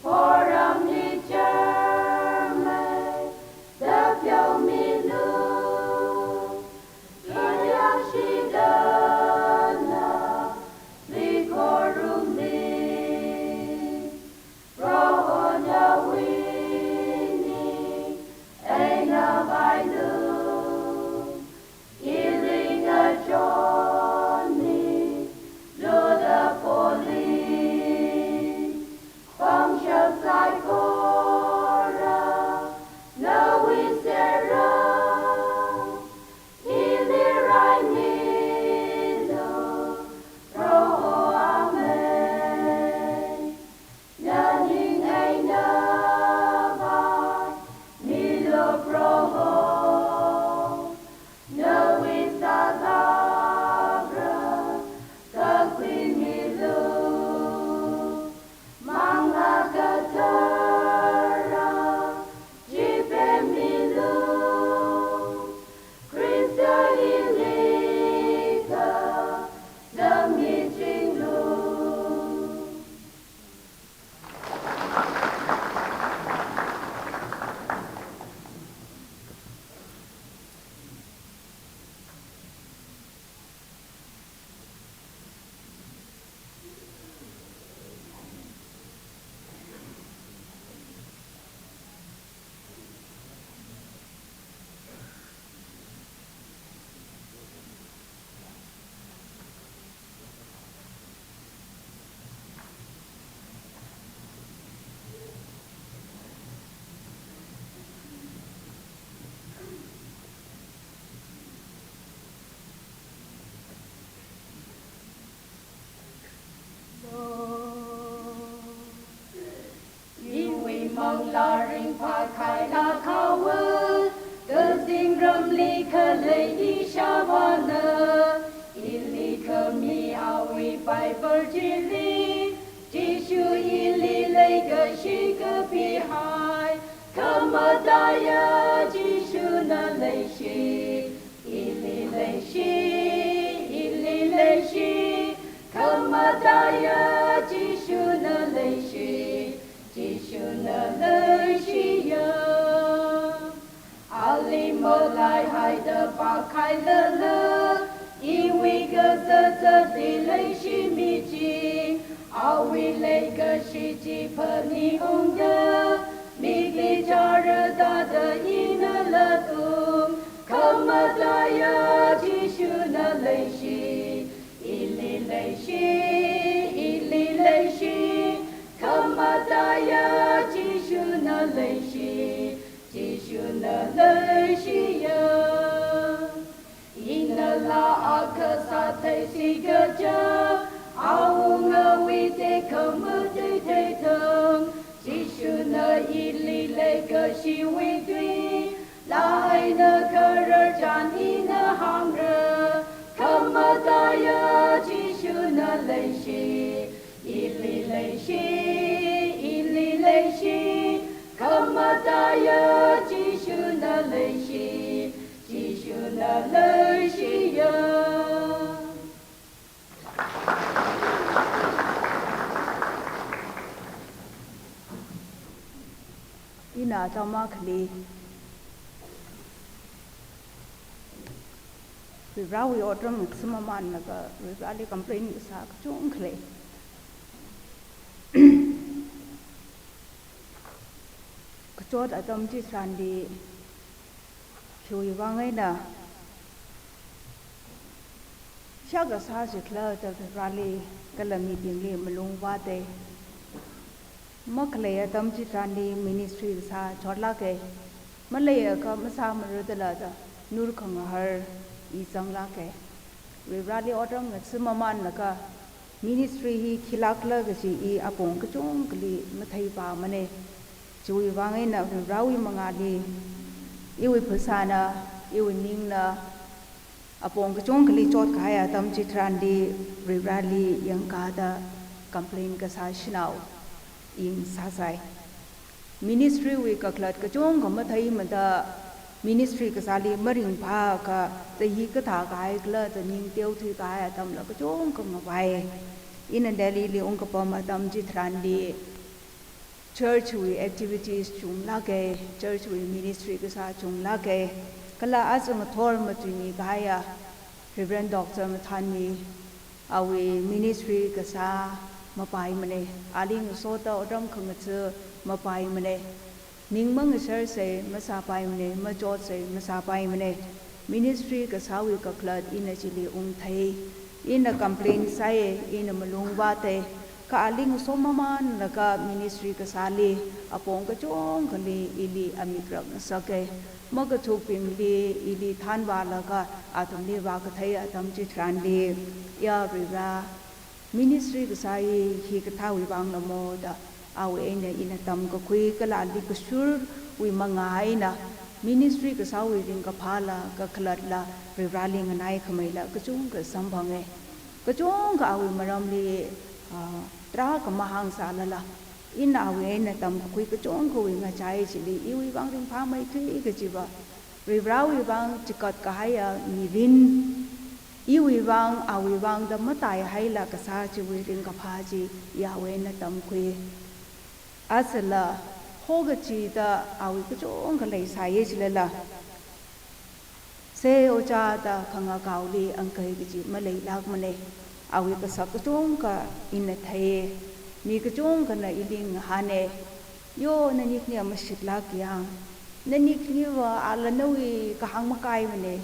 Horamli charmei da pheomilu, khayāshida nawui khorumli. Proho nawui ning eina vailu, ili ngachonmilu da poli. Pangshap saikora nawui sera, ili raimilu Proho amei. Naning eina vaimilu Proho, nawui sālākra kakhuimilu. Manglā kathara chipemmilu, Khrista ili kazang michinglu. Iwui manglā ringphākhailāk haowa, kazingramli khalei ishāvāna ili khami awui Bible chili, Jishu ili leikashi kapihai, khamataiya Jishuna leishi, ili leishi, ili leishi, khamataiya Jishuna leishi, Jishuna leishiya. Ali malaihaida pākhailala, iwui kazat zatli leishimi chi, awui leikashi chi phaningungda, mikli chara thāda ina latung, khamataiya Jishuna leishi, ili leishi, ili leishi, khamataiya Jishuna leishi, Jishuna leishiya. Inala akha sātheisi kaja, awungawui tekhamatei theithang, Jishuna ili leikashiwui tui, laa eina kharar chān ina hāngra, khamataiya Jishuna leishi, ili leishi, ili leishi, khamataiya Jishuna leishi, Jishuna leishiya. Ina atam akhali Varivarāwui otram ngathamamanlaga Varivarāli complain kasā kachungkha lei. Kachot atam chitharanli khiwui vang eina shakasā shikhala da Varivarāli kala mibingli malung vātei. Makhalei atam chitharanli ministry kasā chotlākei. Maleiakha masāmara dala da nur khangahar i zanglākei. Varivarāli otram ngathamamanlaga Ministry hi khilākla kaji i apong kachungkhali matheipamane. Chiwui vang eina Varivarawui mangāli, iwui phasāna, iwui ningna, apong kachungkhali chotkahai atam chitharanli Varivarali yangkāda complain kasā shanao ing sāsai. Ministry wui kakhalat kachungkha matheimada ministry kasāli maringphāakha, tahi kathā kahai khala da ning teothui kahai atamla kachungkha ngavai. Ina Delhi li ungkapam atam chitharanli church wui activities chunglāke, church wui ministry kasā chunglāke. Kala aja ngathor matuimi kahaiya Reverend Doctor Mathanmi, awui ministry kasā mapaimane, ali ngasota otram khangatha mapaimane, ning mangasharsei masāpaimane, machotsei masāpaimane. Ministry kasāwui kakhalat ina chili ungthei, ina complain sāye, ina malung vāte, kha ali ngaso mamānlaga ministry kasāli apong kachungkhali ili amik rakngasake. Makathukbingli ili thanvālaga athumli vākathei atam chitharanli, ya Varivara, ministry kasā hi hikathāwui vangla mo da, awui eina ina tamkakhui kala ali kashurwui mangā eina ministry kasāwui ringkaphāla kakhalatla Varivarali nganaikhameila kachungkha samphange. Kachungkha awui maramli, ah, tarākha mahāngsālala, ina awui eina tamkakhui kachungkhawui ngachai chili iwui vang ringphāmeithui kajiva, Varivarawui vang chikat kahaiya mirin, iwui vang, awui vang da mataihaila kasā chiwui ringkaphā chi i awui eina tamkhui. Ajala hokachida awui kachungkha leisāye chilala, se ojā da khangakaoli angkai kaji maleilākmane. Awui kasak kachungkha ina theiye. Mi kachungkhana ili ngahāne, yo, nani khani mashitlākyang, nani khaniva ala nawui kahāng makaimane.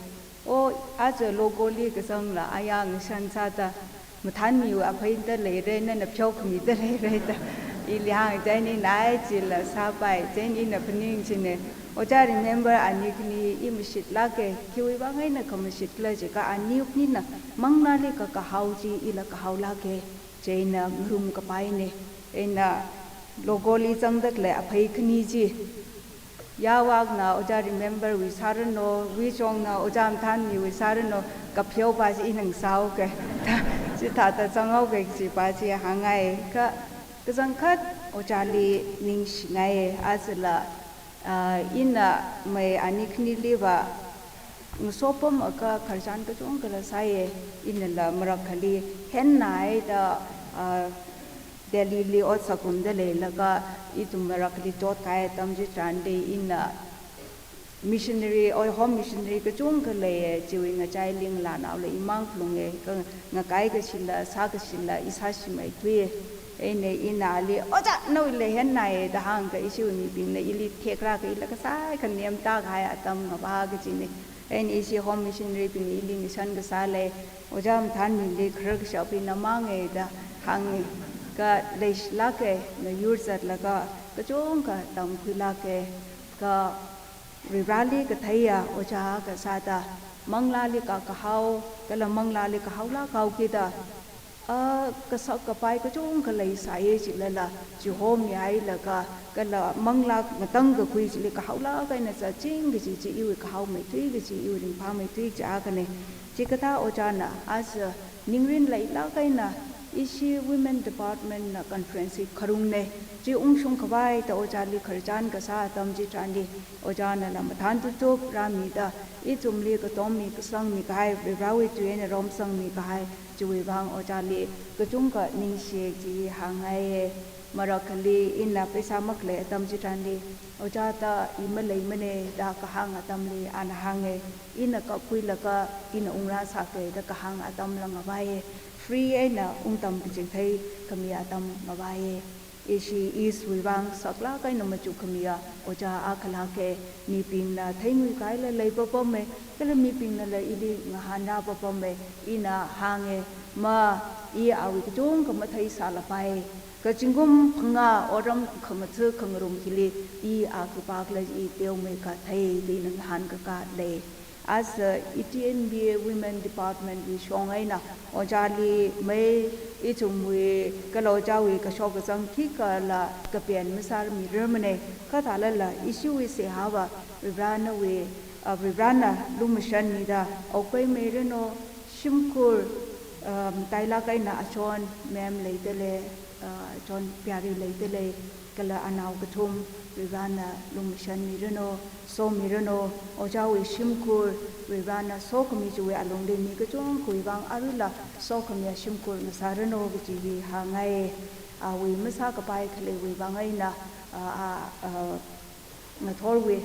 O, aja logo li kazangla ayang shan sāda, Mathanmiwui aphei da leire, nana pheokhamida leire da ili hāng, chieina ina ai chila sāpai. Chieina ina phaning chine, Ojā Remember ani khani i mashitlāke, khiwui vang eina khamashit khala jiakha ani khanina manglāli kakahao chi ila kahaolāke. Chieina ngarum kapaine. Eina logo li zangda khalei aphei khani chi, Yawakna Ojā Remember wui sāranu, Wichongna Ojā Mathanmiwui sāranu, kapheopa chi ina ngasāhaoke. Chithāda zanghaoke kajipa chi hāngngai. Kha kachangkhat ojāli ningshingai. Ajala, ah, ina mei ani khaniliva ngasopamaka khararchan kachungkhala sāye. Inala marakhali hennaida, ah, Delhi li ot sāngarumda leilaga, ithum marakhali chotkahai atam chitharanli ina missionary, oi, home missionary kachungkha leiye, chiwui ngachaili ngalānaola imang phalunge, kha ngakai kashila, sā kashila i sāshimeithuiye. Eina ina ali, Ojā, nawuila hennaiye da hāngakha ishiwui mibingna ili thekrākha ila kasai khanem tākahai atam ngavā kajine. Eina ishi home missionary bingna ili ngashan kasā lei, Ojā Mathanmili kharar kashap ina mange da hānge. Kha leishilāke, nayur zatlaga kachungkha tamkhuilāke. Kha Varivarali katheiya ojā akha sāda, manglāli kakahao, kala manglāli kahaolāk haokida, ah, kasak kapai kachungkha leisāye chilala, chihomihailaga, kala manglā ngatangkakhui chili kahaolāk eina zatching kaji chi iwui kahaomeithui kaji, iwui ringphāmeithui kaji akhane. Chikathā ojāna aja ningrin leilāk eina ishi Women Department na conference hi kharungne. Chi ungshung khavai da ojāli khararchan kasā atam chitharanli, ojānala mathān tutuk rāmida, ithumli katommi kasangmi kahai, Varivarawui tui eina romsangmi kahai, chiwui vang ojāli kachungkha ningshiye chi hāngngaiye. Marakhali ina pheisā makhalei atam chitharanli, Ojā da i maleimane da kahāng atamli ana hānge. Ina kapkhuilaga ina ungrāsāke da kahāng atamla ngavaiye. Free eina ungtam kachingthei khami atam ngavaiye. Ishi East wui vang saklāk eina machuk khamiya ojā akha lāke. Mibingna theingui kahaila leipapame, kala mibingnala ili ngahānrāpapame. Ina hānge, Ma, i awui kachungkha matheisālapai. Kha zingkum phangā otram khangatha khangarum hili i a khipākhala i teomeikathei da ina ngahānkaka lei. As a E T N B A Women Department wui shong eina, ojāli mei ithumwui kala ojāwui kashok kazang khikhala kapen masāmirarmana, kha thālala ishiwui seihāva Varivarāna wui, ah, Varivarāna lumashanmida okpai miranu, shimkhur, um, tailak eina achon ma'am leidalei, uh, achon Pyari leidalei, kala anao kathum Varivarāna lumashanmiranu, somiranu, ojāwui shimkhur Varivarāna sokhami chiwui alungli mi kachungkhawui vang aruila sokhami shimkhur ngasāranu kaji hi hāngngai. Awui masākapai khaleiwui vang eina, uh, uh, uh, ngathorwui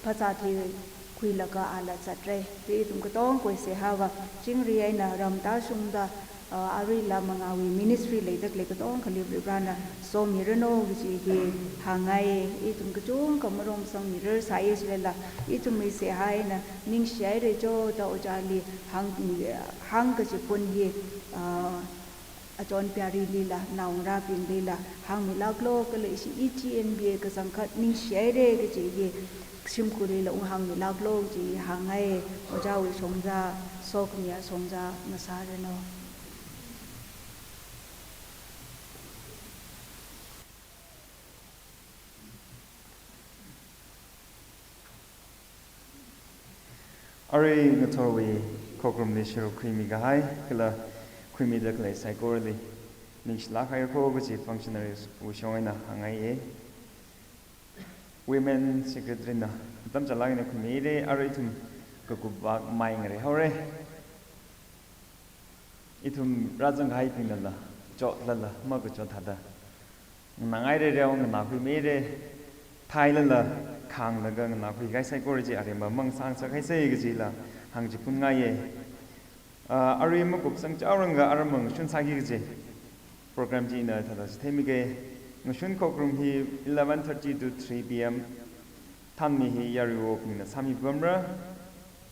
phasā thikhuilaga ala zatra. Chi ithum katongawui seihāva chingri eina ram tāshungda, ah, aruila mangāwui ministry leidalei katongkhali Varivarāna somiranu kaji hi hāngngai. Ithum kachungkha marong sangmirarsai, chilala ithumwui seihā eina ningshihaira jo da ojāli hāng, hāng kaji pun hi, ah, achon Pyari lila, naongarābing lila hāngmilāklu, kala ishi E T N B A kazangkhat ningshihaira kaji hi shimkhurlila unghāngmilāklu kaji hāngngai. Ojāwui shongzā, sokhami shongzā ngasāranu. Arui ngathorwui khokharumli sharuk khuimi kahai, kala khuimida khalei saikorali ningshilāk haira ko kaji functionaries wui shong eina hāngngaiya. Women Secretary na atam chālāk eina khuimira, arui ithum kakup vak mai ngareihaora. Ithum rāzangkahaibingnala, chotlala, makachot thāda nganāngaira, reo nganākhuimira, thailala khānglaga nganākhui kahai saikora chi aremma mang sāngasak haisa kajila hāngchiphunngai. Ah, arui makupsang chaoranga aram ngashun sāki kaji program chi ina thāda chitheimika. Ngashun khokharum hi eleven thirty to three P M. Thanmi hi yaruiwobingna sāmipamra.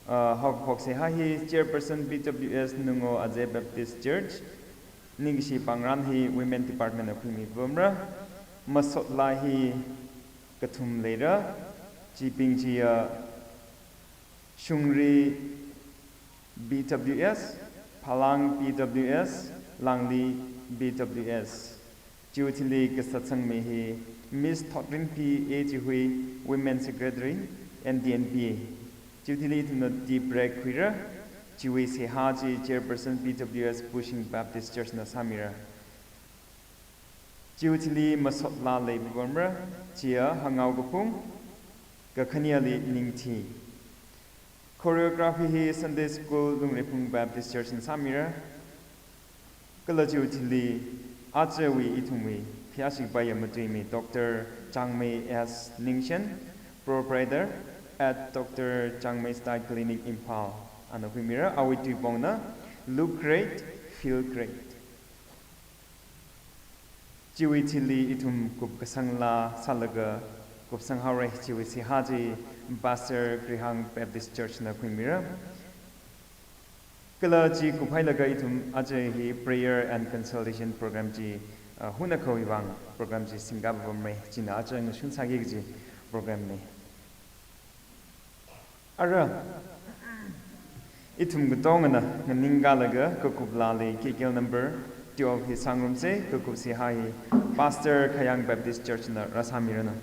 Ah, haokaphok seihā hi Chairperson P W S Nungo Aje Baptist Church, ningkashi pāngrān hi Women Department na khuimipamra. Masot laa hi kathum leira. Chibing chiya Shungri B W S, Phalang B W S, Langli B W S. Chiwui thili kasatsangmi hi Miss Thotrinpi A Chihui, Women Secretary, N D N P A. Chiwui thili ithumna tea break khuira. Chiwui seihā chi Chairperson B W S Bushing Baptist Church na sāmira. Chiwui thili masot laa leipamra, chiya Hangao Kaphung, kakhaneli Ningthi. Choreography hi Sunday School Lungreiphung Baptist Church na sāmira. Kala chiwui thili ajawui ithumwui phayāshikapaiya matuimi Doctor Changmei S Ningshen, proprietor at Doctor Changmei Style Clinic Imphal, ana khuimira. Awui tuipongna Look Great, Feel Great. Chiwui thili ithum kupkasang laa sālaga kupsang haora. Chiwui seihā chi Pastor Krihang Baptist Church na khuimira. Kala chi kuphailaga ithum aja hi prayer and consultation program chi, ah, hunakhawui vang program chi singkapamra. China aja ngashun sāki kaji program na. Ara, ithum katongana nganingkalaga kakup laali K K L number twelve hi sāngarumsa. Kakup seihā hi Pastor Khayang Baptist Church na rāsāmiranu.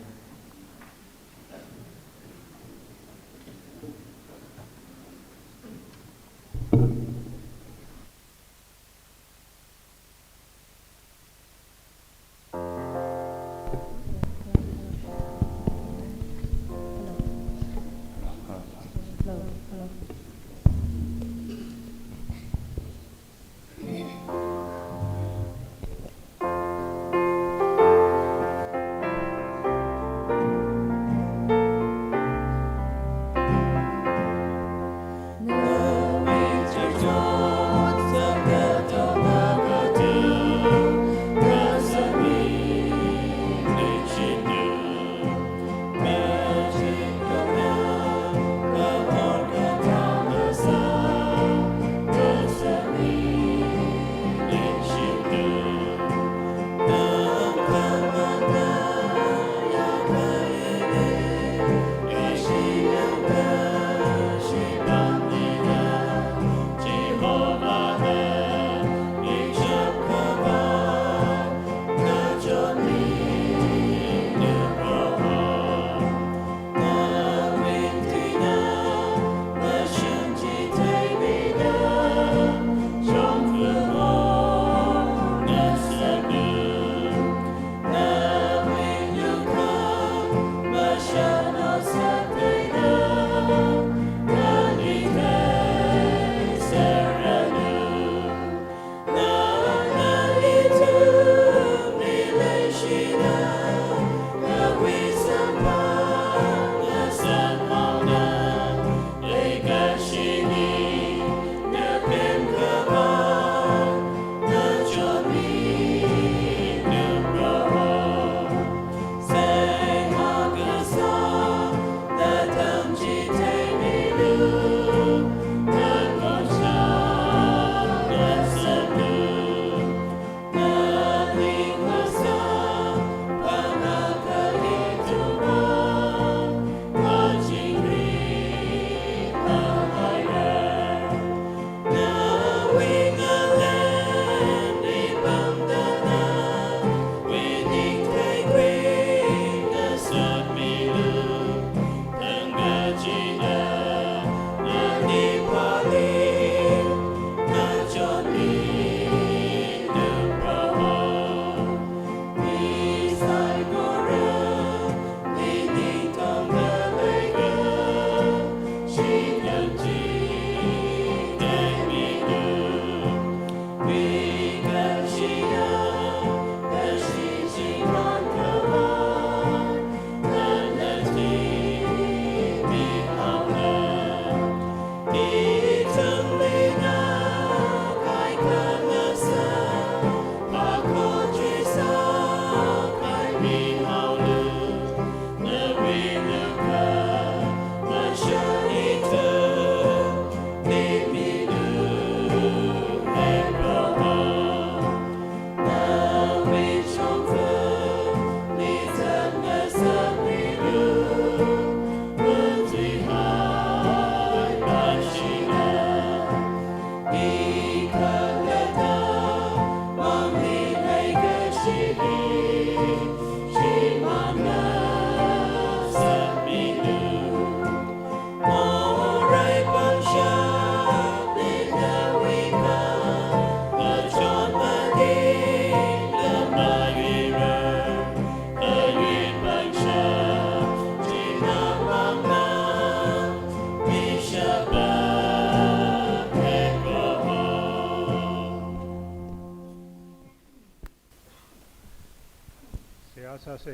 Seihā sāsa.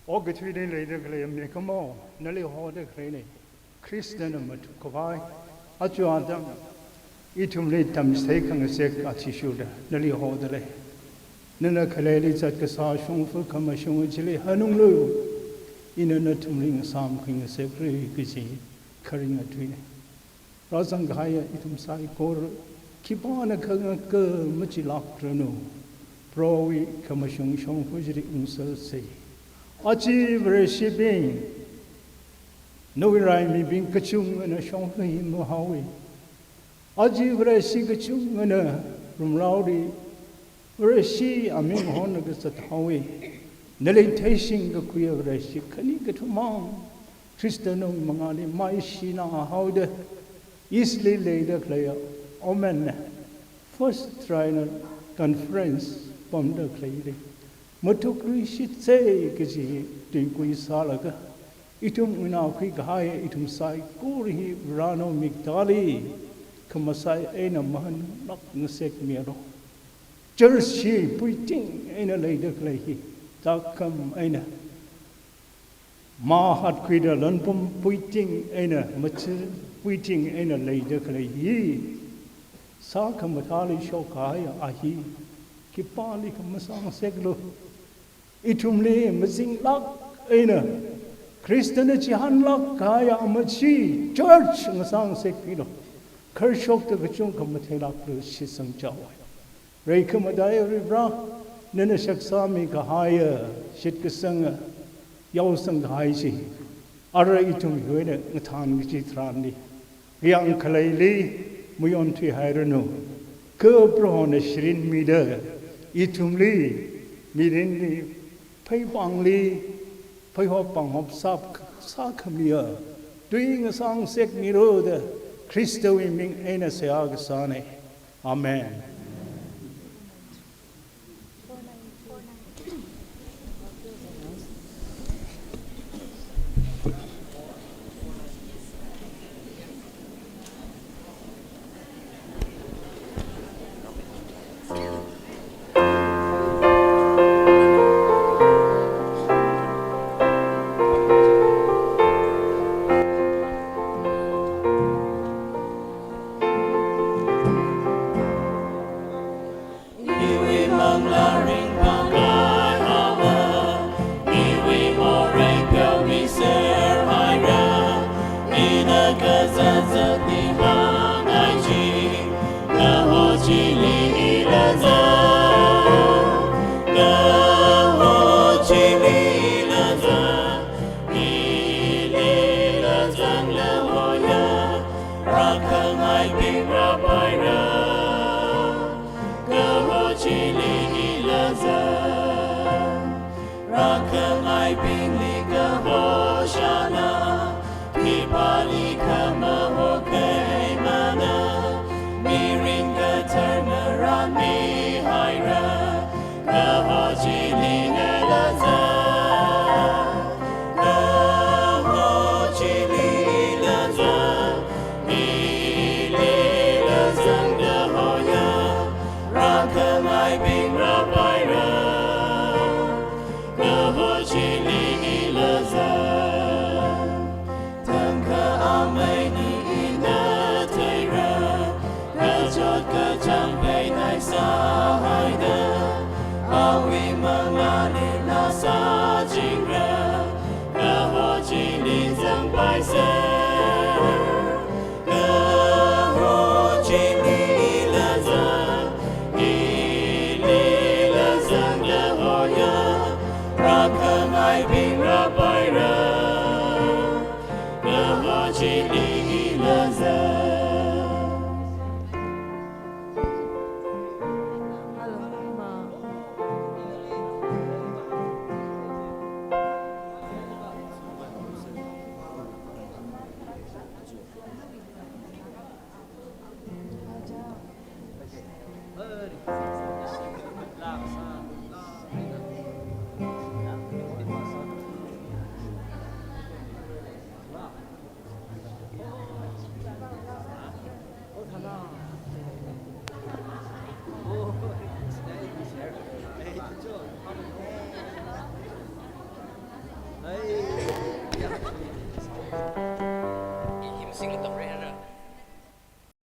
Okathuili leida khalei mikumo, nali hoda khaleina. Khristana mathukhavai aja atam ithumli tamchithei khangasaka athishurda nali hoda lei. Nana khaleili zatkasā shongfa khamashunga chili hanunglu. Ina nathumli ngasāmkhui ngasakra kaji kharinga tuina. Rāzangkahaiya ithum saikora khipānakha ngakha machilākranu. Prohowui khamashung shongfa chili ungsersa. Aja Vareshibing, nawui raimibing kachungana shongfa hi mahaowa. Aja Vareshi kachungana rumraoli Vareshi aming honna kazat haowa. Nali theishingkakhuiya Vareshi khani kathumang Khristana mangāli maishina haoda, East li leida khaleiya Oman na First Triennial Conference pamda khaleili mathukluishitsa kaji tuikui sālaga, ithum unakhui kahai ithum saikora hi Varena miktāli khamasai eina mahanlāk ngasakmilu. Church hi puiting eina leida khalei hi, tākam eina mahatkhuida lanpum puiting eina, machi puiting eina leida khalei hi, sākhamathāli shokkahai a hi, khipālikha masāngasaklu. Ithumli mazinglāk eina Khristana chihānlāk kahaiya machi church ngasāngasakmilu. Kharshokta kachungkha matheilāklu shitsangchaowui. Reikhamataiya Varivara, nana shaksāmi kahaiya shitkasanga yaosangkahai chi, ara ithum hiwui eina ngathān kaji tharanli, kayāng khaleili mayonthuihairanu. Kha Prohona shirinmida ithumli mirinli pheipāngli, pheihop pānghop sāp, sākhamiya tui ngasāngasakmilu da Khristawui ming eina seihā kasāna. Amen. Iwui manglā ringphāngai haowa, iwui morei pheomiserhaira, ina kazat zatni hāngai chi, kaho chili ila zā, kaho chili ila zā, ili ila zangla hoya, rākhangaibing rāpaira. Kaho chili ila zā, rākhangaibingli kaho shāna, khipālikha mahokhei mana, mirin kathar ngarānmihaira, kaho chili ila zā, kaho chili ila zā, ili ila zangda hoya, rākhangaibing rāpaira, kaho chili ila zā. Thangkha amei ni ina theira, kachot kachāng peinai sāhaida, awui manglāli